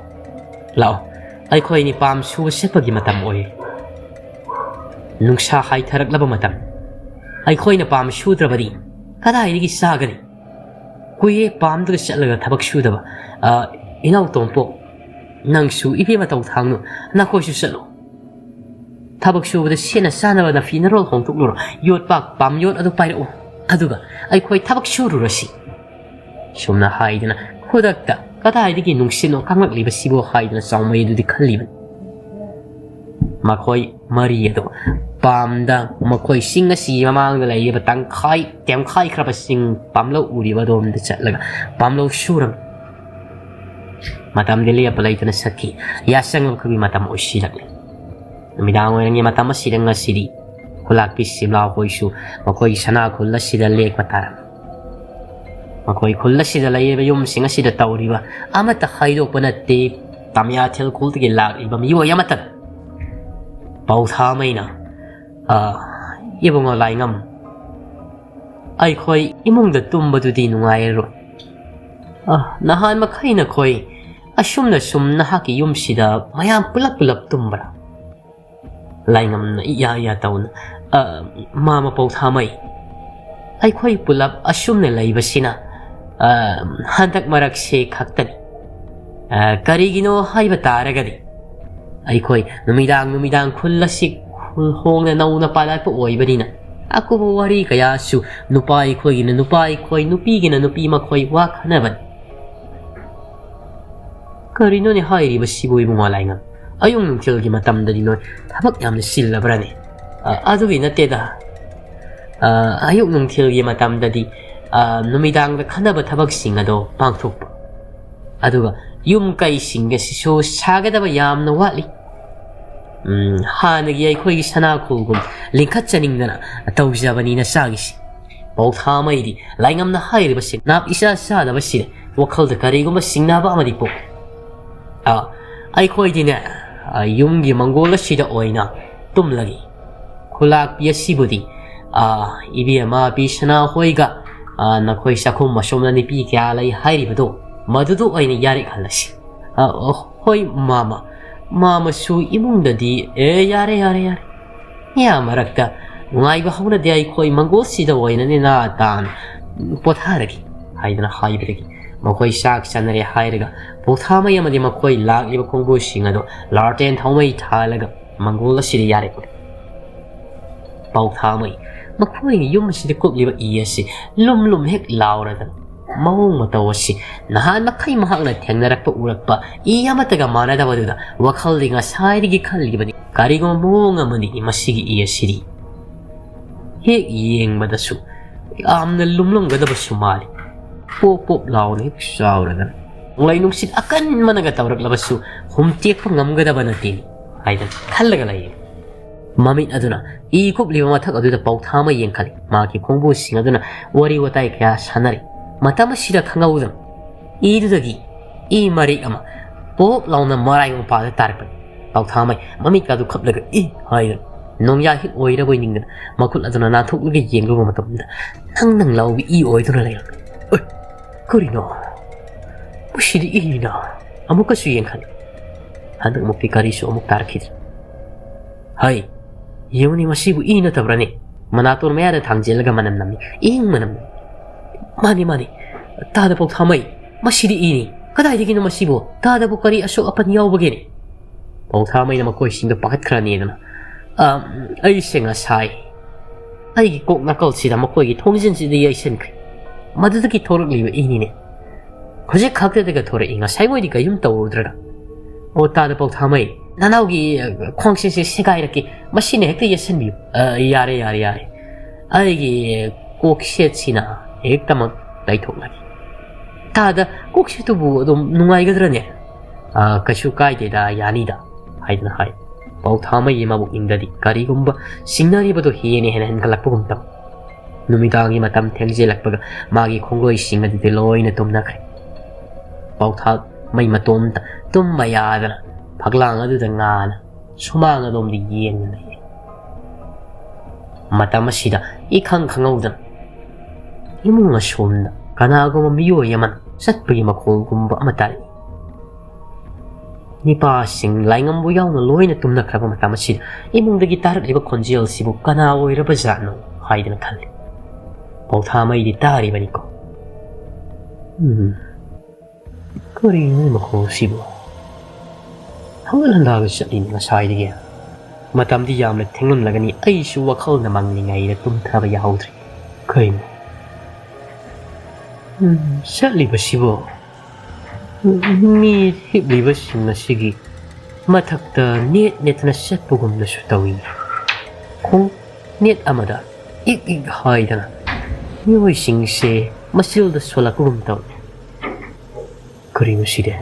ꯂꯥꯛꯑꯣ, ꯑꯩꯈꯣꯏ ꯑꯅꯤ ꯄꯥꯝ ꯁꯨꯕ ꯆꯠꯄꯒꯤ ꯃꯇꯝ ꯑꯣꯏꯔꯦ꯫ ꯅꯨꯡꯁꯥ ꯍꯥꯏꯊꯔꯛꯂꯕ ꯃꯇꯝ꯫ ꯑꯩꯈꯣꯏꯅ ꯄꯥꯝ ꯁꯨꯗ꯭ꯔꯕꯗꯤ ꯀꯗꯥꯏꯗꯒꯤ ꯆꯥꯒꯅꯤ? ꯀꯨꯏꯔꯦ ꯄꯥꯝꯗꯒ ꯆꯠꯂꯒ ꯊꯕꯛ ꯁꯨꯗꯕ꯫ ꯑ, ꯏꯅꯥꯎ ꯇꯣꯝꯄꯣꯛ, ꯅꯪꯁꯨ ꯏꯕꯦꯝꯃ ꯇꯧ ꯊꯥꯡꯅꯨ, ꯅꯈꯣꯏꯁꯨ ꯆꯠꯂꯨ꯫ ꯊꯕꯛ ꯁꯨꯕꯗ ꯁꯦꯠꯅ ꯆꯥꯅꯕ ꯅꯐꯤ ꯅꯔꯣꯜ ꯍꯣꯡꯗꯣꯛꯂꯨꯔꯣ, ꯌꯣꯠꯄꯥꯛ ꯄꯥꯝ ꯌꯣꯠ ꯑꯗꯨ ꯄꯥꯏꯔꯛꯎ, ꯑꯗꯨꯒ ꯑꯩꯈꯣꯏ ꯊꯕꯛ ꯁꯨꯔꯨꯔꯁꯤ꯫" ꯁꯨꯝꯅ ꯍꯥꯏꯗꯅ ꯈꯨꯗꯛꯇ ꯀꯗꯥꯏꯗꯒꯤ ꯅꯨꯡꯁꯤꯠꯅꯣ ꯀꯪꯂꯛꯂꯤꯕꯁꯤꯕꯣ ꯍꯥꯏꯗꯨꯅ ꯆꯥꯎꯃꯩ ꯑꯗꯨꯗꯤ ꯈꯜꯂꯤꯕꯅꯤ꯫ ꯃꯈꯣꯏ ꯃꯔꯤ ꯑꯗꯨ ꯄꯥꯝꯗ, ꯃꯈꯣꯏ ꯆꯤꯡ ꯑꯁꯤꯒꯤ ꯃꯃꯥꯡꯗ ꯂꯩꯔꯤꯕ ꯇꯪꯈꯥꯏ ꯇꯦꯝꯈꯥꯏꯈ꯭ꯔꯕ ꯆꯤꯡ ꯄꯥꯝꯂꯧ ꯎꯔꯤꯕ ꯑꯗꯣꯝꯗ ꯆꯠꯂꯒ ꯄꯥꯝꯂꯧ ꯁꯨꯔꯝꯃꯤ꯫ ꯃꯇꯝꯗꯤ ꯂꯦꯞꯄ ꯂꯩꯇꯅ ꯆꯠꯈꯤ꯫ ꯌꯥꯆꯪꯂꯛꯄꯒꯤ ꯃꯇꯝ ꯑꯣꯏꯁꯤꯜꯂꯛꯂꯤ꯫ ꯅꯨꯃꯤꯗꯥꯡ ꯋꯥꯏꯔꯝꯒꯤ ꯃꯇꯝ ꯑꯁꯤꯗ ꯉꯁꯤꯗꯤ ꯈꯨꯂꯥꯛꯄꯤ ꯁꯤꯝꯂꯥ ꯍꯣꯏꯁꯨ ꯃꯈꯣꯏꯒꯤ ꯁꯅꯥ ꯈꯨꯜ ꯑꯁꯤꯗ ꯂꯦꯛꯄ ꯇꯥꯔꯝꯃꯤ꯫ ꯃꯈꯣꯏ ꯈꯨꯜ ꯑꯁꯤꯗ ꯂꯩꯔꯤꯕ ꯌꯨꯝꯁꯤꯡ ꯑꯁꯤꯗ ꯇꯧꯔꯤꯕ ꯑꯃꯠꯇ ꯍꯥꯏꯗꯣꯛꯄ ꯅꯠꯇꯦ꯫ ꯇꯃꯤꯌꯥꯊꯤꯜ ꯈꯨꯜꯗꯒꯤ ꯂꯥꯛꯂꯤꯕ ꯃꯤꯑꯣꯏ ꯑꯃꯠꯇꯅ꯫ ꯄꯥꯎꯊꯥꯃꯩꯅ, "ꯑ, ꯏꯕꯨꯡꯉꯣ ꯂꯥꯏꯉꯝ, ꯑꯩꯈꯣꯏ ꯏꯃꯨꯡꯗ ꯇꯨꯝꯕꯗꯨꯗꯤ ꯅꯨꯡꯉꯥꯏꯔꯔꯣꯏ꯫ ꯑ, ꯅꯍꯥꯟ ꯃꯈꯩ ꯅꯈꯣꯏ ꯑꯁꯨꯝꯅ ꯁꯨꯝ ꯅꯍꯥꯛꯀꯤ ꯌꯨꯝꯁꯤꯗ ꯃꯌꯥꯝ ꯄꯨꯂꯞ ꯄꯨꯂꯞ ꯇꯨꯝꯕ꯭ꯔꯥ?" ꯂꯥꯏꯉꯝꯅ ꯏꯌꯥ ꯏꯌꯥ ꯇꯧꯅ, "ꯑ, ꯃꯥ ꯃꯄꯧ ꯊꯥꯃꯩ, ꯑꯩꯈꯣꯏ ꯄꯨꯂꯞ ꯑꯁꯨꯝꯅ ꯂꯩꯕꯁꯤꯅ, ꯑ, ꯍꯟꯗꯛ ꯃꯔꯛꯁꯦ ꯈꯛꯇꯅꯤ꯫ ꯑ, ꯀꯔꯤꯒꯤꯅꯣ ꯍꯥꯏꯕ ꯇꯥꯔꯒꯗꯤ, ꯑꯩꯈꯣꯏ ꯅꯨꯃꯤꯗꯥꯡ ꯅꯨꯃꯤꯗꯥꯡ ꯈꯨꯜ ꯑꯁꯤ ꯈꯨꯜ ꯍꯣꯡꯅ ꯅꯧꯅ ꯄꯥꯜꯂꯛꯄ ꯑꯣꯏꯕꯅꯤꯅ, ꯑꯀꯨꯞꯄ ꯋꯥꯔꯤ ꯀꯌꯥꯁꯨ ꯅꯨꯄꯥ ꯑꯩꯈꯣꯏꯒꯤꯅ ꯅꯨꯄꯥ ꯑꯩꯈꯣꯏ, ꯅꯨꯄꯤꯒꯤꯅ ꯅꯨꯄꯤ ꯃꯈꯣꯏ ꯋꯥ ꯈꯟꯅꯕꯅꯤ꯫" "ꯀꯔꯤꯅꯣꯅꯦ ꯍꯥꯏꯔꯤꯕꯁꯤꯕꯨ ꯏꯕꯨꯡꯉꯣ ꯂꯥꯏꯉꯝ? ꯑꯌꯨꯛ ꯅꯨꯡꯊꯤꯜꯒꯤ ꯃꯇꯝꯗꯗꯤ ꯅꯣꯏ ꯊꯕꯛ ꯌꯥꯝꯅ ꯆꯤꯜꯂꯕ꯭ꯔꯥꯅꯦ?" "ꯑ, ꯑꯗꯨꯒꯤ ꯅꯠꯇꯦꯗ꯫ ꯑ, ꯑꯌꯨꯛ ꯅꯨꯡꯊꯤꯜꯒꯤ ꯃꯇꯝꯗꯗꯤ, ꯑ, ꯅꯨꯃꯤꯗꯥꯡꯗ ꯈꯟꯅꯕ ꯊꯕꯛꯁꯤꯡ ꯑꯗꯣ ꯄꯥꯡꯊꯣꯛꯄ꯫ ꯑꯗꯨꯒ ꯌꯨꯝ ꯀꯩꯁꯤꯡ ꯑꯁꯤꯁꯨ ꯁꯥꯒꯗꯕ ꯌꯥꯝꯅ ꯋꯥꯠꯂꯤ꯫ ꯎꯝ, ꯍꯥꯟꯅꯒꯤ ꯑꯩꯈꯣꯏꯒꯤ ꯁꯅꯥꯈꯣꯜꯒꯨꯝ ꯂꯤꯡꯈꯠꯆꯅꯤꯡꯗꯅ ꯇꯧꯖꯕꯅꯤ ꯅꯆꯥꯒꯤꯁꯤ꯫" ꯄꯥꯎꯊꯥꯃꯩꯗꯤ ꯂꯥꯏꯉꯝꯅ ꯍꯥꯏꯔꯤꯕꯁꯤ ꯅꯥꯞ ꯏꯆꯥ ꯆꯥꯗꯕꯁꯤꯗ ꯋꯥꯈꯜꯗ ꯀꯔꯤꯒꯨꯝꯕ ꯆꯤꯡꯅꯕ ꯑꯃꯗꯤ ꯄꯣꯛꯏ꯫ "ꯑ, ꯑꯩꯈꯣꯏꯗꯤꯅꯦ, ꯑ, ꯌꯨꯝꯒꯤ ꯃꯪꯒꯣꯜ ꯑꯁꯤꯗ ꯑꯣꯏꯅ ꯇꯨꯝꯂꯒꯦ꯫ ꯈꯨꯂꯥꯛꯄꯤ ꯑꯁꯤꯕꯨꯗꯤ, ꯑ, ꯏꯕꯦꯝꯃ ꯕꯤꯁꯅꯥ ꯍꯣꯏꯒ, ꯑ, ꯅꯈꯣꯏ ꯆꯥꯛꯈꯨꯝ ꯑꯁꯣꯝꯗ ꯅꯨꯄꯤ ꯀꯌꯥ ꯂꯩ ꯍꯥꯏꯔꯤꯕꯗꯣ, ꯃꯗꯨꯗ ꯑꯣꯏꯅ ꯌꯥꯔꯦꯛꯍꯜꯂꯁꯤ꯫" "ꯑ, ꯑ, ꯍꯣꯏ ꯃꯥꯃ꯫ ꯃꯥꯃꯁꯨ ꯏꯃꯨꯡꯗꯗꯤ, ꯑꯦ, ꯌꯥꯔꯦ, ꯌꯥꯔꯦ, ꯌꯥꯔꯦ꯫ ꯃꯤꯌꯥꯝ ꯃꯔꯛꯇ ꯅꯨꯡꯉꯥꯏꯕ ꯍꯧꯅꯗꯦ, ꯑꯩꯈꯣꯏ ꯃꯪꯒꯣꯜꯁꯤꯗ ꯑꯣꯏꯅ ꯅꯦꯅꯥ ꯇꯥꯅ ꯄꯣꯊꯥꯔꯒꯦ" ꯍꯥꯏꯗꯅ ꯍꯥꯏꯕꯗꯒꯤ ꯃꯈꯣꯏ ꯆꯥꯛ ꯆꯥꯅꯔꯦ ꯍꯥꯏꯔꯒ ꯄꯥꯎꯊꯥꯃꯩ ꯑꯃꯗꯤ ꯃꯈꯣꯏ ꯂꯥꯛꯂꯤꯕ ꯈꯣꯡꯕꯨꯁꯤꯡ ꯑꯗꯣ ꯂꯥꯔꯇꯦꯟ ꯊꯥꯎꯃꯩ ꯊꯥꯜꯂꯒ ꯃꯪꯒꯣꯜ ꯑꯁꯤꯗ ꯌꯥꯔꯦ꯫ ꯄꯥꯎꯊꯥꯃꯩ, ꯃꯈꯣꯏꯒꯤ ꯌꯨꯝ ꯑꯁꯤꯗ ꯀꯨꯞꯂꯤꯕ ꯏ ꯑꯁꯤ ꯂꯨꯝ ꯂꯨꯝ ꯍꯦꯛ ꯂꯥꯎꯔꯗꯅ ꯃꯑꯣꯡ ꯃꯇꯧ ꯑꯁꯤ ꯅꯍꯥꯟ ꯃꯈꯩ ꯃꯍꯥꯛꯅ ꯊꯦꯡꯅꯔꯛꯄ ꯎꯔꯛꯄ ꯏ ꯑꯃꯠꯇꯒ ꯃꯥꯟꯅꯗꯕꯗꯨꯗ ꯋꯥꯈꯜꯗꯤ ꯉꯁꯥꯏꯗꯒꯤ ꯈꯜꯂꯤꯕꯅꯤ, "ꯀꯔꯤꯒꯨꯝꯕ ꯃꯑꯣꯡ ꯑꯃꯅꯤ ꯃꯁꯤꯒꯤ ꯏ ꯑꯁꯤꯗꯤ꯫ ꯍꯦꯛ ꯌꯦꯡꯕꯗꯁꯨ ꯌꯥꯝꯅ ꯂꯨꯝꯂꯝꯒꯗꯕꯁꯨ ꯃꯥꯜꯂꯤ꯫ ꯄꯣꯞ ꯄꯣꯞ ꯂꯥꯎꯅ ꯍꯦꯛ ꯆꯥꯎꯔꯗꯅ ꯅꯣꯡꯂꯩ ꯅꯨꯡꯁꯤꯠ ꯑꯀꯟꯕꯅꯒ ꯇꯧꯔꯛꯂꯕꯁꯨ ꯍꯨꯝꯇꯦꯛꯄ ꯉꯝꯒꯗꯕ ꯅꯠꯇꯦꯅꯤ" ꯍꯥꯏꯗꯅ ꯈꯜꯂꯒ ꯂꯩꯌꯦ꯫ ꯃꯃꯤꯠ ꯑꯗꯨꯅ ꯏ ꯀꯨꯞꯂꯤꯕ ꯃꯊꯛ ꯑꯗꯨꯗ ꯄꯥꯎꯊꯥꯃꯩ ꯌꯦꯡꯈꯠꯂꯤ꯫ ꯃꯍꯥꯛꯀꯤ ꯈꯣꯡꯕꯨꯁꯤꯡ ꯑꯗꯨꯅ ꯋꯥꯔꯤ ꯋꯥꯇꯥꯏ ꯀꯌꯥ ꯁꯥꯟꯅꯔꯤ꯫ ꯃꯇꯝ ꯑꯁꯤꯗ ꯈꯪꯍꯧꯗꯅ ꯏꯗꯨꯗꯒꯤ ꯏ ꯃꯔꯤꯛ ꯑꯃ ꯄꯣꯞ ꯂꯥꯎꯅ ꯃꯔꯥꯏ ꯃꯄꯥꯗ ꯇꯥꯔꯛꯄꯅꯤ꯫ ꯄꯥꯎꯊꯥꯃꯩ ꯃꯃꯤꯠꯀꯥꯗꯨ ꯈꯞꯂꯒ "ꯏ" ꯍꯥꯏꯗꯨꯅ ꯅꯣꯡꯌꯥ ꯍꯤꯠ ꯑꯣꯏꯔꯕꯣꯏ ꯅꯤꯡꯗꯅ ꯃꯈꯨꯠ ꯑꯗꯨꯅ ꯅꯥꯟꯊꯣꯛꯂꯒ ꯌꯦꯡꯂꯨꯕ ꯃꯇꯝꯗ ꯅꯪ ꯅꯪ ꯂꯥꯎꯕꯤ ꯏ ꯑꯣꯏꯗꯨꯅ ꯂꯩꯔꯝꯃꯤ꯫ "ꯑꯦ, ꯀꯔꯤꯅꯣ? ꯃꯁꯤꯗꯤ ꯏꯅꯤꯅ!" ꯑꯃꯨꯛꯀꯁꯨ ꯌꯦꯡꯈꯠꯂꯤ꯫ ꯍꯟꯗꯛꯃꯨꯛꯇꯤ ꯀꯔꯤꯁꯨ ꯑꯃꯨꯛ ꯇꯥꯔꯛꯈꯤꯗ꯭ꯔꯦ꯫ "ꯍꯩ, ꯌꯦꯡꯉꯨꯅꯦ, ꯃꯁꯤꯕꯨ ꯏ ꯅꯠꯇꯕ꯭ꯔꯅꯦ?" ꯃꯅꯥꯇꯣꯟ ꯃꯌꯥꯗ ꯊꯥꯡꯖꯤꯜꯂꯒ ꯃꯅꯝ ꯅꯝꯃꯤ꯫ "ꯏꯪ ꯃꯅꯝ ꯅꯝꯃꯤ꯫" "ꯃꯥꯅꯤ, ꯃꯥꯅꯤ꯫ ꯇꯥꯗ ꯄꯥꯎꯊꯥꯃꯩ, ꯃꯁꯤꯗꯤ ꯏꯅꯤ꯫ ꯀꯗꯥꯏꯗꯒꯤꯅꯣ ꯃꯁꯤꯕꯨ? ꯇꯥꯗꯕꯨ ꯀꯔꯤ ꯑꯁꯣꯛ ꯑꯄꯟ ꯌꯥꯎꯕꯒꯦꯅꯦ?" ꯄꯥꯎꯊꯥꯃꯩꯅ ꯃꯈꯣꯏꯁꯤꯡꯗꯣ ꯄꯥꯈꯠꯈ꯭ꯔꯅꯦꯗꯅ, "ꯑ, ꯑꯩꯁꯦ ꯉꯁꯥꯏ ꯑꯩꯒꯤ ꯀꯣꯛ ꯅꯥꯀꯜꯁꯤꯗ ꯃꯈꯣꯏꯒꯤ ꯊꯣꯡꯖꯤꯟꯁꯤꯗ ꯌꯩꯁꯟꯈ꯭ꯔꯦ꯫ ꯃꯗꯨꯗꯒꯤ ꯊꯣꯔꯛꯂꯤꯕ ꯏꯅꯤꯅꯦ꯫ ꯍꯧꯖꯤꯛ ꯈꯛꯇꯗꯒ ꯊꯣꯔꯛꯏ, ꯉꯁꯥꯏ ꯃꯣꯏꯗꯤ ꯀꯔꯤꯝ ꯇꯧꯔꯨꯗ꯭ꯔꯒ꯫" "ꯑꯣ, ꯇꯥꯗ ꯄꯥꯎꯊꯥꯃꯩ, ꯅꯅꯥꯎꯒꯤ, ꯑ, ꯈ꯭ꯋꯥꯡꯁꯦꯁꯦ ꯁꯦꯒꯥꯏꯔꯛꯀꯦ, ꯃꯁꯤꯅ ꯍꯦꯛꯇ ꯌꯦꯠꯁꯟꯕꯤꯌꯨ꯫" "ꯑ, ꯌꯥꯔꯦ, ꯌꯥꯔꯦ, ꯌꯥꯔꯦ꯫ ꯑꯩꯒꯤ ꯀꯣꯛꯁꯦꯠꯁꯤꯅ ꯍꯦꯛꯇꯃꯛ ꯂꯩꯊꯣꯛꯂꯒꯦ꯫" "ꯇꯥꯗ, ꯀꯣꯛꯁꯦꯠꯇꯨꯕꯨ ꯑꯗꯨꯝ ꯅꯨꯡꯉꯥꯏꯒꯗ꯭ꯔꯅꯦ?" "ꯑ, ꯀꯩꯁꯨ ꯀꯥꯏꯗꯦꯗ, ꯌꯥꯅꯤꯗ," ꯍꯥꯏꯗꯨꯅ ꯍꯥꯏ꯫ ꯄꯥꯎꯊꯥꯃꯩꯒꯤ ꯃꯕꯨꯛꯅꯤꯡꯗꯗꯤ ꯀꯔꯤꯒꯨꯝꯕ ꯁꯤꯡꯅꯔꯤꯕꯗꯨ ꯍꯦꯟꯅ ꯍꯦꯟꯅ ꯍꯦꯟꯒꯠꯂꯛꯄꯒꯨꯝ ꯇꯧ꯫ ꯅꯨꯃꯤꯗꯥꯡꯒꯤ ꯃꯇꯝ ꯊꯦꯡꯖꯤꯜꯂꯛꯄꯒ ꯃꯥꯒꯤ ꯈꯣꯡꯂꯣꯏꯁꯤꯡ ꯑꯗꯨꯗꯤ ꯂꯣꯏꯅ ꯇꯨꯝꯅꯈ꯭ꯔꯦ꯫ ꯄꯥꯎꯊꯥꯃꯩ ꯃꯇꯣꯝꯇ ꯇꯨꯝꯕ ꯌꯥꯗꯅ ꯐꯛꯂꯥꯡ ꯑꯗꯨꯗ ꯉꯥꯅ ꯁꯨꯃꯥꯡ ꯑꯗꯣꯝꯗ ꯌꯦꯡꯗꯨꯅ ꯂꯩ꯫ ꯃꯇꯝ ꯑꯁꯤꯗ ꯏꯈꯪ ꯈꯪꯍꯧꯗꯅ ꯏꯃꯨꯡ ꯑꯁꯣꯝꯗ ꯀꯅꯥꯒꯨꯝꯕ ꯃꯤꯑꯣꯏ ꯑꯃꯅ ꯆꯠꯄꯒꯤ ꯃꯈꯣꯜꯒꯨꯝꯕ ꯑꯃ ꯇꯥꯔꯛꯏ꯫ ꯅꯤꯄꯥꯁꯤꯡ ꯂꯥꯏꯉꯝꯕꯨ ꯌꯥꯎꯅ ꯂꯣꯏꯅ ꯇꯨꯝꯅꯈ꯭ꯔꯕ ꯃꯇꯝ ꯑꯁꯤꯗ ꯏꯃꯨꯡꯗꯒꯤ ꯇꯥꯔꯛꯂꯤꯕ ꯈꯣꯟꯖꯦꯜꯁꯤꯕꯨ ꯀꯅꯥ ꯑꯣꯏꯔꯕ ꯖꯥꯠꯅꯣ ꯍꯥꯏꯗꯅ ꯈꯜꯂꯤ꯫ ꯄꯥꯎꯊꯥꯃꯩꯗꯤ ꯇꯥꯔꯤꯕꯅꯤꯀꯣ꯫ "ꯎꯝ, ꯀꯔꯤꯅꯣ ꯃꯈꯣꯜꯁꯤꯕꯨ? ꯍꯪꯒꯠ ꯍꯟꯗꯥꯒ ꯆꯠꯂꯤꯅꯤ ꯉꯁꯥꯏꯗꯒꯤ꯫ ꯃꯇꯝꯗꯤ ꯌꯥꯝꯅ ꯊꯦꯡꯂꯝꯂꯒꯅꯤ, ꯑꯩꯁꯨ ꯋꯥꯈꯜꯅ ꯃꯪꯂꯤꯉꯩꯗ ꯇꯨꯝꯊꯕ ꯌꯥꯍꯧꯗ꯭ꯔꯤ꯫ ꯀꯩꯅꯣ? ꯎꯝ, ꯆꯠꯂꯤꯕꯁꯤꯕꯨ? ꯃꯤ ꯍꯤꯞꯂꯤꯕꯁꯤꯡ ꯑꯁꯤꯒꯤ ꯃꯊꯛꯇ ꯅꯦꯠ ꯅꯦꯠꯇꯅ ꯆꯠꯄꯒꯨꯝꯅꯁꯨ ꯇꯧꯏ꯫ ꯈꯣꯡ ꯅꯦꯠ ꯑꯃꯗ ꯏꯛ ꯏꯛ ꯍꯥꯏꯗꯅ ꯃꯤꯑꯣꯏꯁꯤꯡꯁꯦ ꯃꯆꯤꯜꯗ ꯁꯣꯜꯂꯛꯄꯒꯨꯝ ꯇꯧꯏ꯫ ꯀꯔꯤꯅꯣ ꯁꯤꯗꯤ?"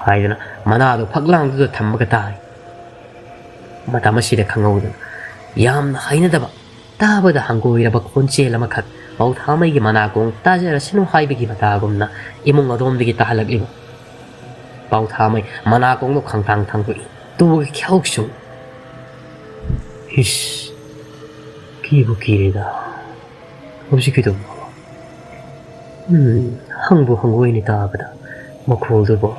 ꯍꯥꯏꯗꯅ ꯃꯅꯥꯗꯨ ꯐꯛꯂꯥꯡꯗꯨꯗ ꯊꯝꯃꯒ ꯇꯥꯔꯤ꯫ ꯃꯇꯝ ꯑꯁꯤꯗ ꯈꯪꯍꯧꯗꯅ ꯌꯥꯝꯅ ꯍꯩꯅꯗꯕ, ꯇꯥꯕꯗ ꯍꯪꯒꯣꯏꯔꯕ ꯈꯣꯟꯖꯦꯜ ꯑꯃꯈꯛ ꯄꯥꯎꯊꯥꯃꯩꯒꯤ ꯃꯅꯥꯀꯣꯡ ꯇꯥꯖꯔꯁꯅꯨ ꯍꯥꯏꯕꯒꯤ ꯃꯇꯥꯒꯨꯝꯅ ꯏꯃꯨꯡ ꯑꯗꯣꯝꯗꯒꯤ ꯇꯥꯍꯜꯂꯛꯂꯤꯕ ꯄꯥꯎꯊꯥꯃꯩ ꯃꯅꯥꯀꯣꯡꯗꯣ ꯈꯪꯇꯥꯡ ꯊꯥꯡꯗꯣꯛꯏ꯫ ꯇꯨꯒ ꯈ꯭ꯌꯥꯎꯁꯨ꯫ ꯍꯤꯁ, ꯀꯤꯕꯨ ꯀꯤꯔꯦꯗ꯫ ꯍꯧꯖꯤꯛꯀꯤꯗꯨꯕꯨ? ꯎꯝ, ꯍꯪꯕꯨ ꯍꯪꯉꯣꯏꯅꯦ ꯇꯥꯕꯗ꯫ ꯃꯈꯣꯜꯗꯨꯕꯨ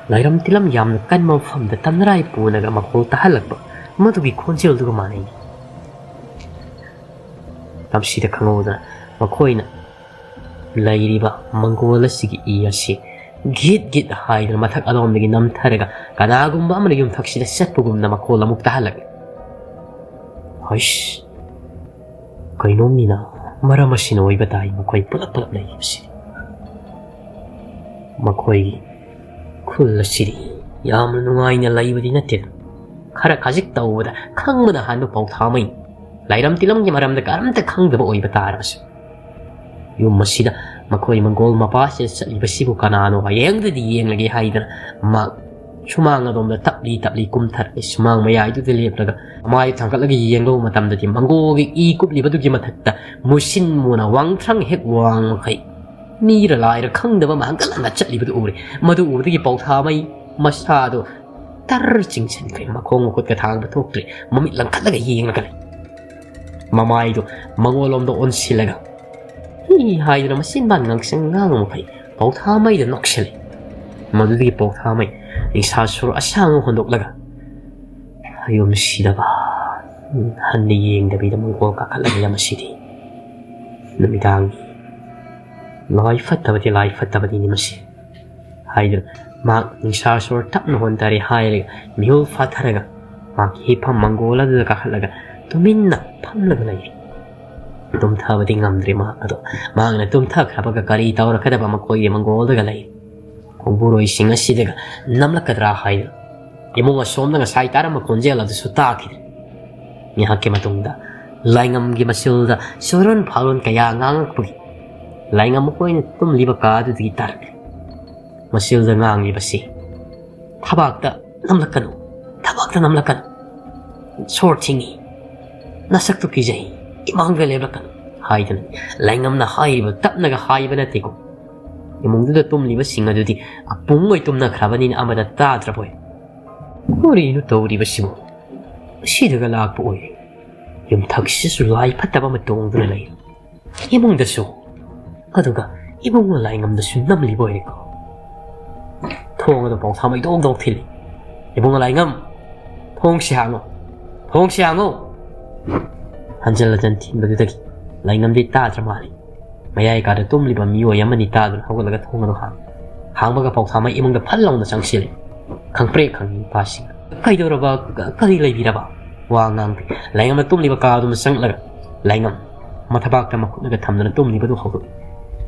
ꯂꯥꯏꯔꯝ ꯇꯤꯂꯝ ꯌꯥꯝꯅ ꯀꯟꯕ ꯃꯐꯝꯗ ꯇꯝꯅꯔꯥꯏ ꯄꯨꯅꯒ ꯃꯈꯣꯜ ꯇꯥꯍꯜꯂꯛꯄ ꯃꯗꯨꯒꯤ ꯈꯣꯟꯖꯦꯜꯗꯨꯒ ꯃꯥꯟꯅꯩ꯫ ꯇꯝꯁꯤꯗ ꯈꯪꯍꯧꯗꯅ ꯃꯈꯣꯏꯅ ꯂꯩꯔꯤꯕ ꯃꯪꯒꯣꯜ ꯑꯁꯤꯒꯤ ꯏ ꯑꯁꯤ ꯒꯤꯠ ꯒꯤꯠ ꯍꯥꯏꯗꯨꯅ ꯃꯊꯛ ꯑꯗꯣꯝꯗꯒꯤ ꯅꯝꯊꯔꯒ ꯀꯅꯥꯒꯨꯝꯕ ꯑꯃꯅ ꯌꯨꯝꯊꯛꯁꯤꯗ ꯆꯠꯄꯒꯨꯝꯅ ꯃꯈꯣꯜ ꯑꯃꯨꯛ ꯇꯥꯍꯜꯂꯛꯏ꯫ ꯍꯩꯁ, ꯀꯩꯅꯣꯝꯅꯤꯅ ꯃꯔꯝ ꯑꯁꯤꯅ ꯑꯣꯏꯕ ꯇꯥꯏ ꯃꯈꯣꯏ ꯄꯨꯂꯞ ꯄꯨꯂꯞ ꯂꯩꯔꯤꯕꯁꯤ꯫ ꯃꯈꯣꯏꯒꯤ ꯈꯨꯜ ꯑꯁꯤꯗꯤ ꯌꯥꯝꯅ ꯅꯨꯡꯉꯥꯏꯅ ꯂꯩꯕꯗꯤ ꯅꯠꯇꯦ꯫ ꯈꯔ ꯈꯖꯤꯛ ꯇꯧꯕꯗ ꯈꯪꯕꯅ ꯍꯥꯟꯕ ꯄꯥꯎꯊꯥꯃꯩ꯫ ꯂꯥꯏꯔꯝ ꯇꯤꯂꯝꯒꯤ ꯃꯔꯝꯗ ꯀꯔꯝꯇ ꯈꯪꯗꯕ ꯑꯣꯏꯕ ꯇꯥꯔꯕꯁꯨ, ꯌꯨꯝ ꯑꯁꯤꯗ ꯃꯈꯣꯏ ꯃꯪꯒꯣꯜ ꯃꯄꯥꯁꯤꯗ ꯆꯠꯂꯤꯕꯁꯤꯕꯨ ꯀꯅꯥꯅꯣ ꯍꯌꯦꯡꯗꯗꯤ ꯌꯦꯡꯂꯒꯦ ꯍꯥꯏꯗꯅ ꯃꯍꯥꯛ ꯁꯨꯃꯥꯡ ꯑꯗꯣꯝꯗ ꯇꯞꯂꯤ ꯇꯞꯂꯤ ꯀꯨꯝꯊꯔꯛꯏ꯫ ꯁꯨꯃꯥꯡ ꯃꯌꯥꯏꯗꯨꯗ ꯂꯦꯞꯂꯒ ꯃꯃꯥꯏ ꯊꯥꯡꯒꯠꯂꯒ ꯌꯦꯡꯂꯨꯕ ꯃꯇꯝꯗꯗꯤ ꯃꯪꯒꯣꯜꯒꯤ ꯏ ꯀꯨꯞꯂꯤꯕꯗꯨꯒꯤ ꯃꯊꯛꯇ ꯃꯨꯁꯤꯟ ꯃꯨꯅ ꯋꯥꯡꯊ꯭ꯔꯪ ꯍꯦꯛ ꯋꯥꯡ ꯃꯈꯩ ꯃꯤꯔ ꯂꯥꯏꯔ ꯈꯪꯗꯕ ꯑꯃ ꯍꯪꯒꯠ ꯍꯟꯗ ꯆꯠꯂꯤꯕꯗꯨ ꯎꯔꯦ꯫ ꯃꯗꯨ ꯎꯕꯗꯒꯤ ꯄꯥꯎꯊꯥꯃꯩ ꯃꯁꯥꯗꯣ ꯇꯔ ꯆꯤꯡꯁꯤꯟꯈ꯭ꯔꯦ꯫ ꯃꯈꯣꯡ ꯃꯈꯨꯠꯀ ꯊꯥꯡꯕ ꯊꯣꯛꯇ꯭ꯔꯦ꯫ ꯃꯃꯤꯠ ꯂꯪꯈꯠꯂꯒ ꯌꯦꯡꯂꯒ ꯂꯩ꯫ ꯃꯃꯥꯏꯗꯣ ꯃꯉꯣꯟꯂꯣꯝꯗ ꯑꯣꯟꯁꯤꯜꯂꯒ ꯍꯤ ꯍꯥꯏꯗꯨꯅ ꯃꯆꯤꯟꯕꯥꯟ ꯉꯥꯡꯁꯪ ꯉꯥꯡꯕ ꯃꯈꯩ ꯄꯥꯎꯊꯥꯃꯩꯗ ꯅꯣꯛꯁꯤꯜꯂꯤ꯫ ꯃꯗꯨꯗꯒꯤ ꯄꯥꯎꯊꯥꯃꯩ ꯅꯤꯡꯁꯥ ꯁꯣꯔ ꯑꯁꯥꯡꯕ ꯍꯣꯟꯗꯣꯛꯂꯒ ꯌꯨꯝꯁꯤꯗꯕ ꯍꯟꯅ ꯌꯦꯡꯗꯕꯤꯗ ꯃꯪꯒꯣꯜ ꯀꯥꯈꯠꯂꯒ ꯌꯥꯝ ꯑꯁꯤꯗꯤ ꯅꯨꯃꯤꯗꯥꯡꯒꯤ ꯂꯥꯏ ꯐꯠꯇꯕꯗꯤ ꯂꯥꯏ ꯐꯠꯇꯕꯅꯤꯅꯦ ꯃꯁꯤ ꯍꯥꯏꯗꯨꯅ ꯃꯍꯥꯛ ꯅꯤꯡꯁꯥ ꯁꯣꯔ ꯇꯞꯅ ꯍꯣꯟꯊꯔꯦ ꯍꯥꯏꯔꯒ ꯃꯤꯍꯨꯜ ꯐꯥꯊꯔꯒ ꯃꯍꯥꯛꯀꯤ ꯍꯤꯞꯐꯝ ꯃꯪꯒꯣꯜ ꯑꯗꯨꯗ ꯀꯥꯈꯠꯂꯒ ꯇꯨꯃꯤꯟꯅ ꯐꯝꯂꯒ ꯂꯩꯔꯤ꯫ ꯇꯨꯝꯊꯕꯗꯤ ꯉꯝꯗ꯭ꯔꯤ ꯃꯍꯥꯛ ꯑꯗꯣ꯫ ꯃꯍꯥꯛꯅ ꯇꯨꯝꯊꯈ꯭ꯔꯕꯒ ꯀꯔꯤ ꯇꯧꯔꯛꯀꯗꯕ ꯃꯈꯣꯏꯒꯤ ꯃꯪꯒꯣꯜꯗꯒ ꯂꯩꯔꯤ꯫ ꯎꯕꯨꯔꯣꯏꯁꯤꯡ ꯑꯁꯤꯗꯒ ꯅꯝꯂꯛꯀꯗ꯭ꯔꯥ ꯍꯥꯏꯗꯨꯅ ꯏꯃꯨꯡ ꯑꯁꯣꯝꯗ ꯉꯁꯥꯏ ꯇꯥꯔꯝꯕ ꯈꯣꯟꯖꯦꯜ ꯑꯗꯨꯁꯨ ꯇꯥꯈꯤꯗ꯭ꯔꯦ꯫ ꯉꯥꯏꯍꯥꯛꯀꯤ ꯃꯇꯨꯡꯗ ꯂꯥꯏꯉꯝꯒꯤ ꯃꯆꯤꯜꯗ ꯆꯨꯔꯣꯟ ꯐꯥꯎꯔꯣꯟ ꯀꯌꯥ ꯉꯥꯡꯂꯛꯄꯒꯤ ꯂꯥꯏꯉꯝ ꯃꯈꯣꯏꯅ ꯇꯨꯝꯂꯤꯕ ꯀꯥ ꯑꯗꯨꯗꯒꯤ ꯇꯥꯔꯛꯂꯦ꯫ ꯃꯆꯤꯜꯗ ꯉꯥꯡꯂꯤꯕꯁꯤ, "ꯊꯕꯥꯛꯇ ꯅꯝꯂꯛꯀꯅꯨ, ꯊꯕꯥꯛꯇ ꯅꯝꯂꯛꯀꯅꯨ꯫ ꯁꯣꯔ ꯊꯤꯡꯏ, ꯅꯁꯛꯇꯨ ꯀꯤꯖꯩ, ꯏꯃꯥꯡꯗ ꯂꯦꯞꯂꯛꯀꯅꯨ" ꯍꯥꯏꯗꯅ ꯂꯥꯏꯉꯝꯅ ꯍꯥꯏꯔꯤꯕ ꯇꯞꯅꯒ ꯍꯥꯏꯕ ꯅꯠꯇꯦꯀꯣ꯫ ꯏꯃꯨꯡꯗꯨꯗ ꯇꯨꯝꯂꯤꯕꯁꯤꯡ ꯑꯗꯨꯗꯤ ꯑꯄꯨꯡ ꯑꯣꯏ ꯇꯨꯝꯅꯈ꯭ꯔꯕꯅꯤꯅ ꯑꯃꯗ ꯇꯥꯗ꯭ꯔꯕꯣꯏ꯫ "ꯀꯔꯤꯅꯣ ꯇꯧꯔꯤꯕꯁꯤꯕꯨ? ꯑꯁꯤꯗꯒ ꯂꯥꯛꯄ ꯑꯣꯏꯔꯦ꯫ ꯌꯨꯝꯊꯛꯁꯤꯁꯨ ꯂꯥꯏ ꯐꯠꯇꯕ ꯑꯃ ꯇꯣꯡꯗꯨꯅ ꯂꯩ꯫ ꯏꯃꯨꯡꯗꯁꯨ, ꯑꯗꯨꯒ ꯏꯕꯨꯡꯉꯣ ꯂꯥꯏꯉꯝꯗꯁꯨ ꯅꯝꯂꯤꯕ ꯑꯣꯏꯔꯦꯀꯣ꯫" ꯊꯣꯡ ꯑꯗꯨ ꯄꯥꯎꯊꯥꯃꯩ ꯗꯣꯡ ꯗꯣꯡ ꯊꯤꯜꯂꯤ꯫ "ꯏꯕꯨꯡꯉꯣ ꯂꯥꯏꯉꯝ, ꯊꯣꯡꯁꯤ ꯍꯥꯡꯉꯨ, ꯊꯣꯡꯁꯤ ꯍꯥꯡꯉꯨ!" ꯍꯟꯖꯤꯜ ꯍꯟꯖꯤꯜ ꯊꯤꯟꯕꯗꯨꯗꯒꯤ ꯂꯥꯏꯉꯝꯗꯤ ꯇꯥꯗ꯭ꯔ ꯃꯥꯜꯂꯤ꯫ ꯃꯌꯥꯏ ꯀꯥꯗ ꯇꯨꯝꯂꯤꯕ ꯃꯤꯑꯣꯏ ꯑꯃꯅꯤ ꯇꯥꯗꯨꯅ ꯍꯧꯒꯠꯂꯒ ꯊꯣꯡ ꯑꯗꯨ ꯍꯥꯡꯉꯤ꯫ ꯍꯥꯡꯕꯒ ꯄꯥꯎꯊꯥꯃꯩ ꯏꯃꯨꯡꯗ ꯐꯠ ꯂꯥꯎꯅ ꯆꯪꯁꯤꯜꯂꯤ꯫ ꯈꯪꯄ꯭ꯔꯦꯛ ꯈꯪꯉꯤ ꯅꯨꯄꯥꯁꯤꯡ꯫ "ꯀꯩꯗꯧꯔꯕ? ꯀ-, ꯀꯔꯤ ꯂꯩꯕꯤꯔꯕ?" ꯋꯥ ꯉꯥꯡꯗꯦ꯫ ꯂꯥꯏꯉꯝꯅ ꯇꯨꯝꯂꯤꯕ ꯀꯥ ꯑꯗꯨꯃ ꯆꯪꯂꯒ ꯂꯥꯏꯉꯝ ꯃꯊꯕꯥꯛꯇ ꯃꯈꯨꯠꯅꯒ ꯊꯝꯗꯨꯅ ꯇꯨꯝꯂꯤꯕꯗꯨ ꯍꯧꯗꯣꯛꯏ꯫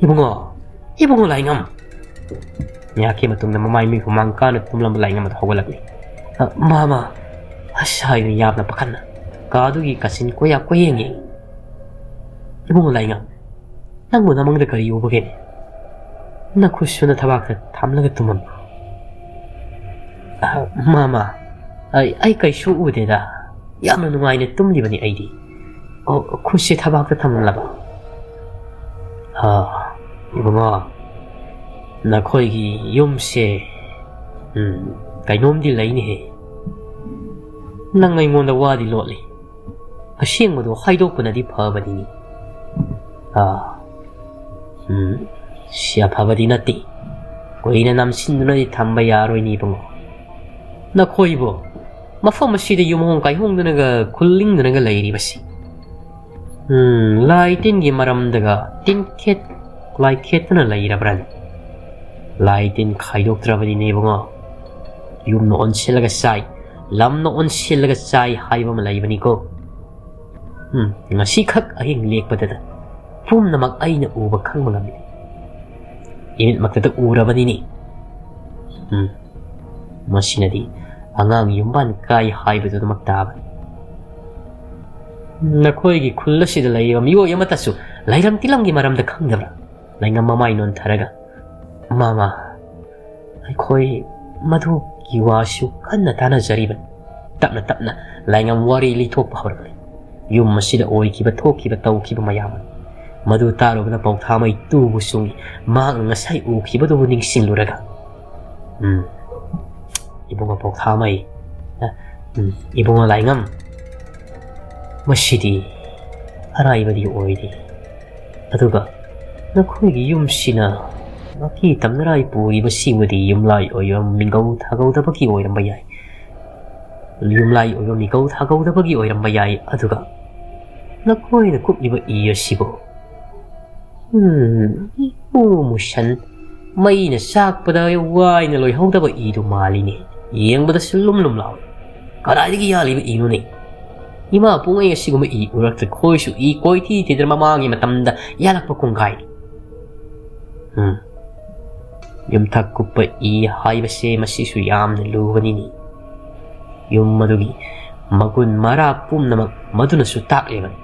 "ꯏꯕꯨꯡꯉꯣ, ꯏꯕꯨꯡꯉꯣ ꯂꯥꯏꯉꯝ!" ꯉꯥꯏꯍꯥꯛꯀꯤ ꯃꯇꯨꯡꯗ ꯃꯃꯥꯏ ꯃꯤꯠ ꯍꯨꯃꯥꯡ ꯀꯥꯅ ꯇꯨꯝꯂꯝꯕ ꯂꯥꯏꯉꯝ ꯑꯗꯨ ꯍꯧꯒꯠꯂꯛꯂꯤ꯫ "ꯑ, ꯃꯥꯃ!" ꯑꯁ ꯍꯥꯏꯗꯨꯅ ꯌꯥꯝꯅ ꯄꯥꯈꯠꯅ ꯀꯥ ꯑꯗꯨꯒꯤ ꯀꯥꯆꯤꯟ ꯀꯣꯏꯌꯥ ꯀꯣꯏꯌꯦꯡ ꯌꯦꯡꯏ꯫ "ꯏꯕꯨꯡꯉꯣ ꯂꯥꯏꯉꯝ, ꯅꯪꯕꯨ ꯅꯃꯪꯗ ꯀꯔꯤ ꯎꯕꯒꯦꯅꯦ? ꯅꯈꯨꯠꯁꯨ ꯅꯊꯕꯥꯛꯇ ꯊꯝꯂꯒ ꯇꯨꯝꯃꯝꯃꯤ꯫" "ꯑ, ꯃꯥꯃ, ꯑꯩ, ꯑꯩ ꯀꯩꯁꯨ ꯎꯗꯦꯗ꯫ ꯌꯥꯝꯅ ꯅꯨꯡꯉꯥꯏꯅ ꯇꯨꯝꯂꯤꯕꯅꯤ ꯑꯩꯗꯤ꯫" "ꯑꯣ, ꯈꯨꯠꯁꯦ ꯊꯕꯥꯛꯇ ꯊꯝꯂꯝꯂꯕ?" "ꯑ, ꯏꯕꯨꯡꯉꯣ, ꯅꯈꯣꯏꯒꯤ ꯌꯨꯝꯁꯦ, ꯎꯝ, ꯀꯩꯅꯣꯝꯗꯤ ꯂꯩꯅꯦꯍꯦ꯫ ꯅꯪ ꯑꯩꯉꯣꯟꯗ ꯋꯥꯗꯤ ꯂꯣꯠꯂꯤ꯫ ꯑꯁꯦꯡꯕꯗꯣ ꯍꯥꯏꯗꯣꯛꯄꯅꯗꯤ ꯐꯕꯅꯤꯅꯦ꯫" "ꯑꯥ, ꯎꯝ, ꯁꯤ ꯑꯐꯕꯗꯤ ꯅꯠꯇꯦ꯫ ꯀꯨꯏꯅ ꯅꯝꯁꯤꯟꯗꯨꯅꯗꯤ ꯊꯝꯕ ꯌꯥꯔꯣꯏꯅꯦ ꯏꯕꯨꯡꯉꯣ꯫ ꯅꯈꯣꯏꯕꯨ ꯃꯐꯝ ꯑꯁꯤꯗ ꯌꯨꯝꯍꯣꯡ ꯀꯥꯏꯍꯣꯡꯗꯨꯅꯒ ꯈꯨꯜꯂꯤꯡꯗꯨꯅꯒ ꯂꯩꯔꯤꯕꯁꯤ, ꯎꯝ, ꯂꯥꯏ ꯇꯤꯟꯒꯤ ꯃꯔꯝꯗꯒ ꯇꯤꯟꯈꯦꯠ ꯂꯥꯏꯈꯦꯠꯇꯨꯅ ꯂꯩꯔꯕ꯭ꯔꯅꯦ? ꯂꯥꯏ ꯇꯤꯟ ꯈꯥꯏꯗꯣꯛꯇ꯭ꯔꯕꯅꯤꯅꯦ ꯏꯕꯨꯡꯉꯣ꯫ ꯌꯨꯝꯅ ꯑꯣꯟꯁꯤꯜꯂꯒ ꯆꯥꯏ, ꯂꯝꯅ ꯑꯣꯟꯁꯤꯜꯂꯒ ꯆꯥꯏ ꯍꯥꯏꯕ ꯑꯃ ꯂꯩꯕꯅꯤꯀꯣ꯫ ꯎꯝ, ꯉꯁꯤꯈꯛ ꯑꯍꯤꯡ ꯂꯦꯛꯄꯗꯗ ꯄꯨꯝꯅꯃꯛ ꯑꯩꯅ ꯎꯕ ꯈꯪꯕ ꯉꯝꯃꯤ꯫ ꯏꯃꯤꯠꯃꯛꯇꯗ ꯎꯔꯕꯅꯤꯅꯦ꯫ ꯎꯝ, ꯃꯁꯤꯅꯗꯤ ꯑꯉꯥꯡ ꯌꯨꯝꯕꯥꯟ ꯀꯥꯏ ꯍꯥꯏꯕꯗꯨꯃꯛ ꯇꯥꯕꯅꯤ꯫ ꯅꯈꯣꯏꯒꯤ ꯈꯨꯜ ꯑꯁꯤꯗ ꯂꯩꯔꯤꯕ ꯃꯤꯑꯣꯏ ꯑꯃꯠꯇꯁꯨ ꯂꯥꯏꯔꯝ ꯇꯤꯂꯝꯒꯤ ꯃꯔꯝꯗ ꯈꯪꯗꯕ꯭ꯔꯥ?" ꯂꯥꯏꯉꯝ ꯃꯃꯥꯏ ꯅꯣꯟꯊꯔꯒ, "ꯃꯥꯃ, ꯑꯩꯈꯣꯏ ꯃꯗꯨꯒꯤ ꯋꯥꯁꯨ ꯀꯟꯅ ꯇꯥꯟꯅꯖꯔꯤꯕꯅꯤ꯫" ꯇꯞꯅ ꯇꯞꯅ ꯂꯥꯏꯉꯝ ꯋꯥꯔꯤ ꯂꯤꯊꯣꯛꯄ ꯍꯧꯔꯛꯂꯤ꯫ ꯌꯨꯝ ꯑꯁꯤꯗ ꯑꯣꯏꯈꯤꯕ, ꯊꯣꯛꯈꯤꯕ, ꯇꯧꯈꯤꯕ ꯃꯌꯥꯝ ꯑꯗꯨ꯫ ꯃꯗꯨ ꯇꯥꯔꯨꯕꯗ ꯄꯥꯎꯊꯥꯃꯩ ꯇꯨꯕꯨ ꯆꯨꯡꯏ꯫ ꯃꯍꯥꯛꯅ ꯉꯁꯥꯏ ꯎꯈꯤꯕꯗꯨꯕꯨ ꯅꯤꯡꯁꯤꯡꯂꯨꯔꯒ, "ꯎꯝ, ꯏꯕꯨꯡꯉꯣ ꯄꯥꯎꯊꯥꯃꯩ, ꯑ, ꯎꯝ, ꯏꯕꯨꯡꯉꯣ ꯂꯥꯏꯉꯝ, ꯃꯁꯤꯗꯤ ꯑꯔꯥꯏꯕꯗꯤ ꯑꯣꯏꯗꯦ꯫ ꯑꯗꯨꯒ ꯅꯈꯣꯏꯒꯤ ꯌꯨꯝꯁꯤꯅ ꯃꯀꯤ ꯇꯝꯅꯔꯥꯏ ꯄꯨꯔꯤꯕ ꯁꯤꯕꯨꯗꯤ ꯌꯨꯝꯂꯥꯏ ꯑꯣꯏꯕ ꯃꯤꯡꯒꯧ ꯊꯥꯒꯧꯗꯕꯒꯤ ꯑꯣꯏꯔꯝꯕ ꯌꯥꯏ꯫ ꯌꯨꯝꯂꯥꯏ ꯑꯣꯏꯕ ꯃꯤꯡꯒꯧ ꯊꯥꯒꯧꯗꯕꯒꯤ ꯑꯣꯏꯔꯝꯕ ꯌꯥꯏ꯫ ꯑꯗꯨꯒ ꯅꯈꯣꯏꯅ ꯀꯨꯞꯂꯤꯕ ꯏ ꯑꯁꯤꯕꯨ, ꯎꯝ, ꯏꯃꯨ ꯃꯨꯁꯟ, ꯃꯩꯅ ꯆꯥꯛꯄꯗ ꯋꯥꯏꯅ ꯂꯣꯏꯍꯧꯗꯕ ꯏꯗꯨ ꯃꯥꯜꯂꯤꯅꯦ꯫ ꯌꯦꯡꯕꯗꯁꯨ ꯂꯨꯝ ꯂꯨꯝ ꯂꯥꯎꯏ꯫ ꯀꯗꯥꯏꯗꯒꯤ ꯌꯥꯜꯂꯤꯕ ꯏꯅꯣꯅꯦ? ꯏꯃꯥ ꯄꯨꯡꯉꯩ ꯑꯁꯤꯒꯨꯝꯕ ꯏ ꯎꯔꯛꯇ꯭ꯔꯤ꯫ ꯈꯣꯏꯁꯨ ꯏ ꯀꯣꯏꯊꯤ ꯊꯤꯗꯅ ꯃꯃꯥꯡꯒꯤ ꯃꯇꯝꯗ ꯌꯥꯜꯂꯛꯄ ꯀꯣꯡꯒꯥꯏꯅꯤ꯫ ꯎꯝ, ꯌꯨꯝꯊꯛ ꯀꯨꯞꯄ ꯏ ꯍꯥꯏꯕꯁꯦ ꯃꯁꯤꯁꯨ ꯌꯥꯝꯅ ꯂꯨꯕꯅꯤꯅꯦ꯫ ꯌꯨꯝ ꯑꯗꯨꯒꯤ ꯃꯒꯨꯟ ꯃꯔꯥ ꯄꯨꯝꯅꯃꯛ ꯃꯗꯨꯅꯁꯨ ꯇꯥꯛꯂꯤꯕꯅꯤ꯫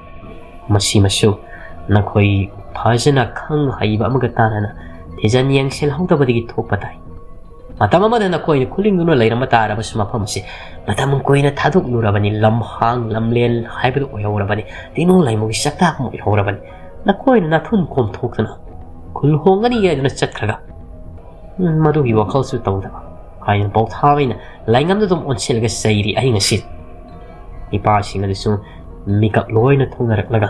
ꯃꯁꯤꯃꯁꯨ ꯅꯈꯣꯏ ꯐꯖꯅ ꯈꯪ ꯍꯩꯕ ꯑꯃꯒ ꯇꯥꯟꯅꯅ ꯊꯤꯖꯟ ꯌꯦꯡꯁꯤꯜꯍꯧꯗꯕꯗꯒꯤ ꯊꯣꯛꯄ ꯇꯥꯏ꯫ ꯃꯇꯝ ꯑꯃꯗ ꯅꯈꯣꯏꯅ ꯈꯨꯂꯤꯡꯗꯨꯅ ꯂꯩꯔꯝꯕ ꯇꯥꯔꯕꯁꯨ ꯃꯐꯝ ꯑꯁꯤ ꯃꯇꯝ ꯀꯨꯏꯅ ꯊꯥꯗꯣꯛꯂꯨꯔꯕꯅꯤ, ꯂꯝꯍꯥꯡ ꯂꯝꯂꯦꯟ ꯍꯥꯏꯕꯗꯨ ꯑꯣꯏꯍꯧꯔꯕꯅꯤ, ꯇꯤꯅꯨ ꯂꯩꯃꯨꯒꯤ ꯆꯥꯛꯇꯥꯛ ꯑꯃ ꯑꯣꯏꯍꯧꯔꯕꯅꯤ꯫ ꯅꯈꯣꯏꯅ ꯅꯥꯊꯨꯟ ꯈꯣꯝꯊꯣꯛꯇꯨꯅ ꯈꯨꯜ ꯍꯣꯡꯒꯅꯤ ꯍꯥꯏꯗꯨꯅ ꯆꯠꯈ꯭ꯔꯒ, ꯎꯝ, ꯃꯗꯨꯒꯤ ꯋꯥꯈꯜꯁꯨ ꯇꯧꯗꯕ ꯍꯥꯏꯅ ꯄꯥꯎꯊꯥꯕꯩꯅ ꯂꯥꯏꯉꯝꯗ ꯑꯗꯨꯝ ꯑꯣꯟꯁꯤꯜꯂꯒ ꯆꯩꯔꯤ ꯑꯍꯤꯡ ꯑꯁꯤ꯫ ꯏꯄꯥꯁꯤꯡ ꯑꯗꯨꯁꯨ ꯃꯤꯀꯞ ꯂꯣꯏꯅ ꯊꯣꯡꯅꯔꯛꯂꯒ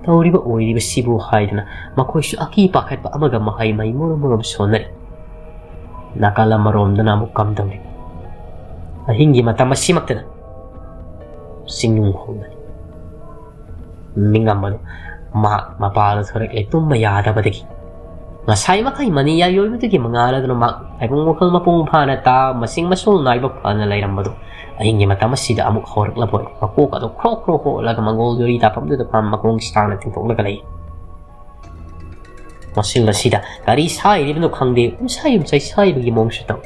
ꯇꯧꯔꯤꯕ ꯑꯣꯏꯔꯤꯕꯁꯤꯕꯨ ꯍꯥꯏꯗꯨꯅ ꯃꯈꯣꯏꯁꯨ ꯑꯀꯤ ꯄꯥꯈꯠꯄ ꯑꯃꯒ ꯃꯍꯩ ꯃꯍꯩ ꯃꯔꯨꯝ ꯃꯔꯨꯝ ꯁꯣꯟꯅꯔꯤ꯫ ꯅꯥꯀꯜ ꯑꯃꯔꯣꯝꯗꯅ ꯑꯃꯨꯛ ꯀꯝꯗꯧꯔꯤ? ꯑꯍꯤꯡꯒꯤ ꯃꯇꯝ ꯑꯁꯤꯃꯛꯇꯗ ꯆꯤꯡꯅꯨꯡ ꯈꯣꯡꯗꯅꯤ꯫ ꯃꯤꯉꯝ ꯑꯗꯨ ꯃꯍꯥꯛ ꯃꯄꯥꯗ ꯊꯣꯔꯛꯂꯦ ꯇꯨꯝꯕ ꯌꯥꯗꯕꯗꯒꯤ꯫ ꯉꯁꯥꯏ ꯃꯈꯩ ꯃꯅꯤ ꯌꯥꯏꯌꯣꯏꯕꯗꯨꯒꯤ ꯃꯉꯥꯜ ꯑꯗꯨꯅ ꯃꯍꯥꯛ ꯇꯥꯏꯕꯪ ꯋꯥꯈꯜ ꯃꯄꯨꯡ ꯐꯥꯅ ꯇꯥ, ꯃꯁꯤꯡ ꯃꯁꯨꯡ ꯅꯥꯏꯕ ꯐꯅ ꯂꯩꯔꯝꯕꯗꯨ ꯑꯍꯤꯡꯒꯤ ꯃꯇꯝ ꯑꯁꯤꯗ ꯑꯃꯨꯛ ꯍꯧꯔꯛꯂꯕ ꯑꯣꯏꯔꯦ꯫ ꯃꯀꯣꯛ ꯑꯗꯨ ꯈ꯭ꯔꯣꯛ ꯈ꯭ꯔꯣꯛ ꯍꯣꯠꯂꯒ ꯃꯪꯒꯣꯜ ꯌꯣꯔꯤ ꯇꯥꯐꯝꯗꯨꯗ ꯐꯝ ꯃꯈꯣꯡ ꯁꯥꯡꯅ ꯇꯤꯡꯊꯣꯛꯂꯒ ꯂꯩ꯫ ꯃꯁꯤꯜ ꯑꯁꯤꯗ ꯀꯔꯤ ꯁꯥꯏꯔꯤꯕꯅꯣ ꯈꯪꯗꯦ, ꯎꯟꯁꯥꯏ ꯎꯟꯁꯥꯏ ꯁꯥꯏꯕꯒꯤ ꯃꯑꯣꯡꯁꯨ ꯇꯧꯏ꯫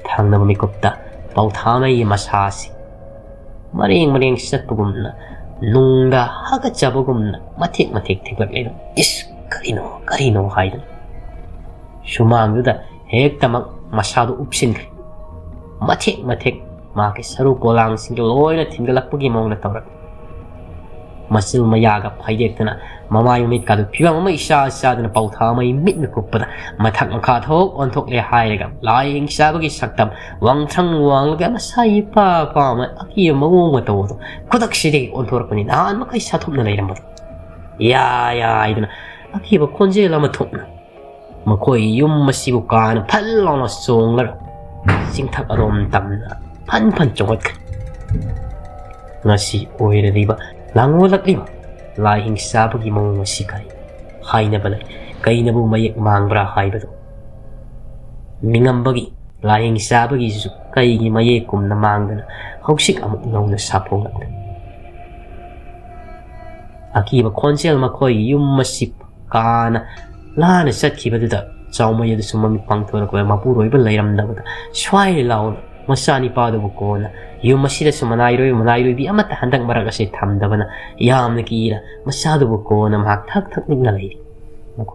ꯊꯪꯅꯕ ꯃꯤꯀꯨꯞꯇ ꯄꯥꯎꯊꯥꯃꯩꯒꯤ ꯃꯁꯥꯁꯤ ꯃꯔꯦꯡ ꯃꯔꯦꯡ ꯆꯠꯄꯒꯨꯝꯅ, ꯅꯨꯡꯗ ꯍꯥꯀꯠꯆꯕꯒꯨꯝꯅ ꯃꯊꯦꯛ ꯃꯊꯦꯛ ꯊꯦꯛꯂꯛꯂꯦ꯫ "ꯏꯁ, ꯀꯔꯤꯅꯣ, ꯀꯔꯤꯅꯣ?" ꯍꯥꯏꯗꯨꯅ ꯁꯨꯃꯥꯡꯗꯨꯗ ꯍꯦꯛꯇꯃꯛ ꯃꯁꯥꯗꯨ ꯎꯞꯁꯤꯟꯈ꯭ꯔꯦ꯫ ꯃꯊꯦꯛ ꯃꯊꯦꯛ ꯃꯥꯒꯤ ꯁꯔꯨ ꯄꯣꯂꯥꯡꯁꯤꯡꯗꯨ ꯂꯣꯏꯅ ꯊꯤꯟꯒꯠꯂꯛꯄꯒꯤ ꯃꯑꯣꯡꯗ ꯇꯧꯔꯛꯏ꯫ ꯃꯆꯤꯜ ꯃꯌꯥꯒ ꯐꯩꯗꯦꯛꯇꯅ, ꯃꯃꯥꯏ ꯃꯃꯤꯠꯀꯥꯗꯨ ꯐꯤꯕꯝ ꯑꯃ ꯏꯆꯥ ꯆꯥꯗꯅ ꯄꯧꯊꯥ ꯃꯩ ꯃꯤꯠꯅ ꯀꯨꯞꯄꯗ, ꯃꯊꯛ ꯃꯈꯥ ꯊꯣꯛ ꯑꯣꯟꯊꯣꯛꯂꯦ ꯍꯥꯏꯔꯒ ꯂꯥꯏ ꯍꯤꯡꯆꯥꯕꯒꯤ ꯁꯛꯇꯝ ꯋꯥꯡꯊ꯭ꯔꯪ ꯋꯥꯡꯂꯒ ꯃꯁꯥ ꯏꯄꯥ ꯄꯥꯝꯅ ꯑꯀꯤꯕ ꯃꯑꯣꯡ ꯃꯇꯧ ꯑꯗꯨ ꯈꯨꯗꯛꯁꯤꯗꯒꯤ ꯑꯣꯟꯊꯣꯔꯛꯄꯅꯤ꯫ ꯅꯍꯥꯟ ꯃꯈꯩ ꯁꯥꯊꯨꯞꯅ ꯂꯩꯔꯝꯕꯗꯣ ꯌꯥ ꯌꯥ ꯍꯥꯏꯗꯨꯅ ꯑꯀꯤꯕ ꯈꯣꯟꯖꯦꯜ ꯑꯃ ꯊꯣꯛꯅ ꯃꯈꯣꯏ ꯌꯨꯝ ꯑꯁꯤꯕꯨ ꯀꯥꯅ ꯐꯜ ꯂꯥꯎꯅ ꯆꯣꯡꯂꯒ ꯆꯤꯡꯊꯛ ꯑꯗꯣꯝ ꯇꯝꯅ ꯐꯟ ꯐꯟ ꯆꯣꯡꯈꯠꯈ꯭ꯔꯦ꯫ ꯉꯁꯤ ꯑꯣꯏꯔꯤꯕ ꯂꯥꯡꯑꯣꯜꯂꯛꯂꯤꯕ ꯂꯥꯏ ꯍꯤꯡꯆꯥꯕꯒꯤ ꯃꯑꯣꯡ ꯑꯁꯤ ꯀꯔꯤ ꯍꯥꯏꯅꯕ ꯂꯩ? ꯀꯩꯅꯕꯨ ꯃꯌꯦꯛ ꯃꯥꯡꯕ꯭ꯔꯥ ꯍꯥꯏꯕꯗꯨ ꯃꯤꯉꯝꯕꯒꯤ ꯂꯥꯏ ꯍꯤꯡꯆꯥꯕꯒꯤꯁꯨ ꯀꯩꯒꯤ ꯃꯌꯦꯛ ꯀꯨꯝꯅ ꯃꯥꯡꯗꯅ ꯍꯧꯖꯤꯛ ꯑꯃꯨꯛ ꯅꯧꯅ ꯁꯥꯐꯣꯡꯂꯛꯂꯦ꯫ ꯑꯀꯤꯕ ꯈꯣꯟꯖꯦꯜ ꯃꯈꯣꯏꯒꯤ ꯌꯨꯝ ꯑꯁꯤ ꯀꯥꯅ ꯂꯥꯟꯅ ꯆꯠꯈꯤꯕꯗꯨꯗ ꯆꯥꯎꯃꯩ ꯑꯗꯨꯁꯨ ꯃꯃꯤꯠ ꯄꯥꯡꯊꯣꯔꯛꯄꯗ ꯃꯄꯨꯔꯣꯏꯕ ꯂꯩꯔꯝꯗꯕꯗ ꯁ꯭ꯋꯥꯏ ꯂꯥꯎꯅ ꯃꯆꯥꯅꯤꯄꯥꯗꯨꯕꯨ ꯀꯣꯟꯅ ꯌꯨꯝ ꯑꯁꯤꯗꯁꯨ ꯃꯅꯥꯏꯔꯣꯏ ꯃꯅꯥꯏꯔꯣꯏꯕꯤ ꯑꯃꯠꯇ ꯍꯟꯗꯛ ꯃꯔꯛ ꯑꯁꯤ ꯊꯝꯗꯕꯅ ꯌꯥꯝꯅ ꯀꯤꯅ ꯃꯆꯥꯗꯨꯕꯨ ꯀꯣꯟꯅ ꯃꯍꯥꯛ ꯊꯛ ꯊꯛ ꯅꯤꯛꯅ ꯂꯩꯔꯤ꯫